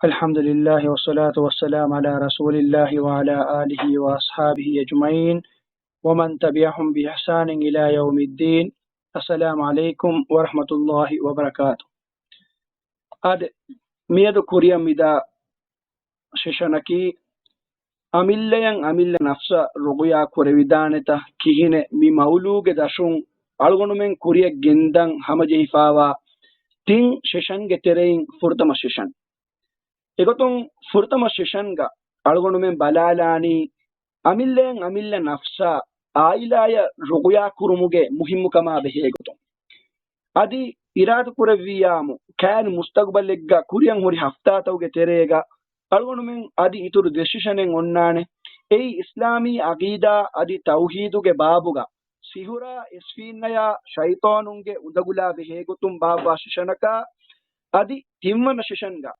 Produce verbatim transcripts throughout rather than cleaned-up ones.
الحمد لله والصلاة والسلام على رسول الله وعلى آله وأصحابه أجمعين ومن تبعهم بإحسان إلى يوم الدين. السلام عليكم ورحمة الله وبركاته. އާދެ، މިއަދު ކުރިއަށް މިދާ ސެޝަނަކީ، އަމިއްލަޔަށް އަމިއްލަ ނަފްސަށް ރުޤުޔާ ކުރެވިދާނެތަ ކިހިނެއް؟ މި މައުޟޫގެ ދަށުން އަޅުގަނޑުމެން ކުރިއަށް ގެންދަން ހަމަޖެހިފާވާ ތިން ސެޝަންގެ ތެރެއިން ފުރަތަމަ ސެޝަން. އެގޮތުން ފުރަތަމަ ސެޝަންގަ އަޅުގަނޑުމެން ބަލާލާނީ، އަމިއްލަޔަށް އަމިއްލަ ނަފްސާ އާއިލާޔަށް ރުޤުޔާ ކުރުމުގެ މުހިއްމުކަމާ ބެހޭ ގޮތުން. އަދި އިރާދަކުރެއްވިއްޔާމު، ކައިރި މުސްތަގުބަލެއްގަ ކުރިއަށް ހުރި ހަފްތާތަކުގެ ތެރޭގަ އަޅުގަނޑުމެން އަދި އިތުރު ދެ ސެޝަނެއް އޮންނާނެ. އެއީ އިސްލާމީ ޢަޤީދާ އަދި ތައުޙީދުގެ ބާބުގަ ސިޙުރާ، އެސްފީންނަޔާ ޝައިޠާނުންގެ އުނދަގުލާ ބެހޭ ގޮތުން ބާއްވާ ސެޝަނަކާ، އަދި ތިންވަނަ ސެޝަންގަ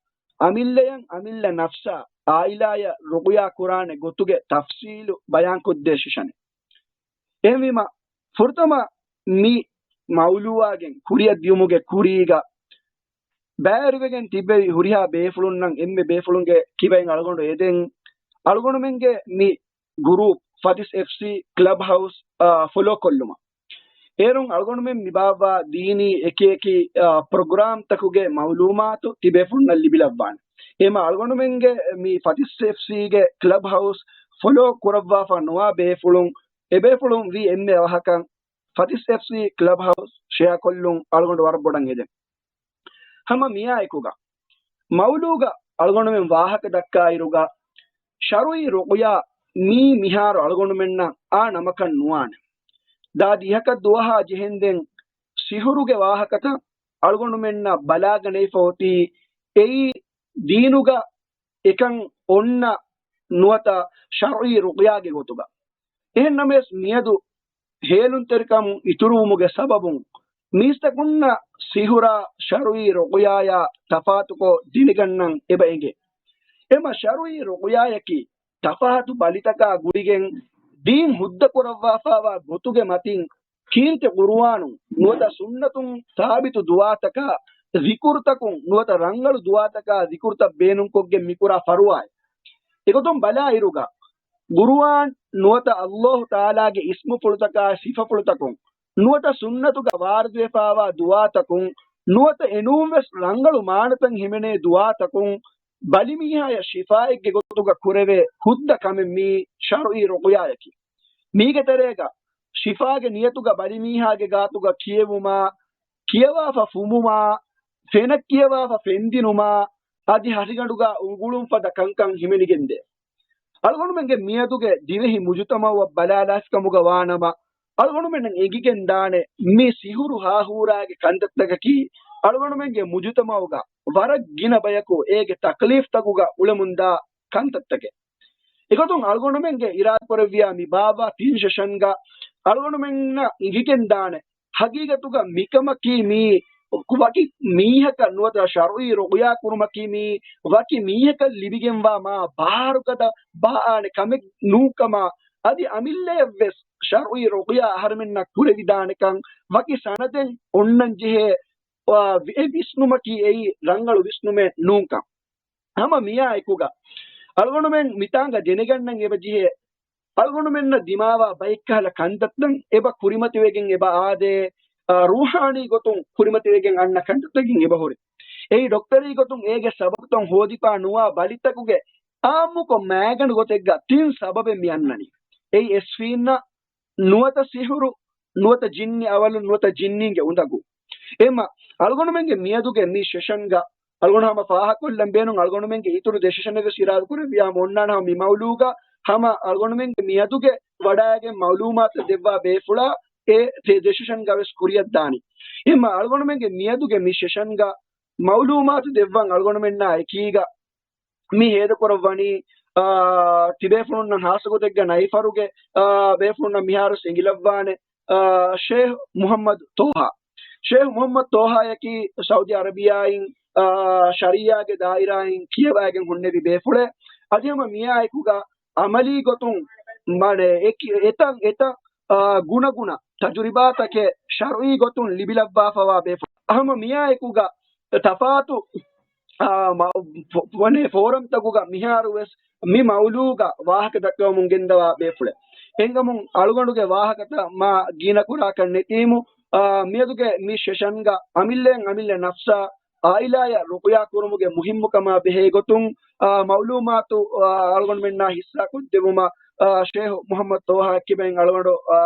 އަމިއްލަޔަށް އަމިއްލަ ނަފްސާ އާއިލާޔަށް ރުޤުޔާ ކުރާނެ ގޮތުގެ ތަފްޞީލު ބަޔާންކޮށްދޭ ސެޝަނެއް. އެހެންވީމަ، ފުރަތަމަ މި މައުޟޫއާގެން ކުރިއަށް ދިޔުމުގެ ކުރީގަ ބައިވެރިވެގެން ތިއްބެވި ހުރިހާ ބޭފުޅުންނަށް އެންމެ ބޭފުޅުންގެ ކިބައިން އަޅުގަނޑު އެދެން، އަޅުގަނޑުމެންގެ މި ގުރޫޕް ފަތިސް އެފްސީ ކްލަބް ހައުސް، އާ، ފޮލޯ ކޮށްލުމަށް. އޭރުން އަޅުގަނޑުމެން މި ބާއްވާ ދީނީ އެކި އެކި، އާ، ޕްރޮގްރާމްތަކުގެ މައުލޫމާތު ތިބޭފުޅުންނަށް ލިބިލައްވާނެ. އެމަ އަޅުގަނޑުމެންގެ މި ފަތިސް އެފްސީގެ ކްލަބް ހައުސް ފޮލޯ ކުރައްވާފަ ނުވާ ބޭފުޅުން، އެބޭފުޅުން ވީ އެންމެ އަވަހަކަށް ފަތިސް އެފްސީ ކްލަބް ހައުސް ޝެއާ ކޮށްލުން އަޅުގަނޑު ވަރަށް ބޮޑަށް އެދެން. ހަމަ މިއާއެކުގަ މައުޟޫގަ އަޅުގަނޑުމެން ވާހަކަ ދައްކާއިރުގަ، ޝަރުޢީ ރުޤުޔާ މީ މިހާރު އަޅުގަނޑުމެންނަށް އާ ނަމަކަށް ނުވާނެ. ދާ ދިހަކަށް ދުވަހާ ޖެހެންދެން ސިޙުރުގެ ވާހަކަތައް އަޅުގަނޑުމެންނަށް ބަލާގަނެވިފަ އޮތީ، އެއީ ދީނުގަ އެކަން އޮންނަ ނުވަތަ ޝަރުޢީ ރުޤުޔާގެ ގޮތުގަ. އެހެންނަމަވެސް މިއަދު ހޭލުންތެރިކަމުން އިތުރުވުމުގެ ސަބަބުން މީސްތަކުންނަށް ސިޙުރާ ޝަރުޢީ ރުޤުޔާޔާ ތަފާތުކޮށް ދެނެގަންނަން އެބަ އެނގޭ. އެމަ ޝަރުޢީ ރުޤުޔާޔަކީ ތަފާތު ބަލިތަކާ ގުޅިގެން ދީން ހުއްދަކުރައްވާފާވާ ގޮތުގެ މަތިން ކީރިތި ޤުރުއާނުން ނުވަތަ ސުންނަތުން ސާބިތު ދުޢާތަކާ، ޒިކުރުތަކުން ނުވަތަ ރަނގަޅު ދުޢާތަކާ ޒިކުރުތައް ބޭނުންކޮށްގެން މިކުރާ ފަރުވާއެއް. އެގޮތުން ބަލާއިރުގަ، ޤުރުއާން ނުވަތަ ﷲ ތަޢާލާގެ އިސްމުފުޅުތަކާ ސިފަފުޅުތަކުން ނުވަތަ ސުންނަތުގަ ވާރިދުވެފާވާ ދުޢާތަކުން ނުވަތަ އެނޫންވެސް ރަނގަޅު މާނަތައް ހިމެނޭ ދުޢާތަކުން ބަލިމީހާޔަށް ޝިފާއެއްގެ ގޮތުގަ ކުރެވޭ ހުއްދަ ކަމެއް މީ ޝަރުޢީ ރުޤުޔާޔަކީ. މީގެ ތެރޭގަ ޝިފާގެ ނިޔަތުގަ ބަލިމީހާގެ ގާތުގަ ކިޔެވުމާ، ކިޔަވާފަ ފުމުމާ، ފެނަށް ކިޔަވާފަ ފެންދިނުމާ، އަދި ހަށިގަނޑުގަ އުނގުޅުން ފަދަ ކަންކަން ހިމެނިގެންދޭ. އަޅުގަނޑުމެންގެ މިއަދުގެ ދިވެހި މުޖުތަމަޢުއަށް ބަލާލާފިކަމުގަ ވާނަމަ، އަޅުގަނޑުމެންނަށް އެނގިގެން ދާނެ މި ސިހުރު ހާހޫރާގެ ކަންތައްތަކަކީ، އަޅުގަނޑުމެންގެ މުޖުތަމަޢުގަ ވަރަށް ގިނަ ބަޔަކު އޭގެ ތަކްލީފްތަކުގަ އުޅެމުންދާ ކަންތައްތަކެއް. އެގޮތުން އަޅުގަނޑުމެންގެ އިރާދަކުރެއްވިޔާ މި ބާއްވާ ތިން ސެޝަންގަ އަޅުގަނޑުމެންނަށް އެނގިގެން ދާނެ، ހަގީގަތުގަ މިކަމަކީ މީ ވަކި މީހަކަށް ނުވަތަ ޝަރުޢީ ރުޤުޔާ ކުރުމަކީ މީ ވަކި މީހަކަށް ލިބިގެންވާ މާ ބާރުގަދަ ބާއާނެ ކަމެއް ނޫންކަމާ، އަދި އަމިއްލަޔަށްވެސް ޝަރުޢީ ރުޤުޔާ އަހަރެމެންނަށް ކުރެވިދާނެކަން ވަކި ސަނަދެއް އޮންނަންޖެހޭ، އާ، އެ ވިސްނުމަކީ އެއީ ރަނގަޅު ވިސްނުމެއް ނޫންކަން. ހަމަ މިއާއެކުގަ އަޅުގަނޑުމެން މިތާނގަ ދެނެގަންނަން އެބަޖެހޭ، އަޅުގަނޑުމެންނަށް ދިމާވާ ބައެއްކަހަލަ ކަންތައްތައް އެބަ ކުރިމަތިވެގެން އެބަ އާދޭ، އާ، ރޫޙާނީ ގޮތުން ކުރިމަތިވެގެން އަންނަ ކަންތައްތަކެއް އެބަ ހުރި. އެއީ ޑޮކްޓަރީ ގޮތުން އޭގެ ސަބަބުތައް ހޯދިފާ ނުވާ ބަލިތަކުގެ އާއްމުކޮށް މައިގަނޑު ގޮތެއްގަ ތިން ސަބަބެއް މި އަންނަނީ. އެއީ އެސްފީންނަށް ނުވަތަ ސިހުރު، ނުވަތަ ޖިންނި އަވަލުން، ނުވަތަ ޖިންނީންގެ އުނދަގޫ. އެމަ އަޅުގަނޑުމެންގެ މިއަދުގެ މި ސެޝަންގަ އަޅުގަނޑު ހަމަ ފާހަގަކޮށްލަން ބޭނުން، އަޅުގަނޑުމެންގެ އިތުރު ދެ ސެޝަނެއް ވެސް އިރާދަކުރެއްވިޔާމު އޮންނާނެ ހަމަ މި މައުޟޫގަ ހަމަ އަޅުގަނޑުމެންގެ މިއަދުގެ ވަޑައިގެން މައުލޫމާތު ދެއްވާ ބޭފުޅާ އެ ދެ ސެޝަންގަ ވެސް ކުރިއަށްދާނީ. އެމަ އަޅުގަނޑުމެންގެ މިއަދުގެ މި ސެޝަންގަ މައުލޫމާތު ދެއްވަން އަޅުގަނޑުމެންނާ އެކީގަ މި ހޭދަކުރައްވަނީ، އާ، ތިބޭފުޅުންނަށް ހާއްސަގޮތެއްގަ ނައިފަރުގެ، އާ، ބޭފުޅުންނަށް މިހާރު އެނގިލައްވާނެ، އާ، ޝޭހް މުޙައްމަދު ޠޯހާ. ޝޭހް މުޙައްމަދު ޠޯހާޔަކީ ސައުދީ އަރަބިޔާއިން، އާ، ޝަރީޢާގެ ދާއިރާއިން ކިޔަވައިގެން ހުންނެވި ބޭފުޅެއް. އަދި ހަމަ މިއާއެކުގަ ޢަމަލީ ގޮތުން މަނެ އެކި-، އެތަން އެތަން، އާ، ގުނަގުނަ ތަޖުރިބާތަކެއް ޝަރުޢީ ގޮތުން ލިބިލައްވާފަވާ ބޭފުޅެއް. ހަމަ މިއާއެކުގަ ތަފާތު އާ، މަ-، ފޮ-، ވަނެ ފޯރަމްތަކުގަ މިހާރު ވެސް މި މައުލޫގަ ވާހަކަ ދައްކަވަމުން ގެންދަވާ ބޭފުޅެއް. އެހެންކަމުން އަޅުގަނޑުގެ ވާހަކަތައް މާ ގިނަ ކުރާކަށް ނެތީމު، އާ، މިއަދުގެ މި ސެޝަންގަ އަމިއްލައަށް އަމިއްލަ ނަފްސާ އާއިލާޔަށް ރުޤުޔާ ކުރުމުގެ މުހިއްމުކަމާ ބެހޭ ގޮތުން، އާ، މައުލޫމާތު، އާ، އަޅުގަނޑުމެންނާ ހިއްސާކޮށްދެވުމަށް، އާ، ޝޭހު މުޙައްމަދު ޠޯހާ އެކިބެން އަޅުގަނޑު، އާ،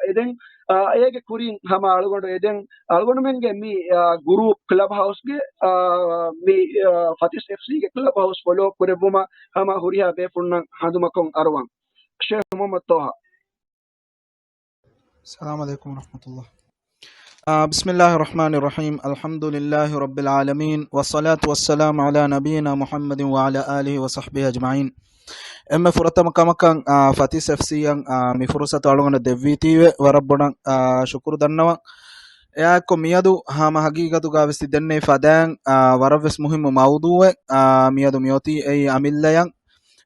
އެދެން، އާ، އޭގެ ކުރިން ހަމަ އަޅުގަނޑު އެދެން އަޅުގަނޑުމެންގެ މި، އާ، ގުރޫޕް ކްލަބް ހައުސްގެ، އާ، މި، އާ، ފަތިސް އެފްސީގެ ކްލަބް ހައުސް ފޮލޯ ކުރެއްވުމަށް ހަމަ ހުރިހާ ބޭފުޅުންނަށް ހަނދުމަކޮށް އަރުވަން. ޝޭހު މުޙައްމަދު ޠޯހާ. السلام عليكم ورحمة الله. އާ، بسم الله الرحمن الرحيم. الحمد لله رب العالمين، والصلاة والسلام على نبينا محمد وعلى آله وصحبه أجمعين. އެންމެ ފުރަތަމަ ކަމަކަށް، އާ، ފަތިސް އެފްސީއަށް، އާ، މި ފުރުސަތު އަޅުގަނޑަށް ދެއްވީތީވެ ވަރަށް ބޮޑަށް، އާ، ޝުކުރު ދަންނަވަން. އެއާއެއްކޮށް މިއަދު ހަމަ ހަގީގަތުގަ ވެސް ތި ދެންނެވި ފަދައިން، އާ، ވަރަށްވެސް މުހިއްމު މައުޟޫއެއް، އާ، މިއަދު މިއޮތީ އެއީ އަމިއްލަޔަށް،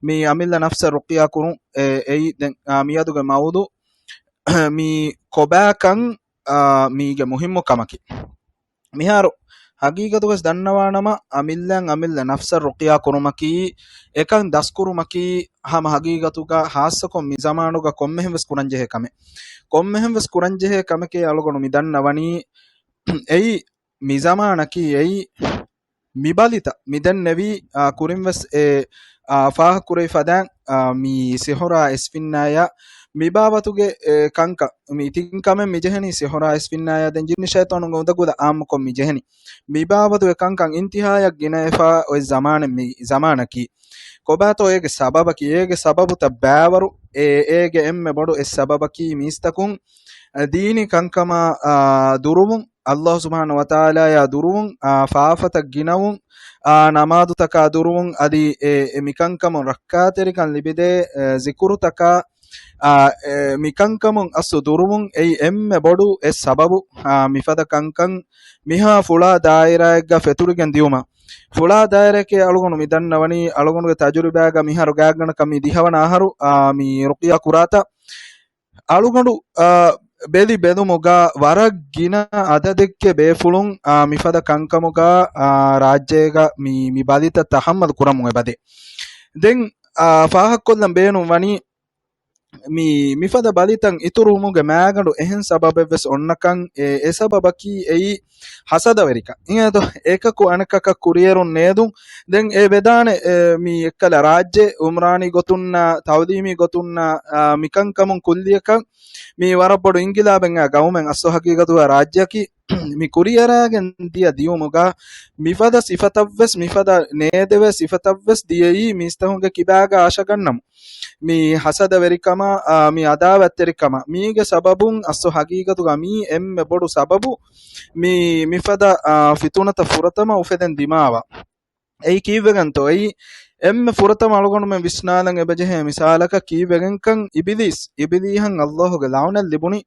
މި އަމިއްލަ ނަފްސަށް ރުޤިޔާ ކުރުން، އެ، އެއީ ދެން، އާ، މިއަދުގެ މައުޟޫ. މި ކޮބާކަން، އާ، މީގެ މުހިއްމު ކަމަކީ. މިހާރު ހަގީގަތުވެސް ދަންނަވާނަމަ، އަމިއްލައަށް އަމިއްލަ ނަފްސަށް ރުޤިޔާ ކުރުމަކީ، އެކަން ދަސްކުރުމަކީ، ހަމަ ހަގީގަތުގަ ހާއްސަކޮށް މި ޒަމާނުގަ ކޮންމެހެން ވެސް ކުރަންޖެހޭ ކަމެއް. ކޮންމެހެން ވެސް ކުރަންޖެހޭ ކަމެކޭ އަޅުގަނޑު މި ދަންނަވަނީ. އެއީ މި ޒަމާނަކީ، އެއީ މި ބަލިތައް މި ދެންނެވީ، އާ، ކުރިން ވެސް އެ، އާ، ފާހަގަކުރެވި ފަދައިން، އާ، މި ސިހުރާ އިސްފިންނާޔާ މި ބާވަތުގެ، އެ، ކަންކަން، މި ތިން ކަމެއް މި ޖެހެނީ ސިހުރާ އިސްފިންނާޔާ ދެން ޖިންނި ޝައިޠާނުންގެ އުނދަގުލަށް އާއްމުކޮށް މި ޖެހެނީ. މި ބާވަތުގެ ކަންކަން އިންތިހާޔަށް ގިނަވެފަ އޮތް ޒަމާނެއް މި ޒަމާނަކީ. ކޮބާތޯ އޭގެ ސަބަބަކީ؟ އޭގެ ސަބަބުތައް ބައިވަރު، އޭ، އޭގެ އެންމެ ބޮޑު އެއް ސަބަބަކީ މީސްތަކުން ދީނީ ކަންކަމާ، އާ، ދުރުވުން، އައްލާހު ސުބްޙާނަހު ވަތަޢާލާޔާ ދުރުވުން، އާ، ފާފަތައް ގިނަވުން، އާ، ނަމާދުތަކާ ދުރުވުން، އަދި އެ، އެ މިކަންކަމުން ރައްކާތެރިކަން ލިބިދޭ، އެ، ޒިކުރުތަކާ، އާ، އެ މިކަންކަމުން އަސްލު ދުރުވުން އެއީ އެންމެ ބޮޑު އެއް ސަބަބު، އާ، މިފަދަ ކަންކަން މިހާ ފުޅާ ދާއިރާއެއްގަ ފެތުރިގެން ދިޔުމަށް. ފުޅާ ދާއިރާއެކޭ އަޅުގަނޑު މި ދަންނަވަނީ، އަޅުގަނޑުގެ ތަޖުރިބާގަ މިހާރު ގާތްގަނޑަކަށް މި ދިހަވަނަ އަހަރު، އާ، މި ރުޤިޔާ ކުރާތާ. އަޅުގަނޑު، އާ، ބެލި ބެލުމުގަ ވަރަށް ގިނަ އަދަދެއްގެ ބޭފުޅުން، އާ، މިފަދަ ކަންކަމުގަ، އާ، ރާއްޖޭގަ މި، މި ބަލިތައް ތަޙައްމަލު ކުރަމުން އެބަދޭ. ދެން، އާ، ފާހަގަކޮށްލަން ބޭނުން ވަނީ، މި، މިފަދަ ބަލިތައް އިތުރުވުމުގެ މައިގަނޑު އެހެން ސަބަބެއްވެސް އޮންނަކަން، އެ، އެ ސަބަބަކީ އެއީ ހަސަދަވެރިކަން. އިނގޭތޯ، އެކަކު އަނެކަކަށް ކުރިއެރުން ނޭދުން. ދެން އެ ވެދާނެ، އެ، މި އެއްކަލަ ރާއްޖެ އުމްރާނީ ގޮތުންނާ، ތައުލީމީ ގޮތުންނާ، އާ، މިކަންކަމުން ކުއްލިއަކަށް މި ވަރަށް ބޮޑު އިންގިލާބެއް ގައުމެއް އަސްލު ހަގީގަތުގަ ރާއްޖެއަކީ މި ކުރިއަރާގެން ދިޔަ ދިޔުމުގަ މިފަދަ ސިފަތައްވެސް، މިފަދަ ނޭދެވޭ ސިފަތައްވެސް ދިޔައީ މީސްތަކުންގެ ކިބާގަ އަށަގަންނަމު. މި ހަސަދަވެރިކަމާ، އާ، މި އަދާވަތްތެރިކަމާ، މީގެ ސަބަބުން އަސްލު ހަގީގަތުގަ މީ އެންމެ ބޮޑު ސަބަބު މި، މިފަދަ، އާ، ފިތުނަތައް ފުރަތަމަ އުފެދެން ދިމާވާ. އެއީ ކީއްވެގެންތޯ؟ އެއީ އެންމެ ފުރަތަމަ އަޅުގަނޑުމެން ވިސްނާލަން އެބަޖެހޭ މިސާލަކަށް ކީއްވެގެންކަން އިބިލީސް، އިބިލީހަށް އައްލާހުގެ ލަޢުނަތް ލިބުނީ.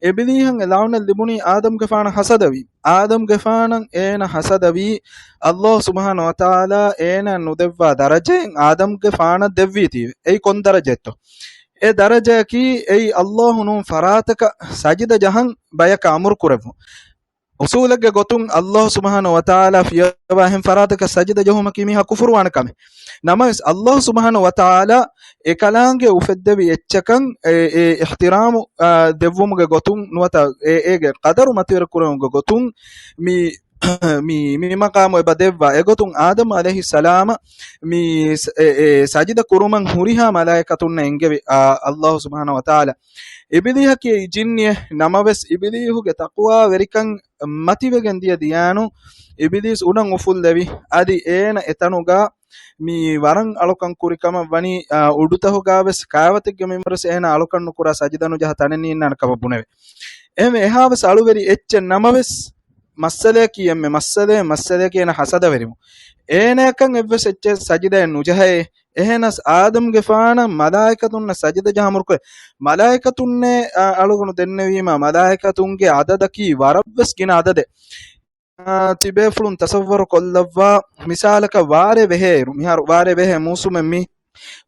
އިބިލީހަށް އެ ލަޢުނަތް ލިބުނީ އާދަމްގެފާނަށް ހަސަދަވީ. އާދަމްގެފާނަށް އޭނަ ހަސަދަވީ އައްލާހު ސުބްޙާނަހު ވަތަޢާލާ އޭނަ ނުދެއްވާ ދަރަޖައެއް އާދަމްގެފާނަށް ދެއްވީތީވެ. އެއީ ކޮން ދަރަޖައެއްތޯ؟ އެ ދަރަޖައަކީ އެއީ އައްލާހު ނޫން ފަރާތަކަށް ސަޖިދަ ޖަހަން ބަޔަކަށް އަމުރު ކުރެއްވުން. އުސޫލެއްގެ ގޮތުން އައްލާހު ސުބްޙާނަހު ވަތަޢާލާ ފިޔަވާ އެހެން ފަރާތަކަށް ސަޖިދަ ޖެހުމަކީ މީހާ ކުފުރުވާނެ ކަމެއް. ނަމަވެސް އައްލާހު ސުބްޙާނަހު ވަތަޢާލާ އެކަލާނގެ އުފެއްދެވި އެއްޗަކަށް އެ، އެ އިޙްތިރާމު، އާ، ދެއްވުމުގެ ގޮތުން ނުވަތަ އެ، އޭގެ ޤަދަރު މަތިވެރި ކުރެވުމުގެ ގޮތުން މި، މި، މި މަޤާމު އެބަ ދެއްވާ. އެގޮތުން އާދަމް ޢަލައިހިއްސަލާމަށް މި ސ-، އެ، އެ ސަޖިދަ ކުރުމަށް ހުރިހާ މަލާއިކަތުންނަށް އެންގެވި، އާ، އައްލާހު ސުބްޙާނަހު ވަތަޢާލާ. އިބިލީހަކީ ޖިންނިއެއް ނަމަވެސް، އިބިލީހުގެ ތަޤްވާވެރިކަން މަތިވެގެން ދިޔަ ދިޔާނު އިބިލީސް އުޑަށް އުފުއްލެވި. އަދި އޭނަ އެތަނުގަ މި ވަރަށް އަޅުކަން ކުރި ކަމަށް ވަނީ، އާ، އުޑުތަހުގަވެސް ކާވަތެއްގެ މިންވަރުވެސް އޭނަ އަޅުކަން ނުކުރާ ސަޖިދަ ނުޖަހާ ތަނެއް ނީންނާނެ ކަމަށް ބުނެވެ. އެހެންވެ އެހާވެސް އަޅުވެރި އެއްޗެއް ނަމަވެސް، މައްސަލަޔަކީ އެންމެ މައްސަލައެއް، މައްސަލަޔަކީ އޭނަ ހަސަދަވެރިވުން. އޭނަޔަކަށް އެއްވެސް އެއްޗެއް ސަޖިދައެއް ނުޖަހައޭ. އެހެނަސް އާދަމްގެފާނަށް މަލާއިކަތުންނަށް ސަޖިދަ ޖަހަމުރުކޮށް، މަލާއިކަތުންނޭ، އަ، އަޅުގަނޑު ދެންނެވީމާ، މަލާއިކަތުންގެ އަދަދަކީ ވަރަށްވެސް ގިނަ އަދަދެއް. އާ، ތިބޭފުޅުން ތަޞައްވަރު ކޮށްލައްވާ، މިސާލަކަށް ވާރޭ ވެހޭއިރު، މިހާރު ވާރޭ ވެހޭ މޫސުމެއް މީ.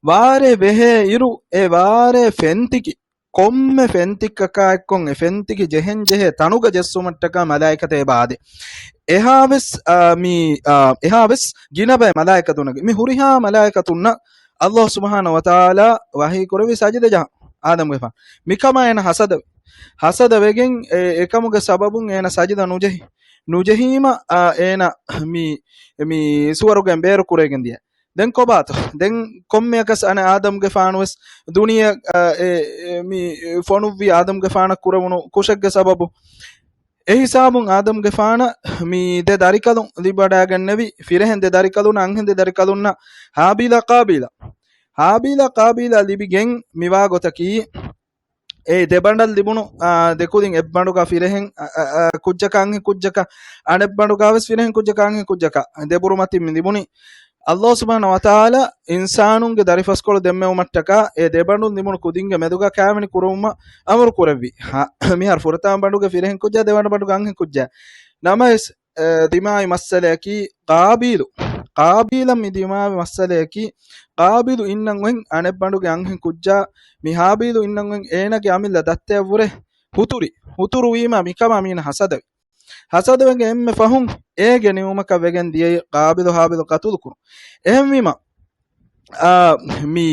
ވާރޭ ވެހޭއިރު، އެ ވާރޭ ފެންތިކި ކޮންމެ ފެންތިއްކަކާ އެއްކޮށް އެ ފެންތިކި ޖެހެން ޖެހޭ ތަނުގަ ޖެއްސުމަށްޓަކާ މަލާއިކަތެއް އެބަ އާދޭ. އެހާވެސް، އާ، މި، އާ، އެހާވެސް ގިނަ ބައެއް މަލާއިކަތުންނަކީ، މި ހުރިހާ މަލާއިކަތުންނަށް ﷲ ސުބްޙާނަހޫ ވަތަޢާލާ ވަޙީ ކުރެއްވި ސަޖިދަ ޖަހަން އާދަމްގެފާނަށް. މިކަމާ އޭނަ ހަސަދަވި. ހަސަދަވެގެން އެ، އެކަމުގެ ސަބަބުން އޭނަ ސަޖިދަ ނުޖެހި. ނުޖެހީމަ، އާ، އޭނަ މި، މި ސުވަރުގެން ބޭރު ކުރެވިގެން ދިޔަ. ދެން ކޮބާތޯ؟ ދެން ކޮންމެއަކަސް އަނެއް އާދަމްގެފާނުވެސް ދުނިޔެ، އާ، އެ، އެ، މި ފޮނުއްވީ އާދަމްގެފާނަށް ކުރެވުނު ކުށެއްގެ ސަބަބު. އެ ހިސާބުން އާދަމްގެފާނަށް މި ދެ ދަރިކަލުން ލިބިވަޑައިގެންނެވި، ފިރެހެން ދެ ދަރިކަލުންނަށް، އަންހެން ދެ ދަރިކަލުންނަށް ހާބީލާ ޤާބީލާ. ހާބީލާ ޤާބީލާ ލިބިގެން މިވާ ގޮތަކީ، އެ ދެ ބަނޑަށް ލިބުނު، އާ، ދެ ކުދިން އެއް ބަނޑުގަ ފިރެހެން، އަ، އަ، އަ، ކުއްޖަކަށް އަންހެން ކުއްޖަކަށް، އަނެއް ބަނޑުގަވެސް ފިރެހެން ކުއްޖަކަށް އަންހެން ކުއްޖަކަށް، ދެބުރުމަތިން މި ލިބުނީ. ﷲ ސުބްޙާނަހޫ ވަތަޢާލާ އިންސާނުންގެ ދަރިފަސްކޮޅު ދެންމެވުމަށްޓަކާ، އެ ދެ ބަނޑުން ލިބުނު ކުދިންގެ މެދުގަ ކާވެނި ކުރުވުމަށް އަމުރު ކުރެއްވި. ހަ، މިހާރު ފުރަތަމަ ބަނޑުގެ ފިރެހެން ކުއްޖާ، ދެވަނަ ބަނޑުގެ އަންހެން ކުއްޖާ. ނަމަވެސް، އެ، ދިމާވި މައްސަލައަކީ ޤާބީލު. ޤާބީލަށް މި ދިމާވި މައްސަލައަކީ، ޤާބީލު އިންނަން އޮތް އަނެއް ބަނޑުގެ އަންހެން ކުއްޖާ، މި ހާބީލު އިންނަން އޮތް އޭނަގެ އަމިއްލަ ދައްތަޔަށްވުރެ ހުތުރި. ހުތުރުވީމަ މިކަމާ މީނަ ހަސަދަވި. ހަސަދަވެގެން އެންމެ ފަހުން އޭގެ ނިމުމަކަށް ވެގެން ދިޔައީ ޤާބީލު ހާބީލު ޤަތުލު ކުރުން. އެހެންވީމަ، އާ، މި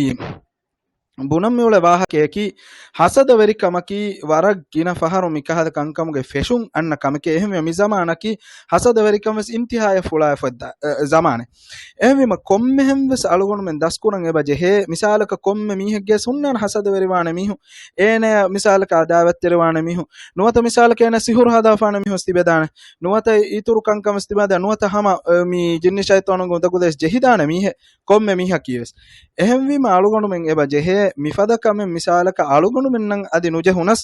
ބުނަން މިއުޅޭ ވާހަކައަކީ، ހަސަދަވެރިކަމަކީ ވަރަށް ގިނަ ފަހަރު މިކަހަލަ ކަންކަމުގެ ފެށުން އަންނަ ކަމެކޭ. އެހެންވީމަ މި ޒަމާނަކީ ހަސަދަވެރިކަން ވެސް އިންތިހާޔަށް ފުޅާފަ އެއް ޒަމާނެއް. އެހެންވީމަ ކޮންމެހެން ވެސް އަޅުގަނޑުމެން ދަސްކުރަން އެބަ ޖެހޭ، މިސާލަކަށް ކޮންމެ މީހެއްގެ ހުންނާނެ ހަސަދަވެރިވާނެ މީހުން، އޭނަޔަށް މިސާލަކަށް އަދާވަތްތެރިވާނެ މީހުން، ނުވަތަ މިސާލަކަށް އޭނަ ސިހުރު ހަދާފާނެ މީހުން ތިބެދާނެ، ނުވަތަ އިތުރު ކަންކަން ވެސް ތިބެދާނެ، ނުވަތަ ހަމަ، އަ، މި ޖިންނި ޝައިޠާނުންގެ އުނދަގުލައިސް ޖެހިދާނެ މީހެއް ކޮންމެ މީހަކީ ވެސް. އެހެންވީމަ އަޅުގަނޑުމެން އެބަ ޖެހޭ މިފަދަ ކަމެއް މިސާލަކަށް އަޅުގަނޑުމެންނަށް އަދި ނުޖެހުނަސް،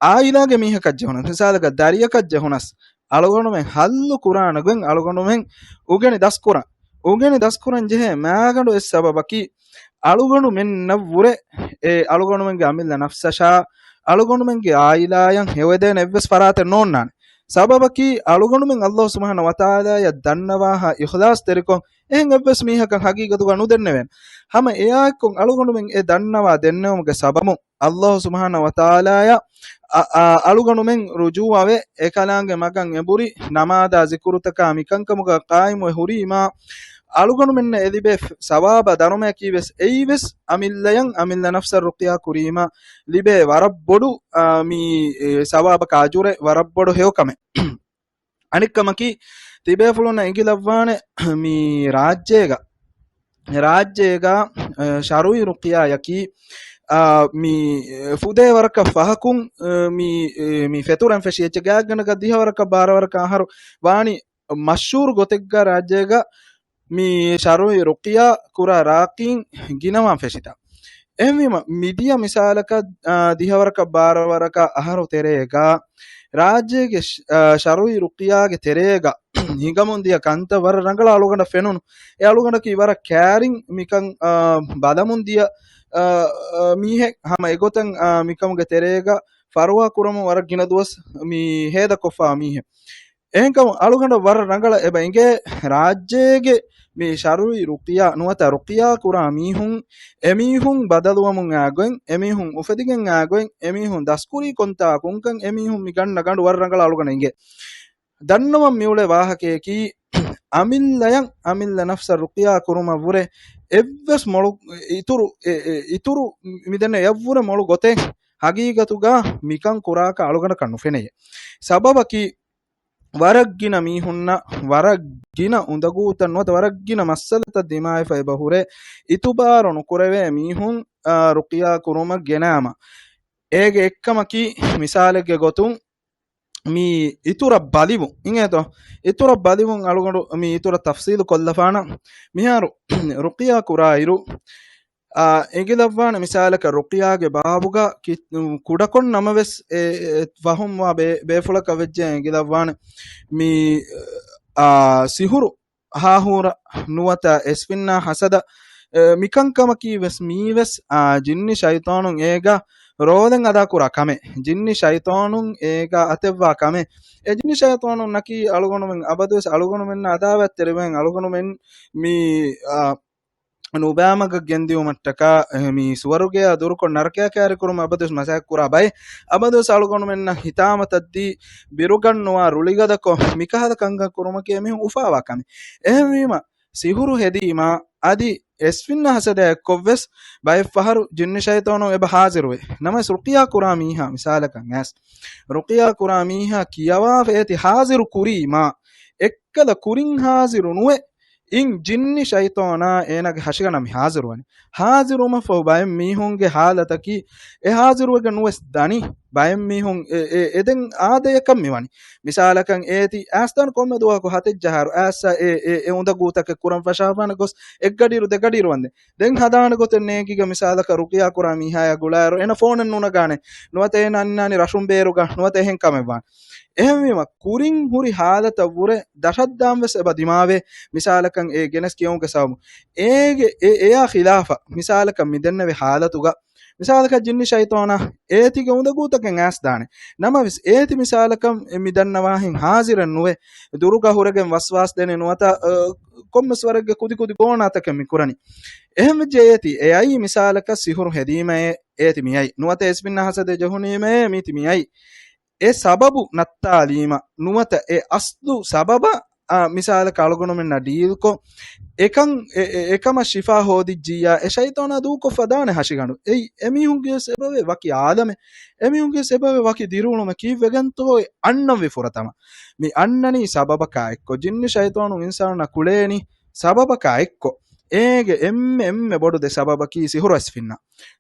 އާއިލާގެ މީހަކަށް ޖެހުނަސް، މިސާލަކަށް ދަރިޔަކަށް ޖެހުނަސް، އަޅުގަނޑުމެން ހައްލު ކުރާނެގޮތް އަޅުގަނޑުމެން އުގެނި ދަސްކުރަން. އުގެނި ދަސްކުރަން ޖެހޭ މާގަނޑު އެއް ސަބަބަކީ، އަޅުގަނޑުމެންނަށްވުރެ އެ އަޅުގަނޑުމެންގެ އަމިއްލަ ނަފްސަށާ، އަޅުގަނޑުމެންގެ އާއިލާޔަށް ހެޔޮވެދޭނެ އެއްވެސް ފަރާތެއް ނޯންނާނެ. ސަބަބަކީ، އަޅުގަނޑުމެން ﷲ ސުބްޙާނަހޫ ވަތަޢާލާޔަށް ދަންނަވާހާ އިޚްލާޞްތެރިކޮށް އެހެން އެއްވެސް މީހަކަށް ހަގީގަތުގަ ނުދެންނެވޭނެ. ހަމަ އެއާއެއްކޮށް އަޅުގަނޑުމެން އެ ދަންނަވާ ދެންނެވުމުގެ ސަބަބުން ﷲ ސުބްޙާނަހޫ ވަތަޢާލާޔަށް އަ، އަ، އަޅުގަނޑުމެން ރުޖޫޢަވެ، އެކަލާނގެ މަގަށް އެނބުރި، ނަމާދާ ޒިކުރުތަކާ މިކަންކަމުގަ ޤާއިމުވެ ހުރީމާ، އަޅުގަނޑުމެންނަށް އެލިބޭ ސަވާބާ ދަރުމަޔަކީ ވެސް އެއީ ވެސް އަމިއްލަޔަށް އަމިއްލަ ނަފްސަށް ރުޤިޔާ ކުރީމާ ލިބޭ ވަރަށް ބޮޑު، އާ، މި، އެ، ސަވާބަކާ އަޖުރެއް، ވަރަށް ބޮޑު ހެޔޮކަމެއް. އަނެއްކަމަކީ، ތިބޭފުޅުންނަށް އެނގިލައްވާނެ މި ރާއްޖޭގަ، ރާއްޖޭގަ، އަ، ޝަރުޢީ ރުޤިޔާޔަކީ، އަ، މި ފުދޭ ވަރަކަށް ފަހަކުން، އަ، މި، އެ، މި ފެތުރެން ފެށި އެއްޗެއް ގާތްގަނޑަކަށް ދިހަ ވަރަކަށް ބާރަ ވަރަކަށް އަހަރު ވާނީ މަޝްހޫރު ގޮތެއްގަ ރާއްޖޭގަ މި ޝަރުޢީ ރުޤިޔާ ކުރާ ރާއްޖެއިން ގިނަވާން ފެށިތާ. އެހެންވީމަ، މިދިޔަ މިސާލަކަށް، އާ، ދިހަވަރަކަށް ބާރަވަރަކަށް އަހަރު ތެރޭގަ ރާއްޖޭގެ ޝް-، އާ، ޝަރުޢީ ރުޤިޔާގެ ތެރޭގަ ހިނގަމުން ދިޔަ ކަންތައް ވަރަށް ރަނގަޅަށް އަޅުގަނޑަށް ފެނުނު. އެ އަޅުގަނޑަކީ ވަރަށް ކައިރިން މިކަން، އާ، ބަލަމުން ދިޔަ، އާ، އާ، މީހެއް. ހަމަ އެގޮތަށް، އާ، މިކަމުގެ ތެރޭގަ ފަރުވާ ކުރަމުން ވަރަށް ގިނަ ދުވަސް މި ހޭދަކޮށްފާ މީހެއް. އެހެންކަމުން އަޅުގަނޑަށް ވަރަށް ރަނގަޅަށް އެބަ އެނގޭ ރާއްޖޭގެ މި ޝަރުޢީ ރުޤިޔާ ނުވަތަ ރުޤިޔާ ކުރާ މީހުން، އެމީހުން ބަދަލުވަމުން އާގޮތް، އެމީހުން އުފެދިގެން އާގޮތް، އެމީހުން ދަސްކުރީ ކޮންތާ ކުންކަން، އެމީހުން މި ގަންނަ ގަނޑު ވަރަށް ރަނގަޅަށް އަޅުގަނޑަށް އެނގޭ. ދަންނަވަން މިއުޅޭ ވާހަކަޔަކީ، އަމިއްލަޔަށް އަމިއްލަ ނަފްސަށް ރުޤިޔާ ކުރުމަށްވުރެ އެއްވެސް މޮޅު އިތުރު، އެ، އެ، އިތުރު މިދެންނެވި އެއްވުރެ މޮޅު ގޮތެއް ހަގީގަތުގަ މިކަން ކުރާކަށް އަޅުގަނޑަކަށް ނުފެނެޔޭ. ސަބަބަކީ، ވަރަށް ގިނަ މީހުންނަށް ވަރަށް ގިނަ އުނދަގޫތައް ނުވަތަ ވަރަށް ގިނަ މައްސަލަތައް ދިމާވެފަ އެބަ ހުރެ، އިތުބާރު ނުކުރެވޭ މީހުން، އާ، ރުޤިޔާ ކުރުމަށް ގެނާމަ. އޭގެ އެއްކަމަކީ، މިސާލެއްގެ ގޮތުން، މި އިތުރަށް ބަލިވުން އިނގޭތޯ؟ އިތުރަށް ބަލިވުން އަޅުގަނޑު މި އިތުރަށް ތަފްސީލު ކޮށްލަފާނަ. މިހާރު ރުޤިޔާ ކުރާއިރު، އާ، އެނގިލައްވާނެ މިސާލަކަށް ރުޤިޔާގެ ބާބުގަ ކި-، ކުޑަކޮށް ނަމަވެސް އެ، އެ، ފަހުމްވާ ބޭ-، ބޭފުޅަކަށް ވެއްޖެ އެނގިލައްވާނެ މި، އާ، ސިހުރު ހާހޫރަ ނުވަތަ އެސްފިންނާ ހަސަދަ، އެ، މިކަންކަމަކީ ވެސް މީވެސް، އާ، ޖިންނި ޝައިޠާނުން އޭގަ ރޯލެއް އަދާކުރާ ކަމެއް. ޖިންނި ޝައިޠާނުން އޭގަ އަތެއްވާ ކަމެއް. އެ ޖިންނި ޝައިޠާނުންނަކީ އަޅުގަނޑުމެން އަބަދުވެސް އަޅުގަނޑުމެންނަށް އަދާވަތްތެރިވެން އަޅުގަނޑުމެން މި، އާ، ނުބައިމަގަށް ގެންދިއުމަށްޓަކާ، އެ، މި ސުވަރުގެއާ ދުރުކޮށް ނަރަކަޔާ ކައިރިކުރުމަށް އަބަދުވެސް މަސައްކަތް ކުރާ ބައެއް، އަބަދުވެސް އަޅުގަނޑުމެންނަށް ހިތާމަތައްދީ، ބިރުގަންނުވާ ރުޅިގަދަކޮށް، މިކަހަލަ ކަންކަން ކުރުމަކީ އެމީހުން އުފާވާ ކަމެއް. އެހެންވީމަ، ސިހުރު ހެދީމާ، އަދި އެސްފިންނާ ހަސަދަޔާ އެއްކޮށްވެސް، ބައެއްފަހަރު ޖިންނި ޝައިޠާނު އެބަ ހާޒިރުވޭ. ނަމަވެސް ރުޤިޔާ ކުރާ މީހާ މިސާލަކަށް އައިސް، ރުޤިޔާ ކުރާ މީހާ ކިޔަވާފަ އޭތި ހާޒިރު ކުރީމާ، އެއްކަލަ ކުރިން ހާޒިރު ނުވެ، އިން ޖިންނި ޝައިޠާނާ އޭނާގެ ހަށިގަނޑަށް މި ހާޒިރުވަނީ. ހާޒިރުވުމަށްފަހު ބައެއް މީހުންގެ ހާލަތަކީ، އެ ހާޒިރުވެގެން ނުވެސް ދަނީ. ބައެއް މީހުން އެ، އެ، އެދެން އާދަޔަކަށް މިވަނީ. މިސާލަކަށް އޭތި އައިސްދާނެ ކޮންމެ ދުވަހަކު ހަތެއް ޖަހާއިރު އައިސް އެ، އެ، އެ އުނދަގޫތަކެއް ކުރަން ފަށާފާނެ ގޮސް އެއްގަޑިއިރު ދެގަޑިއިރު ވަންދެން. ދެން ހަދާނެ ގޮތެއް ނޭނގިގެން މިސާލަކަށް ރުޤިޔާ ކުރާ މީހާޔާ ގުޅާއިރު އޭނަ ފޯނެއް ނުނަގާނެ. ނުވަތަ އޭނަ އަންނާނީ ރަށުން ބޭރުގަ، ނުވަތަ އެހެން ކަމެއް ވާނެ. އެހެންވީމަ، ކުރިން ހުރި ހާލަތަށްވުރެ ދަށަށްދާން ވެސް އެބަ ދިމާވޭ. މިސާލަކަށް އެ ގެނެސް ކިޔެވުމުގެ ސަބަބުން އޭގެ އެ، އެޔާ ޚިލާފަށް މިސާލަކަށް މި ދެންނެވި ހާލަތުގަ، މިސާލަކަށް ޖިންނި ޝައިޠާނާ އޭތިގެ އުނދަގޫތަކެއް އައިސްދާނެ. ނަމަވެސް އޭތި މިސާލަކަށް މި ދަންނަވާހެން ހާޒިރެއް ނުވެ، ދުރުގަ ހުރެގެން ވަސްވާސް ދެނެ ނުވަތަ، އަ، ކޮންމެސް ވަރެއްގެ ކުދިކުދި ގޯނާތަކެއް މި ކުރަނީ. އެހެންވެއްޖެ އޭތި އެ އައީ މިސާލަކަށް ސިހުރު ހެދީމައޭ އޭތި މިއައީ. ނުވަތަ އެސްފިންނާ ހަސަދަ ޖެހުނީމައޭ މީތި މިއައީ. އެ ސަބަބު ނައްތާލީމަ، ނުވަތަ އެ އަސްލު ސަބަބަށް، އާ، މިސާލަކަށް އަޅުގަނޑުމެންނަށް ޑީލްކޮށް، އެކަން، އެ، އެ، އެކަމަށް ޝިފާ ހޯދިއްޖިއްޔާ، އެ ޝައިޠާނާ ދޫކޮށްފަ ދާނެ ހަށިގަނޑު. އެއީ، އެމީހުންގެ ވެސް އެބަވޭ ވަކި އާލަމެއް. އެމީހުންގެ ވެސް އެބަވޭ ވަކި ދިރިއުޅުމެއް. ކީއްވެގެންތޯ އެ އަންނަންވީ ފުރަތަމަ. މި އަންނަނީ ސަބަބަކާ އެއްކޮށް. ޖިންނި ޝައިޠާނު އިންސާނުންނަށް ކުޅޭނީ ސަބަބަކާ އެއްކޮށް. އޭގެ އެންމެ، އެންމެ ބޮޑު ދެ ސަބަބަކީ ސިހުރު އެސްފިންނާ.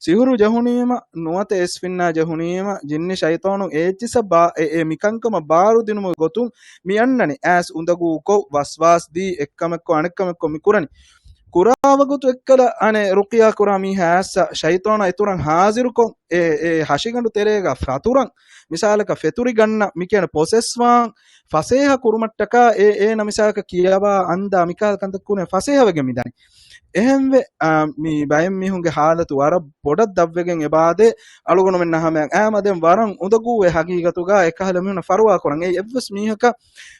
ސިހުރު ޖެހުނީމަ، ނުވަތަ އެސްފިންނާ ޖެހުނީމަ، ޖިންނި ޝައިޠާނު އޭއްޗިއްސަށް ބާ-، އެ، އެ މިކަންކަމަށް ބާރު ދިނުމުގެ ގޮތުން މި އަންނަނީ އައިސް އުނދަގޫކޮށް، ވަސްވާސް ދީ، އެއްކަމެއްކޮށް، އަނެއްކަމެއްކޮށް މި ކުރަނީ. ކުރާ ވަގުތު އެއްކަލަ އަނެއް ރުޤިޔާ ކުރާ މީހާ އައިސް ޝައިޠާނާ އިތުރަށް ހާޒިރުކޮށް، އެ، އެ ހަށިގަނޑު ތެރޭގަ ފަތުރަން، މިސާލަކަށް ފެތުރިގަންނަ މިކޭނެ ޕޮސެސްވާން، ފަސޭހަ ކުރުމަށްޓަކާ އެ، އޭނަ މިސާލަކަށް ކިޔަވާ އަންދާ މިކަހަލަ ކަންތައް ކުރެން ފަސޭހަވެގެން މިދަނީ. އެހެންވެ، އާ، މި ބައެއް މީހުންގެ ހާލަތު ވަރަށް ބޮޑަށް ދަށްވެގެން އެބާދޭ. އަޅުގަނޑުމެންނަށް ހަމައަށް އައިމަ ދެން ވަރަށް އުނދަގޫވޭ ހަގީގަތުގަ އެކަހަލަ މީހުންނަށް ފަރުވާ ކުރަން. އެއީ އެއްވެސް މީހަކަށް،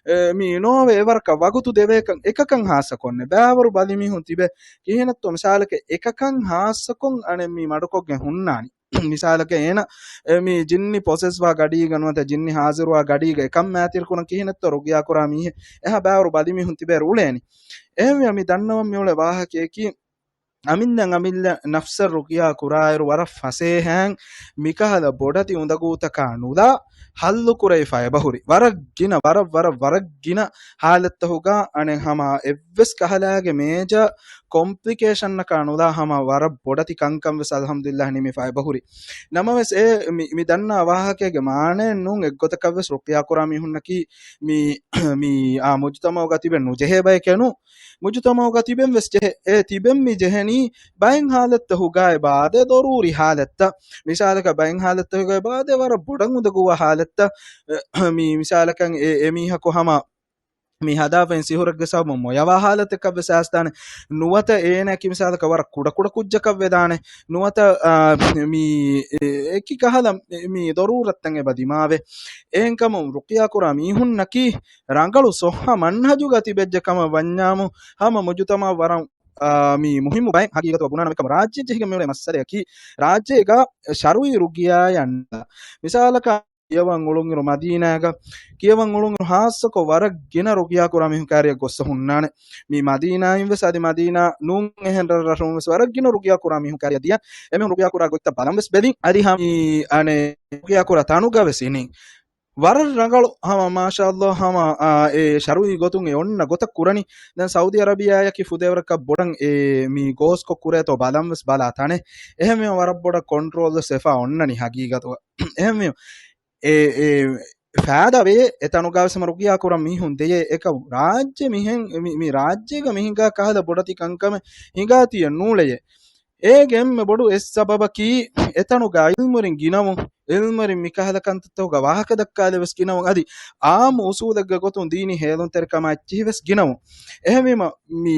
އެ، މި ނޯވެ އެވަރަކަށް ވަގުތު ދެވޭކަން އެކަކަށް ހާއްސަކޮށް ނެތް. ބައިވަރު ބަލި މީހުން ތިބެ ކިހިނެއްތޯ މިސާލަކަށް އެކަކަށް ހާއްސަކޮށް އަނެއް މި މަޑުކޮށްގެން ހުންނާނީ. މިސާލަކަށް އޭނަ، އެ، މި ޖިންނި ޕޮސެސްވާ ގަޑީގަ ނުވަތަ ޖިންނި ހާޒިރުވާ ގަޑީގަ އެކަން މައިތިރިކުރަން ކިހިނެއްތޯ ރުޤިޔާ ކުރާ މީހެއް އެހާ ބައިވަރު ބަލި މީހުން ތިބޭ އުޅޭނީ. އެހެންވެ މި ދަންނަވަން މިއުޅޭ ވާހަކަޔަކީ، އަމިއްލަ އަމިއްލަ ނަފްސަށް ރުޤިޔާ ކުރާއިރު ވަރަށް ފަސޭހައިން މިކަހަލަ ބޮޑެތި އުނދަގޫތަކާ ނުލާ ހައްލު ކުރެވިފަ އެބަހުރި. ވަރަށް ގިނަ، ވަރަށް، ވަރަށް، ވަރަށް ގިނަ ހާލަތްތަކުގަ އަނެއް ހަމަ އެއްވެސް ކަހަލައިގެ މޭޖަ ކޮމްޕްލިކޭޝަންއަކާ ނުލާ ހަމަ ވަރަށް ބޮޑެތި ކަންކަން ވެސް އަލްޙަމްދުލިއްލާހް ނިމިފަ އެބަހުރި. ނަމަވެސް އެ މި، މި ދަންނާ ވާހަކައިގެ މާނައެއް ނޫން އެއްގޮތަކަށް ވެސް ރުޤިޔާ ކުރާ މީހުންނަކީ މި، މި އާ މުޖުތަމަޢުގަ ތިބެން ނުޖެހޭ ބަޔެކޭ ނޫން. މުޖުތަމަޢުގަ ތިބެން ވެސް ޖެހޭ. އެ ތިބެން މި ޖެހެނީ ބައެއް ހާލަތްތަކުގައި އެބަ އާދޭ ޟަރޫރީ ހާލަތްތައް. މިސާލަކަށް ބައެއް ހާލަތްތަކުގައި އެބަ އާދޭ ވަރަށް ބޮޑަށް އުނދަގޫވާ ހާލަތްތައް. މި މިސާލަކަށް އެ، އެ މީހަކު ހަމަ މި ހަދާފައިން ސިހުރެއްގެ ސަބަބުން މޮޔަވާ ހާލަތެއްކަށް ވެސް އައިސްދާނެ. ނުވަތަ އޭނައަކީ މިސާލަކަށް ވަރަށް ކުޑަކުޑަ ކުއްޖަކަށް ވެދާނެ. ނުވަތަ، އާ، މި އެ، އެކި ކަހަލަ މި ދޮރޫރަތްތައް އެބަ ދިމާވޭ. އެހެންކަމުން ރުޤިޔާ ކުރާ މީހުންނަކީ ރަނގަޅު ޞައްޙަ މަންހަޖުގަ ތިބެއްޖެ ކަމަށް ވަންޏާމު، ހަމަ މުޖުތަމަޢަށް ވަރަށް، އާ، މި މުހިއްމު ބައެއް ހަގީގަތުގަ ބުނާނަމަ އެކަމަ ރާއްޖެއަށް ޖެހިގެން މިއުޅޭ މައްސަލަޔަކީ، ރާއްޖޭގަ ޝަރުޢީ ރުޤިޔާއެއް ނުލާ. މިސާލަކަށް ކިޔަވަން އުޅުންއިރު މަދީނާގަ، ކިޔަވަން އުޅުންއިރު ހާއްސަކޮށް ވަރަށް ގިނަ ރުޤިޔާ ކުރާ މީހުން ކައިރިއަށް ގޮއްސަ ހުންނާނެ. މި މަދީނާއިން ވެސް އަދި މަދީނާ ނޫން އެހެން ރަށްރަށުން ވެސް ވަރަށް ގިނަ ރުޤިޔާ ކުރާ މީހުން ކައިރިއަށް ދިޔަ. އެމީހުން ރުޤިޔާ ކުރާ ގޮތްތައް ބަލަން ވެސް ބެލިން. އަދި ހަމަ މި އަނެއް ރުޤިޔާ ކުރާ ތަނުގަ ވެސް އިނީ. ވަރަށް ރަނގަޅު ހަމަ މާޝާﷲ ހަމަ، އާ، އެ ޝަރުޢީ ގޮތުން އެ އޮންނަ ގޮތަށް ކުރަނީ. ދެން ސައުދީ އަރަބިއްޔާއަކީ ފުދޭވަރަކަށް ބޮޑަށް އެ މި ގޯސްކޮށް ކުރޭތޯ ބަލަން ވެސް ބަލާ ތަނެއް. އެހެންވީމަ ވަރަށް ބޮޑަށް ކޮންޓްރޯލް ވެސް ވެފަ އޮންނަނީ ހަގީގަތުގަ. އެހެންވީމަ އެ، އެ ފައިދާ ވޭ އެތަނުގަ ވެސް ހަމަ ރުޤިޔާ ކުރަން މީހުން ދެޔޭ. އެކަމު ރާއްޖެ މިހެން، މި، މި ރާއްޖޭގަ މި ހިނގާ ކަހަލަ ބޮޑެތި ކަންކަމެއް ހިނގާ ތިޔަ ނޫޅެޔޭ. އޭގެ އެންމެ ބޮޑު އެއް ސަބަބަކީ އެތަނުގަ ޢިލްމުވެރިން ގިނަވުން، ޢިލްމުވެރިން މިކަހަލަ ކަންތައްތަކުގަ ވާހަކަ ދައްކާލެވެސް ގިނަވުން، އަދި ޢާއްމު އުސޫލެއްގެ ގޮތުން ދީނީ ހޭލުންތެރިކަމާ އެއްޗިހި ވެސް ގިނަވުން. އެހެންވީމަ މި،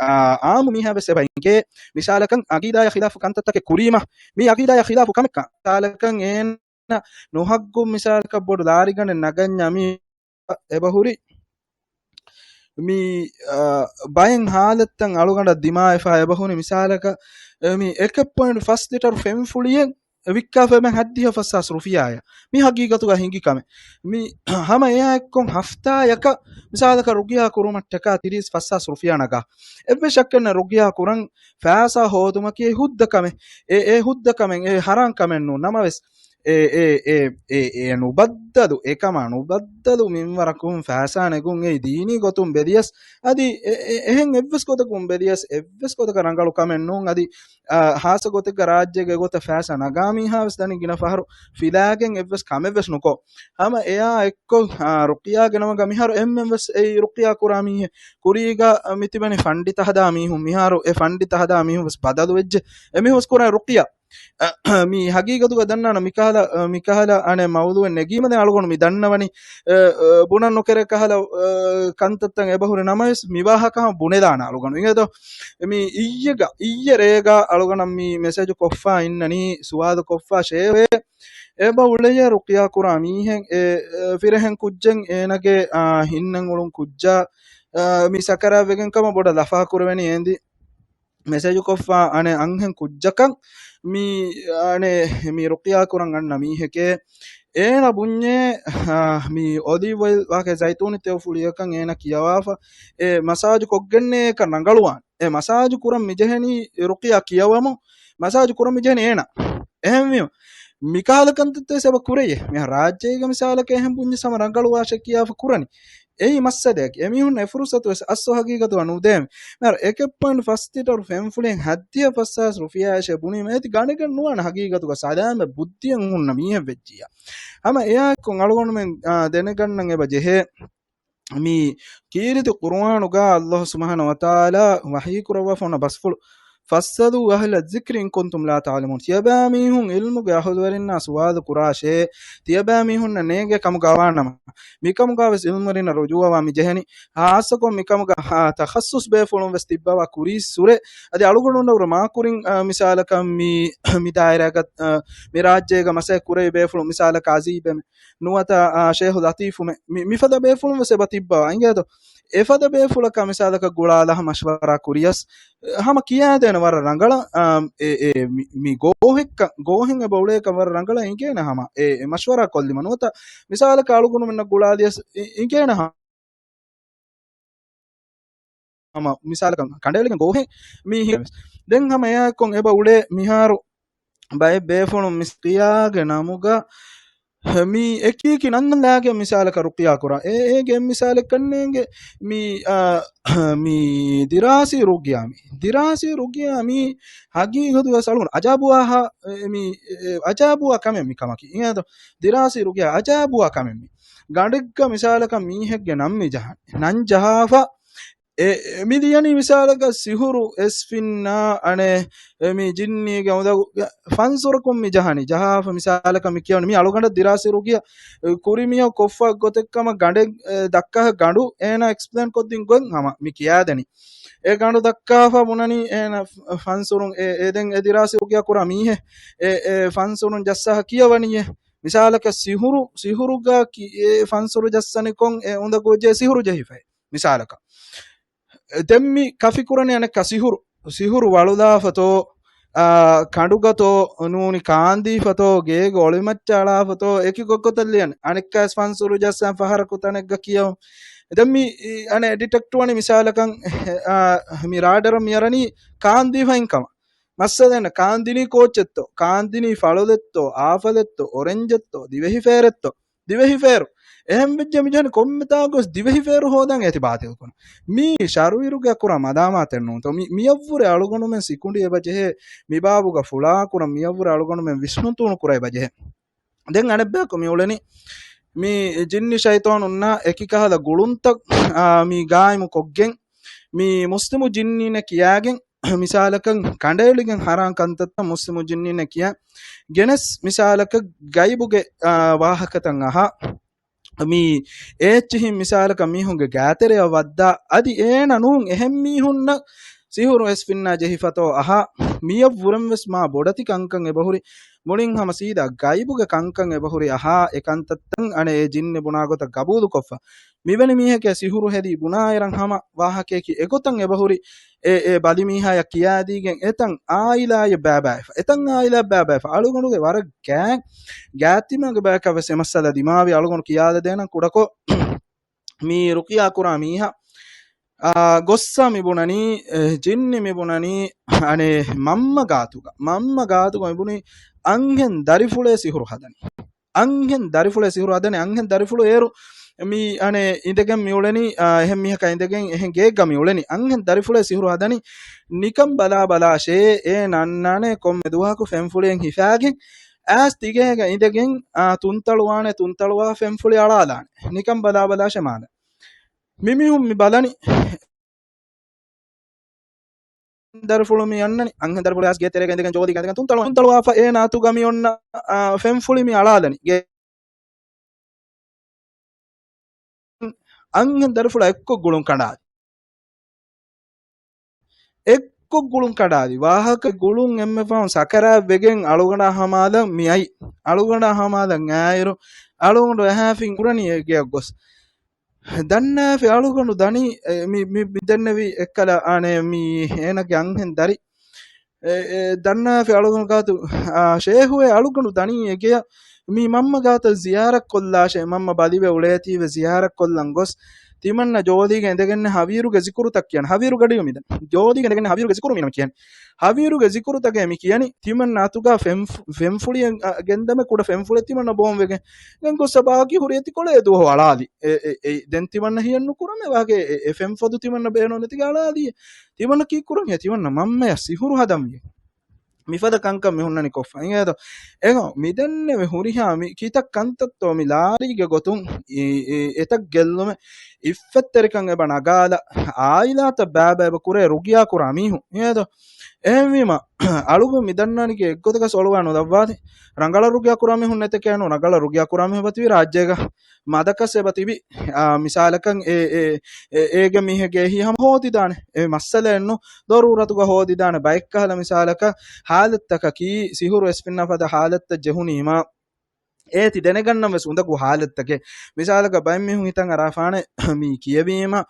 އާ، ޢާއްމު މީހާ ވެސް އެބަ އިނގޭ މިސާލަކަށް ޢަޤީދާޔާ ޚިލާފު ކަންތައްތަކެއް ކުރީމަ، މި ޢަޤީދާޔާ ޚިލާފު ކަމެއްކަން މިސާލަކަށް އޭނަ ނުހައްގު މިސާލަކަށް ބޮޑު ލާރިގަނޑެއް ނަގަންޏާ މީ އެބަހުރި. މި، އާ، ބައެއް ހާލަތްތައް އަޅުގަނޑަށް ދިމާވެފަ އެބަހުރި. މިސާލަކަށް، އެ، މި އެކެއް ޕޮއިންޓް ފަސް ލިޓަރު ފެންފުޅިއެއް ވިއްކާފަ އެބަ ހަތްދިހަ ފަސްހާސް ރުފިޔާއެއް. މި ހަގީގަތުގަ ހިނގި ކަމެއް. މި ހަމަ އެއާއެއްކޮށް ހަފްތާޔަކަށް މިސާލަކަށް ރުގިޔާ ކުރުމަށްޓަކާ ތިރީސް ފަސްހާސް ރުފިޔާ ނަގާ. އެއްވެސް ޝައްކެއް ނެތް ރުގިޔާ ކުރަން ފައިސާ ހޯދުމަކީ އެ ހުއްދަ ކަމެއް. އެ، އެ ހުއްދަ ކަމެއް، އެ ހަރާން ކަމެއް ނޫން. ނަމަވެސް، އެ، އެ، އެ، އެ، އެ ނުބައްދަލު، އެކަމާ ނުބައްދަލު މިންވަރަކުން ފައިސާ ނެގުން އެއީ ދީނީ ގޮތުން ބެލިޔަސް، އަދި އެ، އެ، އެހެން އެއްވެސް ގޮތަކުން ބެލިޔަސް، އެއްވެސް ގޮތަކަށް ރަނގަޅު ކަމެއް ނޫން. އަދި، އާ، ހާއްސަ ގޮތެއްގަ ރާއްޖޭގެ ގޮތަށް ފައިސާ ނަގާ މީހާ ވެސް ދަނީ ގިނަ ފަހަރު ފިލާގެން އެއްވެސް ކަމެއްވެސް ނުކޮށް. ހަމަ އެއާ އެއްކޮށް، އާ، ރުޤިޔާގެ ނަމުގަ މިހާރު އެންމެން ވެސް އެއީ ރުޤިޔާ ކުރާ މީހެއް. ކުރީގަ މިތިބެނީ ފަންޑިތަ ހަދާ މީހުން. މިހާރު އެ ފަންޑިތަ ހަދާ މީހުން ވެސް ބަދަލު ވެއްޖެ. އެމީހުން ވެސް ކުރާ ރުޤިޔާ. މި ހަގީގަތުގަ ދަންނާނަ މިކަހަލަ، މިކަހަލަ އަނެއް މައުޟޫއެއް ނެގީމަ ދެން އަޅުގަނޑު މި ދަންނަވަނީ، އަ، އަ، ބުނަން ނުކެރޭ ކަހަލަ، އަ، ކަންތައްތައް އެބަހުރި ނަމަވެސް މި ވާހަކަ ހަމަ ބުނެލާނަ އަޅުގަނޑު. އިނގޭތޯ؟ މި އިއްޔެގަ، އިއްޔެ ރޭގަ އަޅުގަނޑަށް މި މެސެޖު ކޮށްފަ އިންނަނީ، ސުވާލު ކޮށްފަ ޝޭވޭ، އެބަ އުޅެޔޭ ރުޤިޔާ ކުރާ މީހެއް، އެ، އެ، ފިރިހެން ކުއްޖެއް އޭނަގެ، އާ، ހިންނަން އުޅުން ކުއްޖާ، އާ، މި ސަކަރާތްވެގެން ކަމަށް ބޮޑަށް ލަފާ ކުރެވެނީ އޭނދި. މެސެޖު ކޮށްފަ އަނެއް އަންހެން ކުއްޖަކަށް މި، އަނެއް މި ރުޤިޔާ ކުރަން އަންނަ މީހެކޭ. އޭނަ ބުންޏޭ، އާ، މި އޮލިވް އޮއިލް ވާކޭ ޒައިތޫނި ތެޔޮ ފުޅިއަކަށް އޭނަ ކިޔަވާފަ އެ މަސާޖު ކޮށްގެންނޭ އެކަން ރަނގަޅުވާނެ. އެ މަސާޖު ކުރަން މި ޖެހެނީ ރުޤިޔާ ކިޔަވަމުން މަސާޖު ކުރަން މި ޖެހެނީ އޭނަ. އެހެންވީމަ، މިކަހަލަ ކަންތައްތައް ވެސް އެބަ ކުރެޔޭ. މިހާ ރާއްޖޭގަ މިސާލަކަށް އެހެން ބުންޏެއް ހަމަ ރަނގަޅުވާށޭ ކިޔާފަ ކުރަނީ. އެއީ މައްސަލައަކީ. އެމީހުން އެ ފުރުސަތު ވެސް އަސްލު ހަގީގަތުގަ ނުދޭމެ. މިހާރު އެކެއް ޕޮއިންޓް ފަސް ލިޓަރު ފެންފުޅިއެއް ހައްދިހަ ފަސްހާސް ރުފިޔާއަށޭ ބުނީމަ އޭތި ގަނެގެން ނުވާނެ ހަގީގަތުގަ ސަލާމަތް ބުއްދިއެއް ހުންނަ މީހެއް ވެއްޖިއްޔާ. ހަމަ އެއާއެއްކޮށް އަޅުގަނޑުމެން، އާ، ދެނެގަންނަން އެބަ ޖެހޭ. މި ކީރިތި ޤުރުއާނުގަ ﷲ ސުބްޙާނަހޫ ވަތަޢާލާ ވަޙީ ކުރައްވާފަ ހުންނަ ބަސްފުޅު، "فَاسْأَلُوا أَهْلَ الذِّكْرِ إِنْ كُنْتُمْ لَا تَعْلَمُونَ." ތިޔަބައިމީހުން ޢިލްމުގެ އަހުލުވެރިންނާ ސުވާލު ކުރާށޭ، ތިޔަބައިމީހުންނަށް ނޭނގޭ ކަމުގަ ވާނަމަ، މިކަމުގަ ވެސް ޢިލްމުވެރިންނަށް ރުޖޫޢަވާ މި ޖެހެނީ. ޚާއްޞަކޮށް މިކަމުގަ ތަޚައްޞުޞް ބޭފުޅުން ވެސް ތިއްބަވާ ކުރީއްސުރެ. އަދި އަޅުގަނޑުމެންނަށް ވުރެ މާކުރިން، އާ، މިސާލަކަށް މި، މި ދާއިރާގަ، އާ، މި ރާއްޖޭގަ މަސައްކަތް ކުރެވި ބޭފުޅުން މިސާލަކަށް އަޒީބެމެ. ނުވަތަ، އާ، ޝޭޚު ލަތީފުމެ، މި، މިފަދަ ބޭފުޅުން ވެސް އެބަ ތިއްބަވާ. އިނގޭތޯ؟ އެފަދަ ބޭފުޅަކާ މިސާލަކަށް ގުޅާލާ މަޝްވަރާ ކުރިޔަސް، ހަމަ ކިޔާދޭނެ ވަރަށް ރަނގަޅަށް، އާ، އެ، އެ، މި، މި ގޯހެއްކަ، ގޯހެއް އެބަ އުޅޭކަން ވަރަށް ރަނގަޅަށް އިނގޭނެ ހަމަ އެ، އެ މަޝްވަރާ ކޮށްލީމަ. ނުވަތަ މިސާލަކަށް އަޅުގަނޑުމެންނަށް ގުޅާލިޔަސް އި، އިނގޭނެ ހަމަ. ހަމަ މިސާލަކަށް ކަނޑައެޅިގެން ގޯހެއް މީ ހިނގަވެސް. ދެން ހަމަ އެއާއެއްކޮށް އެބަ އުޅޭ މިހާރު ބައެއް ބޭފުޅުން މިސް ރުޤިޔާގެ ނަމުގަ މި އެކީކި ނަންނަލާގެ މިސާލަކަށް ރުޤިޔާ ކުރާ. އެ، އޭގެ މިސާލެއް ކަންނޭނގެ މި، އާ، މި ދިރާސީ ރުޤިޔާ މި. ދިރާސީ ރުޤިޔާ މި ހަގީގަތުގަ ސަޅުން އަޖާބުވާހާ، އެ، މި، އެ، އަޖާބުވާ ކަމެއް މި ކަމަކީ. އިނގޭތޯ؟ ދިރާސީ ރުޤިޔާ އަޖާބުވާ ކަމެއް މި. ގަނޑެއްގަ މިސާލަކަށް މީހެއްގެ ނަން މި ޖަހަން. ނަން ޖަހާފަ އެ، އެ، މި ލިޔަނީ މިސާލަކަށް ސިހުރު އެސްފިންނާ އަނެއް، އެ، މި ޖިންނީގެ އުނދަގޫ ފަންސުރަކުން މި ޖަހަނީ. ޖަހާފަ މިސާލަކަށް މި ކިޔަވަނީ މި އަޅުގަނޑަށް ދިރާސީ ރުޤިޔާ، އެ، ކުރި މީހަކު ކޮށްފަ ގޮތެއް ކަމަށް ގަނޑެއް، އެ، ދައްކާ ގަނޑު އޭނާ އެކްސްޕްލޭން ކޮށްދިން ގޮތް ހަމަ މި ކިޔާދެނީ. އެ ގަނޑު ދައްކާފަ ބުނަނީ އޭނަ ފަ-، ފަންސުރުން އެ، އެ ދެން އެ ދިރާސީ ރުޤިޔާ ކުރާ މީހެއް އެ، އެ ފަންސުރުން ޖައްސާ ކިޔަވަނީއޭ. މިސާލަކަށް ސިހުރު، ސިހުރުގަ ކި-، އެ ފަންސުރު ޖައްސަނިކޮށް އެ އުނދަގޫ ޖެހި ސިހުރު ޖެހިފައި. މިސާލަކަށް. ދެން މި ކަފި ކުރަނީ އަނެއްކާ ސިހުރު. ސިހުރު ވަޅުލާފަތޯ، އާ، ކަނޑުގަތޯ، ނޫނީ ކާންދީފަތޯ، ގޭގެ އޮޅިމައްޗަށް އަޅާފަތޯ، އެކި ގޮތްގޮތަށް ލިޔަން. އަނެއްކާވެސް ފަންސުރު ޖައްސަން ފަހަރަކު ތަނެއްގަ ކިޔަވަން. ދެން މި، އި، އަނެއް ޑިޓެކްޓް ވަނީ މިސާލަކަށް، އާ، މި ރާޑަރަށް މިއަރަނީ ކާންދީފައިން ކަމަށް. މައްސަލައެއް ނެތް. ކާންދިނީ ކޯއްޗެއްތޯ، ކާންދިނީ ފަޅޮލެއްތޯ، އާފަލެއްތޯ، އޮރެންޖެއްތޯ، ދިވެހިފޭރެއްތޯ. ދިވެހިފޭރު. އެހެން ވެއްޖެ މި ޖެހެނީ ކޮންމެ ތާކުވެސް ދިވެހިފޭރު ހޯދަން އޭތި ބާތިލް ކުރަން. މީ ޝަރުއީ ރުޤިޔާ ކުރާ މަދާމާތެއް ނޫންތޯ. މި، މިއަށްވުރެ އަޅުގަނޑުމެން ސިކުނޑި އެބަ ޖެހޭ، މި ބާބުގަ ފުޅާ ކުރަން މިއަށްވުރެ އަޅުގަނޑުމެން ވިސްނުންތޫނު ކުރައްވަ އެބަ ޖެހޭ. ދެން އަނެއްބަޔަކު މި އުޅެނީ މި ޖިންނި ޝައިޠާނުންނާ އެކި ކަހަލަ ގުޅުންތައް، އާ، މި ގާއިމު ކޮށްގެން މި މުސްލިމު ޖިންނީންނޭ ކިޔާގެން މިސާލަކަށް ކަނޑައެޅިގެން ހަރާން ކަންތައްތައް މުސްލިމު ޖިންނީންނޭ ކިޔާ ގެނެސް މިސާލަކަށް ގައިބުގެ، އާ، ވާހަކަތައް އަހާ މި އޭއްޗިހިން މިސާލަކަށް މީހުންގެ ގާތެރެއަށް ވައްދާ އަދި އޭނަ ނޫން އެހެން މީހުންނަށް ސިހުރު އެސްފިންނާ ޖެހިފަތޯ އަހާ، މިއަށްވުރެން ވެސް މާ ބޮޑެތި ކަންކަން އެބަހުރި. މުޅިން ހަމަ ސީދާ ގައިބުގެ ކަންކަން އެބަހުރި އަހާ، އެ ކަންތައްތައް އަނެއް އެ ޖިންނި ބުނާ ގޮތަށް ގަބޫލުކޮށްފަ. މިވެނި މީހެކޭ ސިހުރު ހެދީ ބުނާއިރަށް ހަމަ ވާހަކަޔަކީ އެގޮތަށް އެބަހުރި. އެ، އެ ބަލިމީހާޔަށް ކިޔާދީގެން އެތަން އާއިލާއެއް ބައިބައިފަ. އެތަން އާއިލާއެއް ބައިބައިފަ. އަޅުގަނޑުގެ ވަރަށް ގާތް، ގާތްތިމާގެ ބަޔަކަށް ވެސް އެ މައްސަލަ ދިމާވި. އަޅުގަނޑު ކިޔާލަދޭނަން ކުޑަކޮށް. މި ރުޤިޔާ ކުރާ މީހާ، އާ، ގޮއްސަ މި ބުނަނީ، އެ، ޖިންނި މި ބުނަނީ، އަނެއް މަންމަ ގާތުގަ، މަންމަ ގާތުގަ މި ބުނީ އަންހެން ދަރިފުޅޭ ސިހުރު ހަދަނީ. އަންހެން ދަރިފުޅޭ ސިހުރު ހަދަނީ. އަންހެން ދަރިފުޅު އޭރު މި އަނެއް އިނދެގެން މި އުޅެނީ، އާ، އެހެން މީހަކާ އިނދެގެން އެހެން ގެއެއްގަ މި އުޅެނީ. އަންހެން ދަރިފުޅޭ ސިހުރު ހަދަނީ. ނިކަން ބަލާ ބަލާށޭ އޭނަ އަންނާނެ ކޮންމެ ދުވަހަކު ފެންފުޅިއެއް ހިފާގެން އައިސް ތިގޭގަ އިނދެގެން، އާ، ތުންތަޅުވާނެ، ތުންތަޅުވާ ފެންފުޅި އަޅާލާނެ. ނިކަން ބަލާ ބަލާށޭ މާލެ. މި މީހުން މި ބަލަނީ ދަރިފުޅު މި އަންނަނީ. އަންހެން ދަރިފުޅާސް ގޭ ތެރޭގަ އިނދެގެން ޖޯލީގަ އިނދެގެން ތުންތަޅު، ތުންތަޅުވާފަ އޭނަ އަތުގަ މި އޮންނަ، އާ، ފެންފުޅި މި އަޅާލަނީ. ގޭ އަންހެން ދަރިފުޅާ އެއްކޮށް ގުޅުން ކަނޑާލި. އެއްކޮށް ގުޅުން ކަނޑާލި. ވާހަކަ ގުޅުން އެންމެ ފަހުން ސަކަރާތް ވެގެން އަޅުގަނޑާ ހަމާލަށް މި އައި. އަޅުގަނޑާ ހަމާލަށް އައިއިރު އަޅުގަނޑު އެހާފިން އުރަނީ އެ ގެއަށް ގޮސް. ދަންނާފި އަޅުގަނޑު ދަނީ، އެ، މި، މި، މި ދެންނެވި އެއްކަލަ، އާނެ، މި އޭނަގެ އަންހެން ދަރި. އެ، އެ، ދަންނާފި އަޅުގަނޑު ގާތު، އާ، ޝޭހުއޭ އަޅުގަނޑު ދަނީ އެގެޔަށް މި މަންމަ ގާތަށް ޒިޔާރަތް ކޮށްލާށޭ، މަންމަ ބަލިވެ އުޅޭތީވެ ޒިޔާރަތް ކޮށްލަން ގޮސް، ތިމަންނަ ޖޯލީގެ އިނދެގެން ހަވީރުގެ ޒިކުރުތައް ކިޔަން. ހަވީރު ގަޑިއު މިދަން. ޖޯލީގެ އިނދެގެން ހަވީރުގެ ޒިކުރު މިނަމަ ކިޔަން. ހަވީރުގެ ޒިކުރުތަކޭ މި ކިޔަނީ، ތިމަންނަ އަތުގަ ފެން، ފެންފުޅިއެއް، އަ، ގެންދަމެ ކުޑަ ފެންފުޅެއް ތިމަންނަ ބޯން ވެގެން. ދެން ގޮއްސަ ބާކީ ހުރި އެތިކޮޅޭ ދުވަހު އަޅާލި. އެ، އެ، އެ، ދެން ތިމަންނަ ހިޔެއް ނުކުރަމޭ ވާގެ އެ، އެ ފެންފޮދު ތިމަންނަ ބޭނުން ނެތިގެ އަޅާލި. ތިމަންނަ ކީއްކުރަން ހޭ ތިމަންނަ މަންމަޔަށް ސިހުރު ހަދަންވީ. މިފަދަ ކަންކަން މި ހުންނަނީ ކޮށްފަ އިނގޭތޯ؟ އެގޮ، މިދެންނެވި ހުރިހާ މި ކިތައް ކަންތައްތޯ މި ލާރީގެ ގޮތުން އި، އި، އެތައް ގެއްލުމެއް އިއްފަތްތެރިކަން އެބަ ނަގާލަ، އާއިލާތައް ބައިބައި އެބަ ކުރޭ ރުގިޔާ ކުރާ މީހުން އިނގޭތޯ؟ އެހެންވީމަ، އަޅުގަނޑު މި ދަންނާނީ އެއްގޮތަކަސް އޮޅުވާ ނުލައްވާތި. ރަނގަޅަށް ރުގިޔާ ކުރާ މީހުން ނެތެކޭނު، ރަނގަޅަށް ރުގިޔާ ކުރާ މީހުން އެބަތިބި ރާއްޖޭގަ. މަދަކަސް އެބަ ތިބި، އާ، މިސާލަކަށް އެ، އެ، އެ، އޭގެ މީހެއްގެ އެހީ ހަމަ ހޯދިދާނެ. އެ މައްސަލައެއްނު، ދޮރޫރަތުގަ ހޯދިދާނެ. ބައެއްކަހަލަ މިސާލަކަށް ހާލަތްތަކަކީ، ސިހުރު އެސްފިންނާ ފަދަ ހާލަތްތައް ޖެހުނީމާ، އޭތި ދެނެގަންނަން ވެސް އުނދަގޫ ހާލަތްތަކެއް. މިސާލަކަށް ބައެއް މީހުން ހިތަށް އަރާފާނެ މީ ކިޔެވީމަ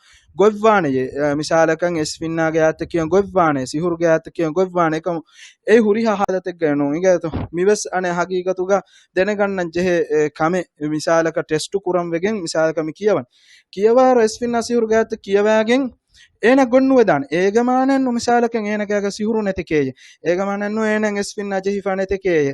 ގޮތްވާނެޔޭ. އެ، މިސާލަކަށް އެސްފިންނާގެ އާތަކެއް ގޮތްވާނެ، ސިހުރުގެ އާތަކެއް ގޮތްވާނެ. އެކަމު އެ ހުރިހާ ހާލަތެއްގައެއް ނޫން އިނގޭތޯ. މިވެސް އަނެއް ހަގީގަތުގަ ދެނެގަންނަން ޖެހޭ، އެ، ކަމެއް. މިސާލަކަށް ޓެސްޓު ކުރަން ވެގެން މިސާލަކަށް މި ކިޔަވަން. ކިޔަވާއިރު އެސްފިންނާ ސިހުރުގެ އާތަކެއް ކިޔަވާގެން އޭނަ ގޮތްނުވެދާނެ. އޭގެ މާނައެއްނު މިސާލަކަށް އޭނަގެ އަގަ ސިހުރު ނެތެކޭއެ. އޭގެ މާނައެއްނު އޭނަ އެސްފިންނާ ޖެހިފާ ނެތެކޭއެ.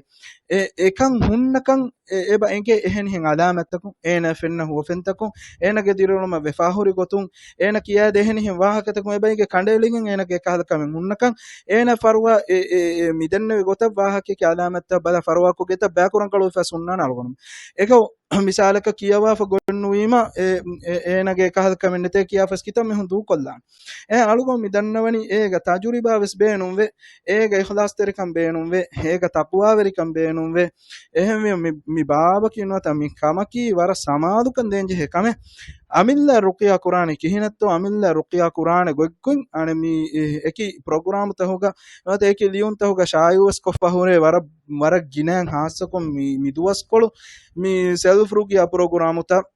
އެ، އެކަން ހުންނަކަން އެ، އެބަ އެނގޭ އެހެނިހެން އަލާމަތްތަކުން، އޭނަ ފެންނަ ހުވަފެންތަކުން، އޭނަގެ ދިރިއުޅުމަށް ވެފާހުރި ގޮތުން، އޭނަ ކިޔާދޭ އެހެނިހެން ވާހަކަތަކުން އެބަ އެނގޭ ކަނޑައެޅިގެން އޭނަގެ އެކަހަލަ ކަމެއް ހުންނަކަން، އޭނަ ފަރުވާ އެ، އެ، އެ، މިދެންނެވި ގޮތަށް ވާހަކައެކޭ އަލާމަތްތައް ބަލާ ފަރުވާކޮށް ގެތައް ބައިކުރަން ކަޅުވެފަސް ހުންނާނެ އަޅުގަނޑު. އެކަ މިސާލަކަށް ކިޔަވާފަ ގޮތްނުވީމަ، އެ، އެ، އޭނަގެ އެކަހަލަ ކަމެއް ނެތޭ ކިޔާފަސް ކިތައް މީހުން ދޫކޮށްލާނެ. އެ އަޅުގަނޑު މި ދަންނަވަނީ އޭގަ ތަޖުރިބާ ވެސް ބޭނުންވޭ، އޭގަ އިޚްލާސްތެރިކަން ބޭނުންވޭ، އޭގަ ތަޤްވާވެރިކަން ބޭނުންވޭ. އެހެންވީމަ މި، މި ބާބަކީ ނުވަތަ މި ކަމަކީ ވަރަށް ސަމާލުކަން ދޭންޖެހޭ ކަމެއް. އަމިއްލަ ރުޤިޔާ ކުރާނީ ކިހިނެއްތޯ؟ އަމިއްލަ ރުޤިޔާ ކުރާނެ ގޮތްގޮތް އަނެއް މި އެކި ޕްރޮގްރާމުތަހުގަ ނުވަތަ އެކި ލިޔުންތަހުގަ ޝާއިޢުވެސް ކޮށްފަ ހުރޭ ވަރަށް، ވަރަށް ގިނައިން ހާއްސަކޮށް މި، މި ދުވަސްކޮޅު މި ސެލްފް ރުޤިޔާ ޕްރޮގްރާމުތައް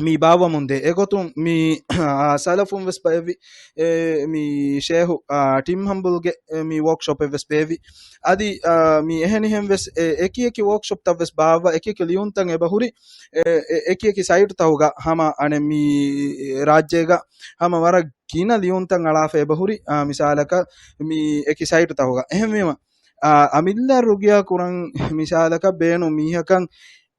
މި ބާއްވަމުންދޭ. އެގޮތުން މި، އާ، ސަލަފުން ވެސް ބައެއްވި، އެ، މި ޝޭހު، އާ، ޓިމް ހަމްބުލްގެ، އެ، މި ވޯކްޝޮޕެއް ވެސް ބޭއްވި. އަދި، އާ، މި އެހެނިހެން ވެސް، އެ، އެކި އެކި ވޯކްޝޮޕްތައް ވެސް ބާއްވާ، އެކި އެކި ލިޔުންތައް އެބަހުރި، އެ، އެ، އެކި އެކި ސައިޓުތަހުގަ ހަމަ އަނެއް މި ރާއްޖޭގަ ހަމަ ވަރަށް ގިނަ ލިޔުންތައް އަޅާފަ އެބަހުރި، އާ، މިސާލަކަށް މި އެކި ސައިޓުތަހުގަ. އެހެންވީމަ، އާ، އަމިއްލަ ރުގިޔާ ކުރަން މިސާލަކަށް ބޭނުން މީހަކަށް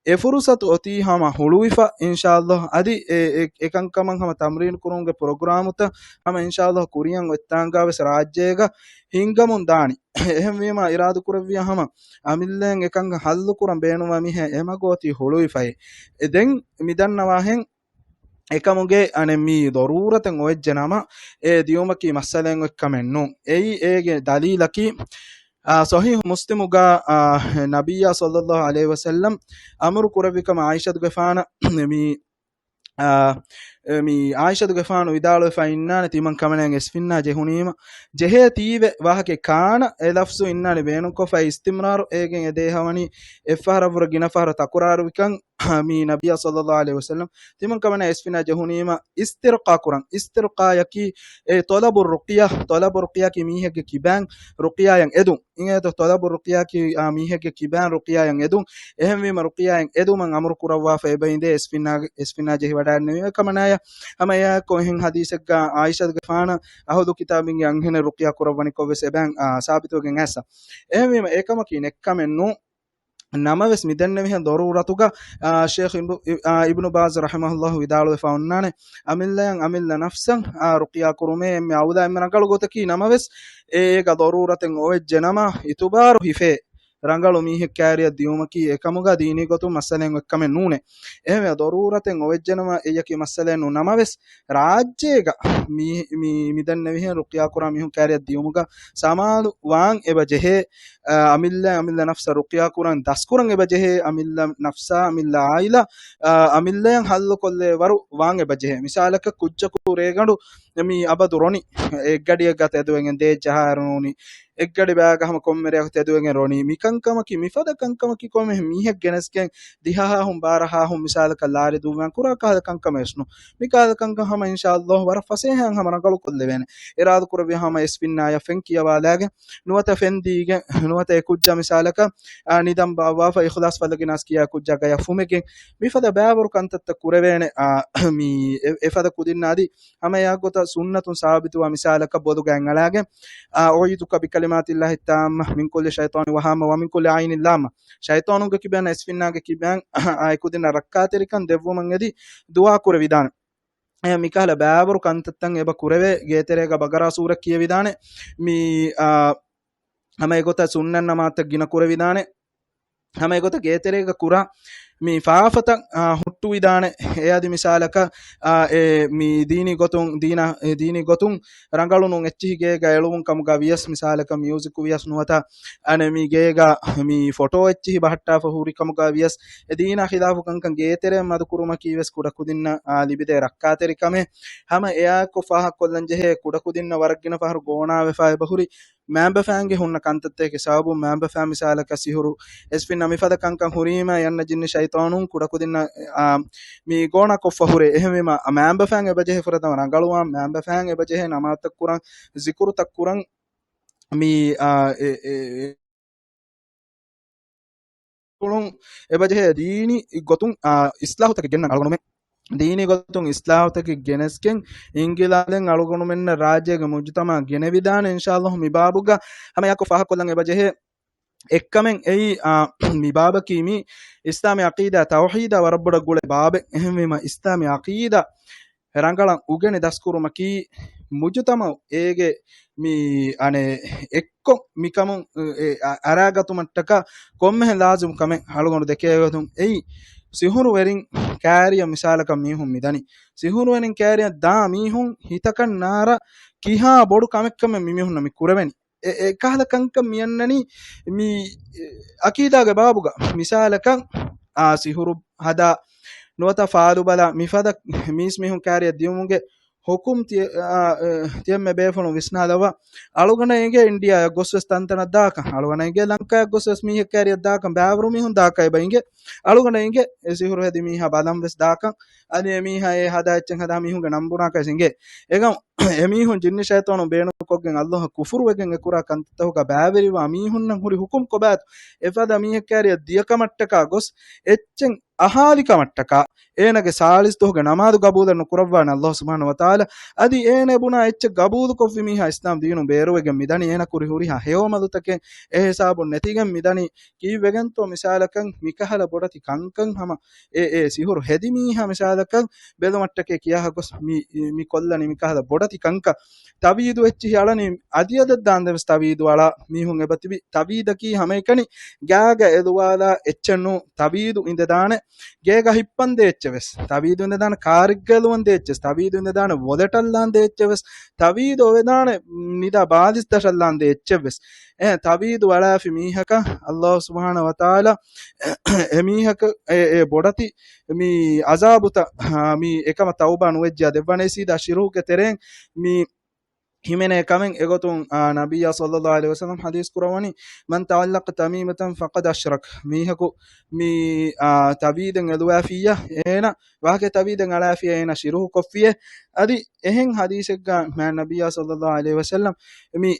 އެ ފުރުސަތު އޮތީ ހަމަ ހުޅުވިފަ، އިންޝާﷲ. އަދި އެ، އެ، އެކަންކަމަށް ހަމަ ތަމްރީން ކުރުމުގެ ޕްރޮގްރާމުތައް ހަމަ އިންޝާﷲ ކުރިޔަށް އޮތްތާނގާ ވެސް ރާއްޖޭގަ ހިންގަމުން ދާނީ. އެހެންވީމަ އިރާދަކުރެއްވިޔާ ހަމަ އަމިއްލައިން އެކަން ހައްލު ކުރަން ބޭނުންވާ މީހާ އެމަގު އޮތީ ހުޅުވިފައޭ. އެ ދެން މިދަންނަވާހެން އެކަމުގެ އަނެއް މީ ޟަރޫރަތެއް އޮވެއްޖެ ނަމަ، އެ ދިޔުމަކީ މައްސަލައެއް އޮތް ކަމެއް ނޫން. އެއީ އޭގެ ދަލީލަކީ، އާ، ޞަޙީޙު މުސްލިމުގަ، އާ، ނަބިއްޔާ ޞައްލައްލާހު ޢަލައިހި ވަސައްލަމް އަމުރު ކުރެއްވި ކަމަށް ޢާއިޝަތުގެފާނަށް މި، އާ، އެ، މި ޢާއިޝަތުގެފާނު ވިދާޅުވެފަ އިންނާނެ، ތިމަން ކަމަނައަށް އެސްފިންނާ ޖެހުނީމަ، ޖެހޭ ތީވެ ވާހަކަ ކާނަ އެ ލަފްޒު އިންނާނެ ބޭނުންކޮށްފައި އިސްތިމްރާރު އޭގެން އެދޭހަވަނީ އެއްފަހަރަށްވުރެ ގިނަ ފަހަރު ތަކުރާރުވިކަން، މި ނަބިއްޔާ ޞައްލައްލާހު ޢަލައިހި ވަސައްލަމް ތިމަން ކަމަނަ އެސްފިނާ ޖެހުނީމަ އިސްތިރްޤާ ކުރަން. އިސްތިރްޤާޔަކީ އެ ޠަލަބު ރުޤްޔާ، ޠަލަބު ރުޤްޔާކީ މީހެއްގެ ކިބައިން ރުޤްޔާޔަށް އެދުން. އިނގޭތޯ؟ ޠަލަބު ރުޤްޔާކީ، އާ، މީހެއްގެ ކިބައިން ރުޤްޔާޔަށް އެދުން. އެހެންވީމަ ރުޤްޔާޔަށް އެދުމަށް އަމުރު ކުރައްވާފަ އެބައިނދޭ އެސްފިނާގެ، އެސްފިނާ ޖެހިވަޑައިގެންނެވީމަ ކަމަނާޔަށް. ހަމަ އެއާއެކު އެހެން ޙަދީޘެއްގަ ޢާއިޝަތުގެފާނަށް އަހުލު ކިތާބިންގެ އަންހެނެއް ރުޤްޔާ ކުރައްވަނިކޮށްވެސް އެބައިން، އާ، ސާބިތުވެގެން އައިސްފަ. އެހެންވީމަ އެކަމަކީ ނެއްކަމެއް ނޫން. ނަމަވެސް މިދެންނެވިހެން ޟަރޫރަތުގަ، އާ، ޝޭޚް އިބްނު، އާ، އިބްނު ބާޒް ރަޙިމަހުﷲ ވިދާޅުވެފަ އޮންނާނެ، އަމިއްލަޔަށް އަމިއްލަ ނަފްސަށް، އާ، ރުޤްޔާ ކުރުމޭ އެންމެ އައުލާ އެންމެ ރަނގަޅު ގޮތަކީ. ނަމަވެސް އޭގަ ޟަރޫރަތެއް އޮވެއްޖެނަމަ އިތުބާރު ހިފޭ ރަނގަޅު މީހެއް ކާރިއަށް ދިޔުމަކީ އެކަމުގަ ދީނީ ގޮތުން މައްސަލައެއް އޮތްކަމެއް ނޫނޭ. އެހެންވެ ޟަރޫރަތެއް އޮވެއްޖެނަމަ އެއްޔަކީ މައްސަލައެއް ނޫން. ނަމަވެސް ރާއްޖޭގަ މި، މި، މިދެންނެވިހެން ރުޤްޔާ ކުރާ މީހުން ކާރިއަށް ދިޔުމުގަ ސަމާލު ވާން އެބަ ޖެހޭ، އަ، އަމިއްލަ، އަމިއްލަ ނަފްސަށް ރުޤްޔާ ކުރަން ދަސްކުރަން އެބަ ޖެހޭ، އަމިއްލަ ނަފްސާ، އަމިއްލަ ޢާއިލާ، އަ، އަމިއްލަޔަށް ޙައްލު ކޮށްލޭ ވަރު ވާން އެބަ ޖެހޭ. މިސާލަކަށް ކުއްޖަކު ރޭގަނޑު މި އަބަދު ރޮނި އެއްގަޑިއެއްގަ ތެދުވެގެން ދޭއް ޖަހާއިރު ނޫނީ، އެއްގަޑި ބައިގަ ހަމަ ކޮންމެ ރެއަކު ތެދުވެގެން ރޮނީ. މިކަންކަމަކީ، މިފަދަ ކަންކަމަކީ ކޮންމެ މީހެއް ގެނެސްގެން ދިހަހާހުން ބާރަހާހުން މިސާލަކަށް ލާރި ދުއްވާން ކުރާ ކަހަލަ ކަންކަމެއް ނޫން. މި ކަހަލަ ކަންކަން ހަމަ އިންޝާﷲ ވަރަށް ފަސޭހައިން ހަމަ ރަނގަޅު ކޮށްލެވޭނެ. އިރާދަ ކުރެއްވި ހަމަ އެސްފިންނާޔަށް ފެން ކިޔަވާލާގެން ނުވަތަ ފެން ދީގެން ނުވަތަ އެ ކުއްޖާ މިސާލަކަށް، އާ، ނިދަން ބާއްވާފަ އިޚްލާޞް ފަލަގިނާސް ކިޔާ ކުއްޖާ ގަޔަށް ފުމެގެން މިފަދަ ބައިވަރު ކަންތައްތައް ކުރެވޭނެ. އާ، މި އެ، އެފަދަ ކުދިންނާ އަދި ހަމަ އެއާ ގޮތަށް ސުންނަތުން ސާބިތުވާ މިސާލަކަށް ބޮލުގައި އަޅާގެން، އާ، أعيذك بكلمات الله التامة من كل شيطان وهامة ومن كل عين لامة. ޝައިޠާނުންގެ ކިބައިން އެސްފިންނާގެ ކިބައިން އާ، އެކުދިންނަށް ރައްކާތެރިކަން ދެއްވުމަށް އެދި ދުޢާ ކުރެވިދާނެ. އެ މިކަހަލަ ބައިވަރު ކަންތައްތައް އެބަ ކުރެވޭ، ގޭތެރޭގަ ބަގަރާ ސޫރަ ކިޔެވިދާނެ. މި، އާ، ހަމަ އެގޮތަށް ސުންނަތް ނަމާދުތައް ގިނަ ކުރެވިދާނެ. ހަމަ އެގޮތަށް ގޭތެރޭގަ ކުރާ މި ފާފަތައް، އާ، ހުއްޓުވިދާނެ. އެއަދި މިސާލަކަށް، އާ، އެ މި ދީނީ ގޮތުން، ދީނާ، އެ ދީނީ ގޮތުން ރަނގަޅުނު އެއްޗިހި ގޭގަ އެޅުވުން ކަމުގަ ވިޔަސް، މިސާލަކަށް މިއުޒިކު ވިޔަސް ނުވަތަ އަނެއް މި ގޭގަ މި ފޮޓޯ އެއްޗިހި ބަހައްޓާފަ ހުރި ކަމުގަ ވިޔަސް، އެ ދީނާ ޚިލާފު ކަންކަން ގޭތެރެއަށް މަދުކުރުމަކީ ވެސް ކުޑަކުދިންނަށް، އާ، ލިބިދޭ ރައްކާތެރިކަމެއް. ހަމަ އެއާއެކު ފާހަގަކޮށްލަން ޖެހޭ ކުޑަކުދިންނަށް ވަރަށް ގިނަ ފަހަރު ގޯނާވެފަ އެބަހުރި މައިންބަފައިންގެ ހުންނަ ކަންތައްތަކެއް ސަބަބުން މައިންބަފައިން މިސާލަކަށް ސިހުރު އެސްފިންނަށް މިފަދަ ކަންކަން ހުރީމަ އެ އަންނަ ޖިންނި ޝައިޠާނުން ކުޑަކުދިންނަށް، އާ، މި ގޯނާކޮށްފަ ހުރޭ. އެހެންވީމަ މައިންބަފައިން އެބަޖެހޭ ފުރަތަމަ ރަނގަޅުވާން، މައިންބަފައިން އެބަޖެހޭ ނަމާދުތައް ކުރަން، ޒިކުރުތައް ކުރަން، މި، އާ، އެ، އެ، އެ، އުޅުން އެބަޖެހޭ ދީނީ ގޮތުން، އާ، އިސްލާހުތަކެއް ގެންނަން އަޅުގަނޑުމެން. ދީނީ ގޮތުން އިސްލާހުތަކެއް ގެނެސްގެން އިންގިލާލެން އަޅުގަނޑުމެންނަށް ރާއްޖޭގެ މުޖުތަމަޢަށް ގެނެވިދާނެ އިންޝާﷲ. މި ބާބުގަ ހަމަ އެއާއެކު ފާހަގަކޮށްލަން އެބަޖެހޭ އެއްކަމެއް އެއީ، އާ، މި ބާބަކީ މި އިސްލާމީ ޢަޤީދާ ތައުޙީދާ ވަރަށް ބޮޑަށް ގުޅޭ ބާބެއް. އެހެންވީމަ އިސްލާމީ ޢަޤީދާ ރަނގަޅަށް އުގެނި ދަސްކުރުމަކީ މުޖުތަމަޢު އޭގެ މި އަނެއް އެއްކޮށް މިކަމުން އެ، އަ، އަރާގަތުމަށްޓަކާ ކޮންމެހެން ލާޒިމު ކަމެއް އަޅުގަނޑު ދެކޭ ގޮތުން އެއީ، ސިހުރުވެރިން ކާރިއަށް މިސާލަކަށް މީހުން މިދަނީ. ސިހުރުވެރިން ކާރިއަށް ދާ މީހުން ހިތަކަށް ނާރަ ކިހާ ބޮޑު ކަމެއްކަމެއް މިމީހުންނަށް މި ކުރެވެނީ. އެ، އެ ކަހަލަ ކަންކަން މި އަންނަނީ މި، އެ، ޢަޤީދާގެ ބާބުގަ. މިސާލަކަށް، އާ، ސިހުރު ހަދާ ނުވަތަ ފާލުބަލާ މިފަދަ މީސްމީހުން ކާރިއަށް ދިޔުމުގެ ޙުކުމް ތި-، އާ، އެ، ތިޔަންމެ ބޭފުޅުން ވިސްނާލައްވާ. އަޅުގަނޑަށް އެނގޭ އިންޑިއާއަށް ގޮސްވެސް ތަންތަނަށް ދާކަން. އަޅުގަނޑަށް އެނގޭ ލަންކާއަށް ގޮސްވެސް މީހެއް ކާރިއަށް ދާކަން. ބައިވަރު މީހުން ދާކަށް އެބަ އިނގޭ. އަޅުގަނޑަށް އެނގޭ އެ ސިހުރު ހެދި މީހާ ބަލަން ވެސް ދާކަން. އަދި އެ މީހާ އެ ހަދާ އެއްޗެއް ހަދާ މީހުންގެ ނަން ބުނާކަށް އެނގޭ. އެގަ އެމީހުން ޖިންނި ޝައިޠާނުން ބޭނުންކޮށްގެން އައްލާހަށް ކުފުރުވެގެން އެކުރާ ކަންތައްތަކުގަ ބައިވެރިވާ މީހުންނަށް ހުރި ޙުކުމް ކޮބާތޯ؟ އެފަދަ މީހެއް ކާރިއަށް ދިޔަކަމަށްޓަކާ ގޮސް އެއްޗެއް އަހާލިކަމަށްޓަކާ އޭނަގެ ސާޅީސް ދުވަހުގެ ނަމާދު ގަބޫލެއް ނުކުރައްވާނެ އައްލާހު ސުބްޙާނަހޫ ވަތަޢާލާ. އަދި އޭނަ ބުނާ އެއްޗެއް ގަބޫލުކޮށްފި މީހާ އިސްލާމް ދީނުން ބޭރުވެގެން މިދަނީ އޭނަ ކުރި ހުރިހާ ހެޔޮ އަމަލުތަކެއް އެހިސާބުން ނެތިގެން މިދަނީ. ކީއްވެގެންތޯ މިސާލަކަށް މިކަހަލަ ބޮޑެތި ކަންކަން ހަމަ އެ، އެ ސިހުރު ހެދި މީހާ މިސާލަކަށް ބެލުމަށްޓަކޭ ކިޔާ ގޮސް މި، މި ކޮށްލަނީ މިކަހަލަ ބޮޑ ތި ކަންކަން. ތަވީދު އެއްޗިހި އަޅަނީ އަދިއަދަށް ދާންދެން ވެސް ތަވީދު އަޅާ މީހުން އެބަތިބި. ތަވީދަކީ ހަމައެކަނި ގާގަ އެލުވާލާ އެއްޗެއް ނޫން. ތަވީދު އިނދެދާނެ ގޭގަ ހިއްޕަންދޭ އެއްޗެއް ވެސް. ތަވީދު އިނދެދާނެ ކާރެއްގަ އެލުވަންދޭ އެއްޗެއް ވެސް. ތަވީދު އިނދެދާނެ ވޮލެޓަށް ލާންދޭ އެއްޗެއް ވެސް. ތަވީދު އޮވެދާނެ ނިދާ ބާލިސް ދަށަށް ލާންދޭ އެއްޗެއް ވެސް. އެ ތަވީދު އަޅާފި މީހަކަށް ﷲ ސުބްޙާނަހޫ ވަތަޢާލާ އެ މީހަކަށް އެ، އެ ބޮޑަތި މި އަޒާބުތައް، މި އެކަމަށް ތައުބާ ނުވެއްޖެޔާ ދެއްވަނީ. ސީދާ ޝިރުކުގެ ތެރެއިން މި ހިމެނޭ ކަމެއް. އެގޮތުން، އާ، ނަބިއްޔާ ޞައްލައްލާހު ޢަލައިހި ވަސައްލަމް ޙަދީޘް ކުރައްވަނީ، "من تعلق تميمة فقد أشرك." މީހަކު މި، އާ، ތަވީދެއް އެލުވާފިއްޔާ އޭނަ ވާހަކަ ތަވީދެއް އަޅާފިއްޔާ އޭނަ ޝިރުކު ކޮށްފިއޭ. އަދި އެހެން ޙަދީޘެއްގަ މާ ނަބިއްޔާ ޞައްލައްލާހު ޢަލައިހި ވަސައްލަމް މި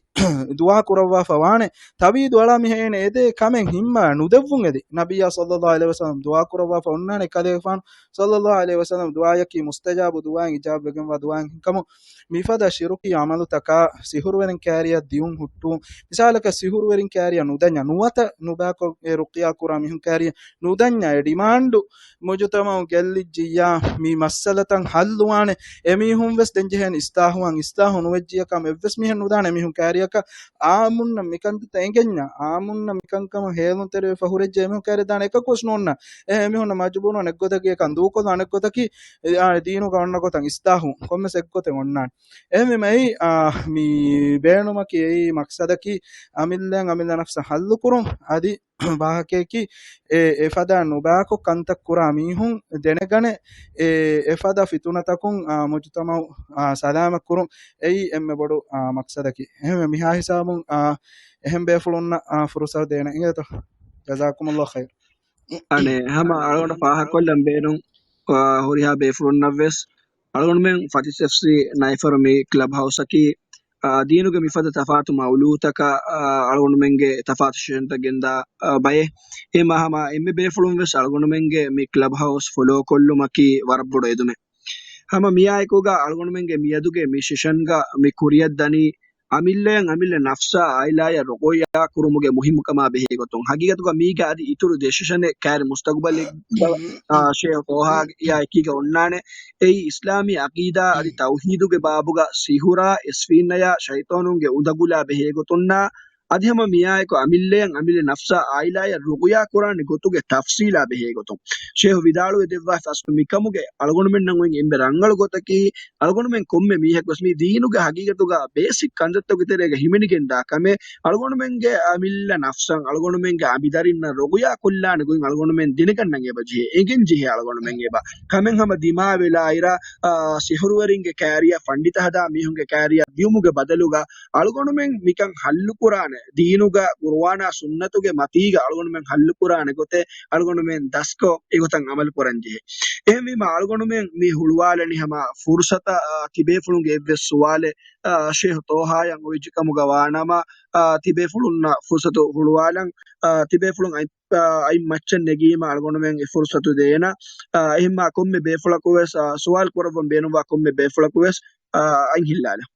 ދުޢާ ކުރައްވާފަ ވާނެ، ތަވީދު އަޅާ މީހާ އޭނަ އެދޭ ކަމެއް ހިންމާ ނުދެއްވުން އެދި. ނަބިއްޔާ ޞައްލައްލާހު ޢަލައިހި ވަސައްލަމް ދުޢާ ކުރައްވާފަ އޮންނާނެ ކަލޭގެފާނު ޞައްލައްލާހު ޢަލައިހި ވަސައްލަމް ދުޢާޔަކީ މުސްތަޖާބު ދުޢާއިން އިޖާބަވެގެންވާ ދުޢާއެއް ހިންކަމުން މިފަދަ ޝިރުކީ ޢަމަލުތަކާ ސިހުރުވެރިން ކާރިޔަށް ދިއުން ހުއްޓުވުން. މިސާލަކަށް ސިހުރުވެރިން ކާރިޔަށް ނުދަންޏާ ނުވަތަ ނުބާކޮށް އެ ރުޤްޔާ ކުރާ މީހުން ކާރިޔަށް ނުދަންޏާ އެ ޑިމާންޑު މުޖުތަމަޢު ގެއްލިއްޖިއްޔާ މި މައްސަލަތައް ޙައްލުވާނެ. އެމީހުން ވެސް ދެން ޖެހޭނެ އިސްލާޙުވާން، އިސްލާޙު ނުވެއްޖިއްޔާ ކަމެއް އެއްވެސް މީހެއް ނުދާނެ އެމީހުން ކާރިޔަކަށް. އާއްމުންނަށް މިކަންތައް އެނގެންޏާ، އާއްމުންނަށް މިކަންކަމަށް ހޭލުންތެރިވެފަ ހުރެއްޖެ އެމީހުން ކާރި ދާނެ އެކަކުވެސް ނޯންނާ. އެ އެމީހުންނަށް މަޖުބޫރުވާން އެއްގޮތަކީ އެކަން ދޫކޮށްލާން އެއްގޮތަކީ، އާ، ދީނުގަ އޮންނަ ގޮތަށް އިސްލާޙު ކޮންމެސް އެއްގޮތެއް އޮންނާނެ. އެހެންވީމަ އެއީ، އާ، މި ބޭނުމަކީ އެއީ މަޤްޞަދަކީ އަމިއްލައަށް އަމިއްލަ ނަފްސަށް ޙައްލު ކުރުން. އަދި ވާހަކަޔަކީ އެ އެފަދަ ނުބާކޮށް ކަންތައް ކުރާ މީހުން ދެނެގަނެ، އެ އެފަދަ ފިތުނަތަކުން، އާ، މުޖުތަމަޢު، އާ، ސަލާމަތް ކުރުން. އެއީ އެންމެ ބޮޑު، އާ، މަޤްޞަދަކީ. އެހެންވެ މިހާ ހިސާބުން، އާ، އެހެން ބޭފުޅުންނަށް، އާ، ފުރުޞަތު ދޭނެ. އިނގޭތޯ؟ ޖަޒާކުމުﷲ ޚައިރް. އަނެއް ހަމަ އަޅުގަނޑަށް ފާހަގަކޮށްލަން ބޭނުން، އާ، ހުރިހާ ބޭފުޅުންނަށްވެސް އަޅުގަނޑުމެން ފަތިސް އެފްސީ ނައިފަރު މި ކްލަބް ހައުސަކީ، އާ، ދީނުގެ މިފަދަ ތަފާތު މައުޟޫޢުތަކާ، އާ، އަޅުގަނޑުމެންގެ ތަފާތު ސެޝަންތައް ގެންދާ، އާ، ބައެއް. އެހެންމާ ހަމަ އެންމެ ބޭފުޅުން ވެސް އަޅުގަނޑުމެންގެ މި ކްލަބް ހައުސް ފޮލޯ ކޮށްލުމަކީ ވަރަށް ބޮޑު އެދުމެއް. ހަމަ މިއާއެކުގަ އަޅުގަނޑުމެންގެ މިއަދުގެ މި ސެޝަންގަ މި ކުރިއަށް ދަނީ، އަމިއްލައަށް އަމިއްލަ ނަފްސާ އާއިލާޔަށް ރުޤުޔާ ކުރުމުގެ މުހިއްމުކަމާ ބެހޭ ގޮތުން. ހަގީގަތުގަ މީގަ އަދި އިތުރު ދެ ސެޝަނެއް ކައިރި މުސްތަގުބަލެއްގަ، އާ، ޝޭހު ޠޯހާ އެކީގަ އޮންނާނެ. އެއީ އިސްލާމީ ޢަޤީދާ އަދި ތައުޙީދުގެ ބާބުގަ ސިހުރާ، އެސްފިންނަޔާ، ޝައިޠާނުންގެ އުނދަގުލާ ބެހޭ ގޮތުންނާ، އަދި ހަމަ މިއާއެކު އަމިއްލައަށް އަމިއްލަ ނަފްސާ އާއިލާޔަށް ރުޤުޔާ ކުރާނެ ގޮތުގެ ތަފްޞީލާ ބެހޭ ގޮތުން. ޝޭހު ވިދާޅުވެ ދެއްވާފަ އަސްލު މިކަމުގެ އަޅުގަނޑުމެންނަށް އޮތް އެންމެ ރަނގަޅު ގޮތަކީ، އަޅުގަނޑުމެން ކޮންމެ މީހަކުވެސް މި ދީނުގެ ހަގީގަތުގަ ބޭސިކް ކަންތައްތަކުގެ ތެރޭގަ ހިމެނިގެންދާ ކަމެއް، އަޅުގަނޑުމެންގެ އަމިއްލަ ނަފްސަށް އަޅުގަނޑުމެންގެ އަނބިދަރިންނަށް ރުޤުޔާ ކޮށްލާނެ ގޮތް އަޅުގަނޑުމެން ދެނެގަންނަން އެބަ ޖެހޭ، އެނގެން ޖެހޭ އަޅުގަނޑުމެން އެބަ. ކަމެއް ހަމަ ދިމާވެލާއިރަށް، އާ، ސިހުރުވެރިންގެ ކާރިޔަށް ފަންޑިތަ ހަދާ މީހުންގެ ކާރިޔަށް ދިޔުމުގެ ބަދަލުގަ އަޅުގަނޑުމެން މިކަން ހައްލުކުރާނެ، ދީނުގަ ޤުރުއާނާ ސުންނަތުގެ މަތީގަ އަޅުގަނޑުމެން ހައްލުކުރާނެ ގޮތެއް އަޅުގަނޑުމެން ދަސްކޮށް އެގޮތަށް ޢަމަލު ކުރަން ޖެހޭ. އެހެންވީމަ އަޅުގަނޑުމެން މި ހުޅުވާލަނީ ހަމަ ފުރުޞަތަށް، އާ، ތިބޭފުޅުންގެ އެއްވެސް ސުވާލެއް، އާ، ޝޭހު ޠޯހާއަށް އޮވެއްޖެ ކަމުގަ ވާނަމަ، އާ، ތިބޭފުޅުންނަށް ފުރުޞަތު ހުޅުވާލަން، އާ، ތިބޭފުޅުން އަތް، އާ، އަތް މައްޗަށް ނެގީމަ އަޅުގަނޑުމެން އެ ފުރުޞަތު ދޭނަ. އާ، އެހެންމާ ކޮންމެ ބޭފުޅަކުވެސް، އާ، ސުވާލު ކުރައްވަން ބޭނުންވާ ކޮންމެ ބޭފުޅަކުވެސް، އާ، އަތް ހިއްލާލަން.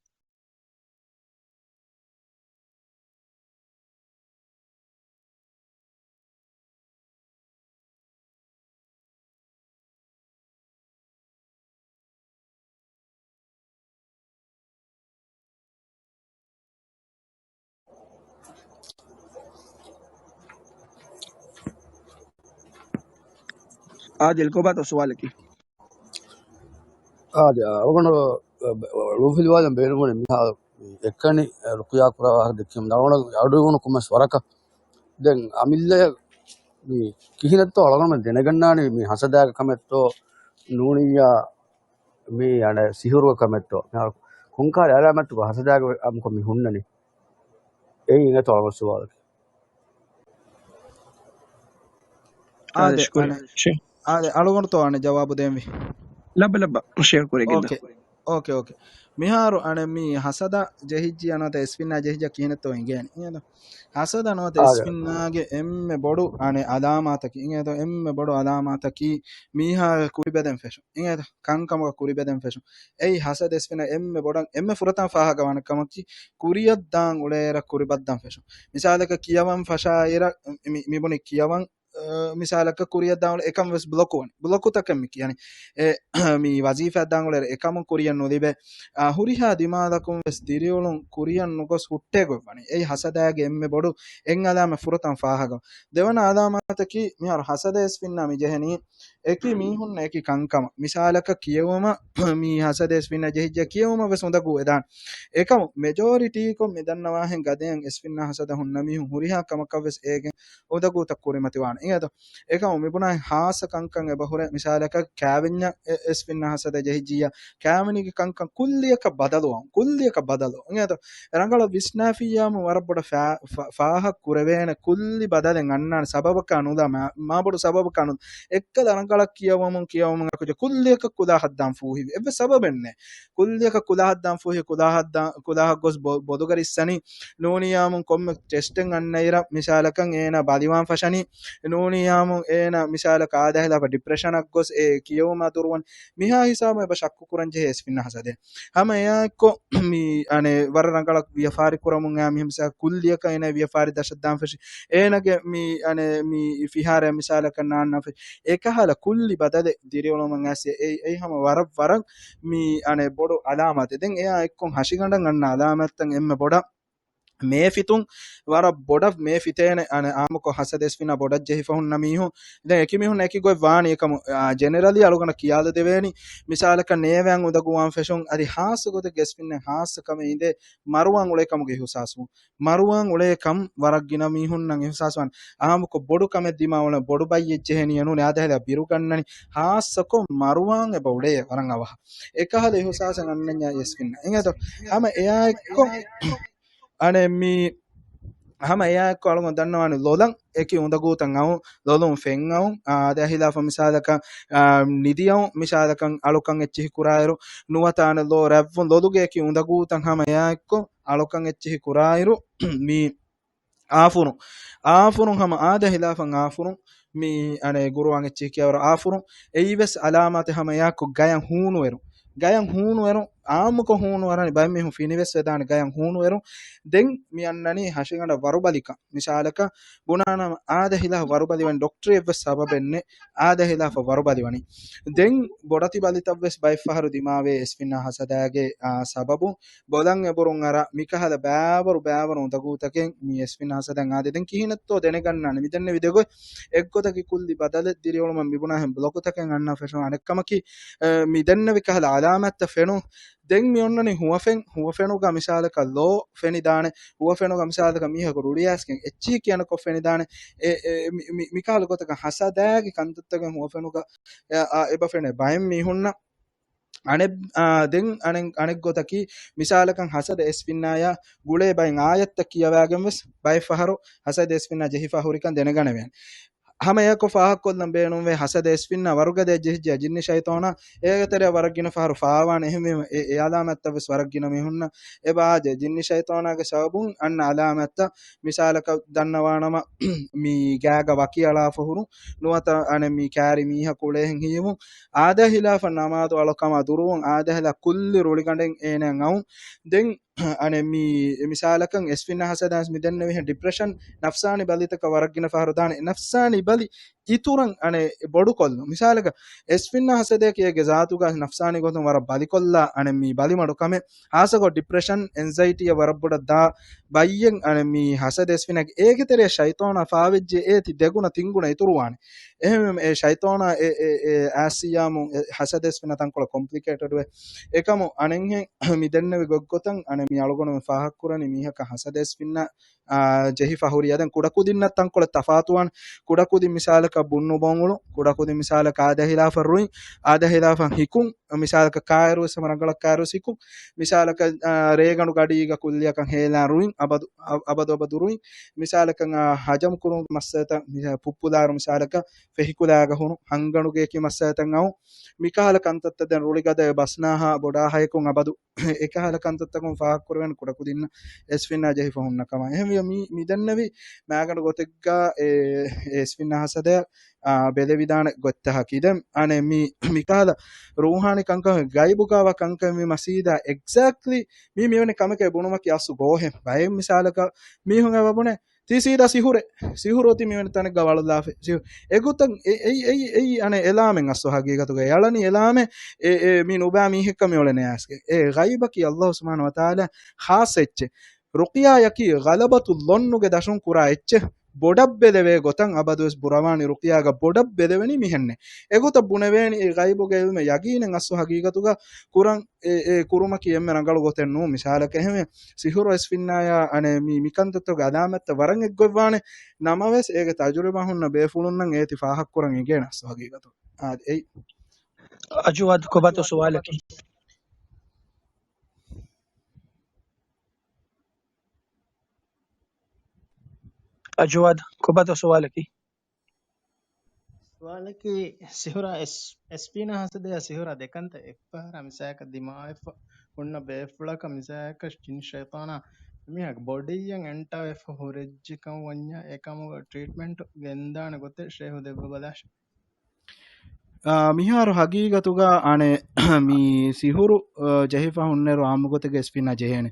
އާދިލް، ކޮބާތޯ ސުވާލަކީ؟ އާދެ، އަޅުގަނޑު ލޫފިލިވާލަން ބޭނުންވަނީ މިހާ އެކަނި ރުޤުޔާ ކުރާ ވާހަކަ ދެއްކީމަ އަޅުގަނޑު އަޑުއިވުނު ކޮންމެސް ވަރަކަށް. ދެން އަމިއްލަ މި ކިހިނެއްތޯ އަޅުގަނޑުމެން ދެނެގަންނާނީ މި ހަސަދާގެ ކަމެއްތޯ ނޫނިއްޔާ މި އަނެއް ސިހުރުގެ ކަމެއްތޯ؟ މިހާރު ކޮންކާލި އަލާމަތުގަ ހަސަދާގެ އަމުކޮށް މި ހުންނަނީ؟ އެއީ އިނގޭތޯ އަޅުގަނޑު ސުވާލަކީ. އާދެ، ޝުކުރިއްޔާ. އަނެއް، ޝޭ. އާދެ، އަޅުގަނޑުތޯ އަނެއް ޖަވާބު ދޭންވީ؟ ލައްބަ، ލައްބަ، ޝެއަރ ކުރެގެން. އޯކޭ. އޯކޭ، އޯކޭ. މިހާރު އަނެއް މި ހަސަދަ ޖެހިއްޖިއްޔާ ނުވަތަ އެސްފިންނާ ޖެހިއްޖިއްޔާ ކިހިނެއްތޯ އިނގޭނީ؟ އިނގޭތޯ؟ ހަސަދަ ނުވަތަ އާދެ. އެސްފިންނާގެ އެންމެ ބޮޑު އަނެއް އަލާމާތަކީ، އިނގޭތޯ؟ އެންމެ ބޮޑު އަލާމާތަކީ މީހާ ކުރިބެދެން ފެށުން. އިނގޭތޯ؟ ކަންކަމުގަ ކުރިބެދެން ފެށުން. އެއީ ހަސަދަ އެސްފިންނާ އެންމެ ބޮޑަށް، އެންމެ ފުރަތަމަ ފާހަގަވާނެ ކަމަކީ، ކުރިއަށް ދާން އުޅޭއިރަށް ކުރިބައްދަން ފެށުން. މިސާލަކަށް ކިޔަވަން ފަށާއިރަށް، މި، މިބުނި ކިޔަވަން މިސާލަކަށް ކުރިއަށް ދާން އެކަން ވެސް ބްލޮކު ވަނީ. ބްލޮކު ތަކެއް މި ކިޔަނީ. އެ، މި ވަޒީފާ ދާން އެކަމުން ކުރިއަށް ނުލިބޭ. އާ، ހުރިހާ ދިމާލަކުން ވެސް ދިރިއުޅުން ކުރިއަށް ނުގޮސް ހުއްޓޭ ގޮތް ވަނީ. އެއީ ހަސަދާގެ އެންމެ ބޮޑު އެއް އަލާމަތް ފުރަތަމަ ފާހަގަ. ދެވަނަ އަލާމަތަކީ މިހާރު ހަސަދަ އެސްފިންނާ މި ޖެހެނީ އެކި މީހުން އެކި ކަންކަމަށް. މިސާލަކަށް ކިޔެވުމަށް މި ހަސަދަ އެސްފިންނާ ޖެހިއްޖެ ކިޔެވުމަށް ވެސް އުނދަގޫ ވެދާނެ. އެކަމު މެޖޯރިޓީކޮށް މި ދަންނަވާހެން ގަދައަށް އެސްފިންނާ ހަސަދަ ހުންނަ މީހުން ހުރިހާ ކަމަކަށް ވެސް އޭގެން އުނދަގޫތައް ކުރިމަތިވާނެ. އިނގޭތޯ؟ އެކަމު މިބުނާ ހާއްސަ ކަންކަން އެބަހުރޭ. މިސާލަކަށް ކާވެންޏަށް އެ-، އެސްފިންނާ ހަސަދަ ޖެހިއްޖިއްޔާ ކާވެނީގެ ކަންކަން ކުއްލިއަކަށް ބަދަލުވަން. ކުއްލިއަކަށް ބަދަލުވަން. އިނގޭތޯ؟ ރަނގަޅަށް ވިސްނާފިއްޔާމު ވަރަށް ބޮޑަށް ފާ-، ފާ-، ފާހަގަ ކުރެވޭނެ ކުއްލި ބަދަލެއް އަންނާނެ. ސަބަބަކާ ނުލާ މާ-، މާބޮޑު ސަބަބަކާ ނުލާ. އެއްކަލަ ރަނގަޅަށް ކިޔަވަމުން ކިޔަވަމުން އެކު ކުއްލިއަކަށް ކުލާހަށްދާން ފޫހިވި. އެއްވެސް ސަބަބެއް ނެތް. ކުއްލިއަކަށް ކުލާހަށްދާން ފޫހި ކުލާހަށްދާ-، ކުލާހަށް ގޮސް ބޮ-، ބޮލުގަ ރިއްސަނީ. ނޫނިއްޔާމުން ކޮންމެ ޓެސްޓެއް އަންނައިރަށް މިސާލަކަށް އޭނާ ބަލިވާން ފަށަނީ. ނޫނިއްޔާމުން އޭނާ މިސާލަކަށް އާދަ ހިލާފަށް ޑިޕްރެޝަނަށް ގޮސް އެ ކިޔެވުމާ ދުރުވަން. މިހާ ހިސާބުން އެބަ ޝައްކު ކުރަން ޖެހޭ އެސްފިންނާ ހަސަދަ. ހަމަ އެއާއެއްކޮށް މި އަނެއް ވަރަށް ރަނގަޅަށް ވިޔަފާރި ކުރަމުން އައި މީހުން މިސާލަކަށް ކުއްލިއަކަށް އޭނާ ވިޔަފާރި ދަށަށް ދާން ފެށި. އޭނާގެ މި އަނެއް މި ފިހާރައަށް މިސާލަކަށް ނާންނާ ފެށި. އެކަހަލަ ކުއްލި ބަދަލެއް ދިރިއުޅުމަށް އައިސް އެ-، އެއީ ހަމަ ވަރަށް ވަރަށް މި އަނެއް ބޮޑު އަލާމާތެއް. ދެން އެއާ އެއްކޮށް ހަށިގަނޑަށް އަންނަ އަލާމާތްތައް އެންމެ ބޮޑަށް މޭފިތުން ވަރަށް ބޮޑަށް މޭ ފިތޭނެ. އަނެއް އާއްމުކޮށް ހަސަދަ އެސްފިންނާ ބޮޑަށް ޖެހިފަ ހުންނަ މީހުން. ދެން އެކި މީހުން އެކި ގޮތް ވާނީ އެކަމު، އާ، ޖެނެރަލީ އަޅުގަނޑަށް ކިޔާލަ ދެވޭނީ. މިސާލަކަށް ނޭވެއަށް އުނދަގޫވާން ފެށުން އަދި ހާއްސަ ގޮތެއްގެ އެސްފިންނަށް ހާއްސަ ކަމެއް އިނދޭ މަރުވާން އުޅޭ ކަމުގެ އިހުސާސްވުން. މަރުވާން އުޅޭ ކަން ވަރަށް ގިނަ މީހުންނަށް އިހުސާސްވާނެ. އާއްމުކޮށް ބޮޑު ކަމެއް ދިމާވަން ބޮޑު ބައްޔެއް ޖެހެނީ ނޫނީ އާދަ ހިލާ ބިރުގަންނަނީ. ހާއްސަކޮށް މަރުވާން އެބަ އުޅޭ ވަރަށް އަވަހަށް. އެކަހަލަ އިހުސާސެއް އަންނަންޏާ އެސްފިންނަށް. އިނގޭތޯ؟ ހަމަ އެއާއެއްކޮށް އަނެއް މި ހަމަ އެއާއެއްކޮށް އަޅުގަނޑު ދަންނަވާނެ ލޮލަށް އެކި އުނދަގޫތައް އައުން، ލޮލުން ފެން އައުން، އާ، އާދަ ހިލާފަށް މިސާލަކަށް، އާ، ނިދިއައުން، މިސާލަކަށް އަޅުކަން އެއްޗިހި ކުރާއިރު، ނުވަތަ އަނެއް ލޯ ރަތްވުން، ލޮލުގެ އެކި އުނދަގޫތައް ހަމަ އެއާއެއްކޮށް އަޅުކަން އެއްޗިހި ކުރާއިރު، މި އާފުރުން، އާފުރުން ހަމަ އާދަ ހިލާފަށް އާފުރުން، މި އަނެއް ގުރުއާން އެއްޗިހި ކިޔަވަރު އާފުރުން، އެއީވެސް އަލާމާތެއް ހަމަ އެއާއެއްކޮށް ގަޔަށް ހޫނުއެރު. ގަޔަށް ހޫނުއެރު، އާއްމުކޮށް ހޫނުއަރަނީ ބައެއް މީހުން ފިނިވެސް ވެދާނެ ގަޔަށް ހޫނުއެރު. ދެން މި އަންނަނީ ހަށިގަނޑަށް ވަރުބަލިކަން. މިސާލަކަށް ބުނާނަމަ އާދަ ހިލާ ވަރުބަލިވަން ޑޮކްޓަރެއްވެސް ސަބަބެއްނެ. އާދަ ހިލާފަށް ވަރުބަލިވަނީ. ދެން ބޮޑަތި ބަލިތައްވެސް ބައެއްފަހަރު ދިމާވޭ އެސްފިންނާ ހަސަދާގެ، އާ، ސަބަބުން. ބޮލަށް އެބުރުން އަރާ މިކަހަލަ ބައިވަރު ބައިވަރު އުނދަގޫތަކެއް މި އެސްފިން ހަސަދައަށް އާދޭ. ދެން ކިހިނެއްތޯ ދެނެގަންނާނެ. މި ދެންނެވި ދެގޮތް އެއްގޮތަކީ ކުއްލި ބަދަލެއް ދިރިއުޅުމަށް މިބުނާހެން ބްލޮކުތަކެއް އަންނާ ފެށުން. އަނެއްކަމަކީ، އެ، މި ދެންނެވި ކަހަލަ އަލާމާތްތައް ފެނުން. ދެން މި އޮންނަނީ ހުވަފެން، ހުވަފެނުގަ މިސާލަކަށް ލޯ ފެނިދާނެ. ހުވަފެނުގަ މިސާލަކަށް މީހަކު ރުޅިއައިސްގެން އެއްޗިހި ކިޔަނަކޮށް ފެނިދާނެ. އެ، އެ، މި، މި، މިކަހަލަ ގޮތަކަށް ހަސަދާގެ ކަންތައްތަކެއް ހުވަފެނުގަ، އެ، އާ، އެބަ ފެނޭ ބައެއް މީހުންނަށް. އަނެއް، އާ، ދެން އަނެއް، އަނެއް ގޮތަކީ، މިސާލަކަށް ހަސަދަ އެސްފިންނާޔާ ގުޅޭ ބައެއް އާޔަތްތައް ކިޔަވާގެން ވެސް ބައެއް ފަހަރު ހަސަދަ އެސްފިންނާ ޖެހިފަ ހުރިކަން ދެނެގަނެވޭނެ. ހަމަ އެއަކު ފާހަގަކޮށްލަން ބޭނުންވޭ، ހަސަދަ އެސްފިންނާ ވަރުގަދަ ޖެހިއްޖެ ޖިންނި ޝައިޠާނާ އޭގެ ތެރެއަށް ވަރަށް ގިނަ ފަހަރު ފާވާނެ. އެހެންވީމަ އެ، އެ އަލާމަތްތައް ވެސް ވަރަށް ގިނަ މީހުންނަށް އެބަ އާދޭ. ޖިންނި ޝައިޠާނާގެ ސަބަބުން އަންނަ އަލާމަތްތައް މިސާލަކަށް ދަންނަވާނަމަ، މި ގާގަ ވަކިއަޅާފަ ހުރުން، ނުވަތަ އަނެއް މި ކާރި މީހަކު އުޅޭހެން ހީވުން، އާދަ ހިލާފަށް ނަމާދު އަޅުކަމާ ދުރުވުން، އާދަ ހިލާ ކުއްލި ރުޅިގަނޑެއް އޭނައަށް އައުން. ދެން އަނެއް މި މިސާލަކަށް އެސްފިންނާ ހަސަދައަށް މި ދެންނެވިހެން ޑިޕްރެޝަން، ނަފްސާނީ ބަލިތަކަށް ވަރަށް ގިނަ ފަހަރު ދާނެ. އެ ނަފްސާނީ ބަލި އިތުރަށް އަނެއް ބޮޑުކޮށްލުން. މިސާލަކަށް އެސްފިންނާ ހަސަދައަކީ އޭގެ ޒާތުގަ ނަފްސާނީ ގޮތުން ވަރަށް ބަލިކޮށްލާ އަނެއް މި ބަލިމަޑު ކަމެއް. ހާއްސަކޮށް ޑިޕްރެޝަން، އެންޒައިޓީއަށް ވަރަށް ބޮޑަށް ދާ ބައްޔެއް އަނެއް މި ހަސަދަ އެސްފިންނާގެ އޭގެ ތެރެއަށް ޝައިޠާނާ ފާވެއްޖެ އޭތި ދެގުނަ ތިންގުނަ އިތުރުވާނެ. އެހެންވީމަ އެ ޝައިޠާނާ އެ، އެ، އެ އާސިޔާމު އެ ހަސަދަ އެސްފިންނާ ތަންކޮޅެއް ކޮމްޕްލިކޭޓެޑްވޭ. އެކަމު އަނެއްހެން މި ދެންނެވި ގޮތްގޮތަށް އަނެއް މި އަޅުގަނޑުމެން ފާހަގަކުރަނީ މީހަކަށް ހަސަދަ އެސްފިންނާ، އާ، ޖެހިފަ ހުރި. އަދި ކުޑަކުދިންނަށް ތަންކޮޅެއް ތަފާތުވާނެ. ކުޑަކުދިން މިސާލަކަށް ބުންނުބޮނގުޅު، ކުޑަކުދިން މިސާލަކަށް އާދަ ހިލާފަށް ރުއިން، އާދަ ހިލާފަށް ހިކުން، މިސާލަކަށް ކާއިރުވެސް ހަމަ ރަނގަޅަށް ކާއިރުވެސް ހިކުން، މިސާލަކަށް، އާ، ރޭގަނޑު ގަޑީގަ ކުއްލިއަކަށް ހޭލާން ރުއިން، އަބަދު، އަ-، އަބަދު އަބަދު ރުއިން، މިސާލަކަށް، އާ، ހަޖަމް ކުރުމުގެ މައްސަލަތައް، މި-، ޕުއްޕުލާރު މިސާލަކަށް ފެހިކުލާގަ ހުރުން، ހަންގަނޑުގެ އެކި މައްސަލަތައް އައުން، މިކަހަލަ ކަންތައްތައް ދެން ރުޅިގަދައެއް ބަސްނާހާ ބޮޑާހަޔަކުން އަބަދު އެކަހަލަ ކަންތައްތަކުން ފާހަގަކުރެވޭނެ ކުޑަކުދިންނަށް އެސްފިންނާ ޖެހިފަ ހުންނަ ކަމަށް. އެހެންވެ މި، މި ދެންނެވި މާގަނޑު ގޮތެއްގަ އެ، އެ އެސްފިންނާ ހަސަދަ، އާ، ބެލެވިދާނެ ގޮތްތަކަކީ. ދެން އަނެއް މި، މިކަހަލަ ރޫހާނީ ކަންކަން ގައިބުގަވާ ކަންކަން މި މަސީދާ އެގްޒެކްޓްލީ މި މިވެނި ކަމެކޭ ބުނުމަކީ އަސްލު ގޯހެއް. ބައެއް މިސާލަކަށް މީހުން އެބަ ބުނޭ ތީ ސީދާ ސިހުރެއް. ސިހުރު އޮތީ މިވެނި ތަނެއްގަ ވަޅުލާފަ. ސިހު-، އެގޮތަށް އެ-، އެއީ، އެއީ، އެއީ އަނެއް އެލާމެއް އަސްލު ހަގީގަތުގަ. އެ އަޅަނީ އެލާމެއް އެ، އެ، މި ނުބާ މީހެއްކަ މިއުޅެނެ އާސްގެ. އެ ޣައިބަކީ ﷲ ސުބްޙާނަހޫ ވަތަޢާލާ ޚާއްޞަ އެއްޗެއް. ރުޤިޔާއަކީ ޣަލަބަތު ޟަންނުގެ ދަށުން ކުރާ އެއްޗެއް. ބޮޑަށް ބެލެވޭ ގޮތަށް އަބަދުވެސް ބުރަވާނީ ރުޤިޔާގަ ބޮޑަށް ބެލެވެނީ މިހެންނެއް. އެގޮތަށް ބުނެވޭނީ އެ ޣައިބުގެ ޢިލްމެއް ޔަގީނެއް އަސްލު ހަގީގަތުގަ ކުރަން އެ، އެ ކުރުމަކީ އެންމެ ރަނގަޅު ގޮތެއް ނޫން. މިސާލަކަށް އެހެންވެ، ސިހުރު އެސްފިންނާޔާ އަނެއް މި، މިކަންތައްތަކުގެ އަލާމަތްތައް ވަރަށް އެއްގޮތްވާނެ. ނަމަވެސް އޭގެ ތަޖުރިބާ ހުންނަ ބޭފުޅުންނަށް އޭތި ފާހަގަކުރަން އެނގޭނެ އަސްލު ހަގީގަތު. އާދެ، އެއީ. އަޖުވާދު ކޮބާތޯ ސުވާލަކީ؟ އަޖުވާދު ކޮބާތޯ ސުވާލަކީ؟ ސުވާލަކީ، ސިހުރާ އެސް-، އެސްފިންނާ ހަސަދަޔާ ސިހުރާ ދެކަންތައް އެއްފަހަރާ މިސާލަކަށް ދިމާވެފަ ހުންނަ ބޭފުޅަކަށް މިސާލަކަށް ޖިން ޝައިޠާނާ މީހާގެ ބޮޑީއަށް އެންޓާވެފަ ހުރެއްޖެކަން ވަންޏާ އެކަމުގެ ޓްރީޓްމަންޓް ގެންދާނެ ގޮތެއް ޝޭހު ދެއްވަބަލާށެ. އާ، މިހާރު ހަގީގަތުގަ އަނެއް މި ސިހުރު، އާ، ޖެހިފަ ހުންނައިރު އާއްމުގޮތެއްގެ އެސްފިންނާ ޖެހޭނެ.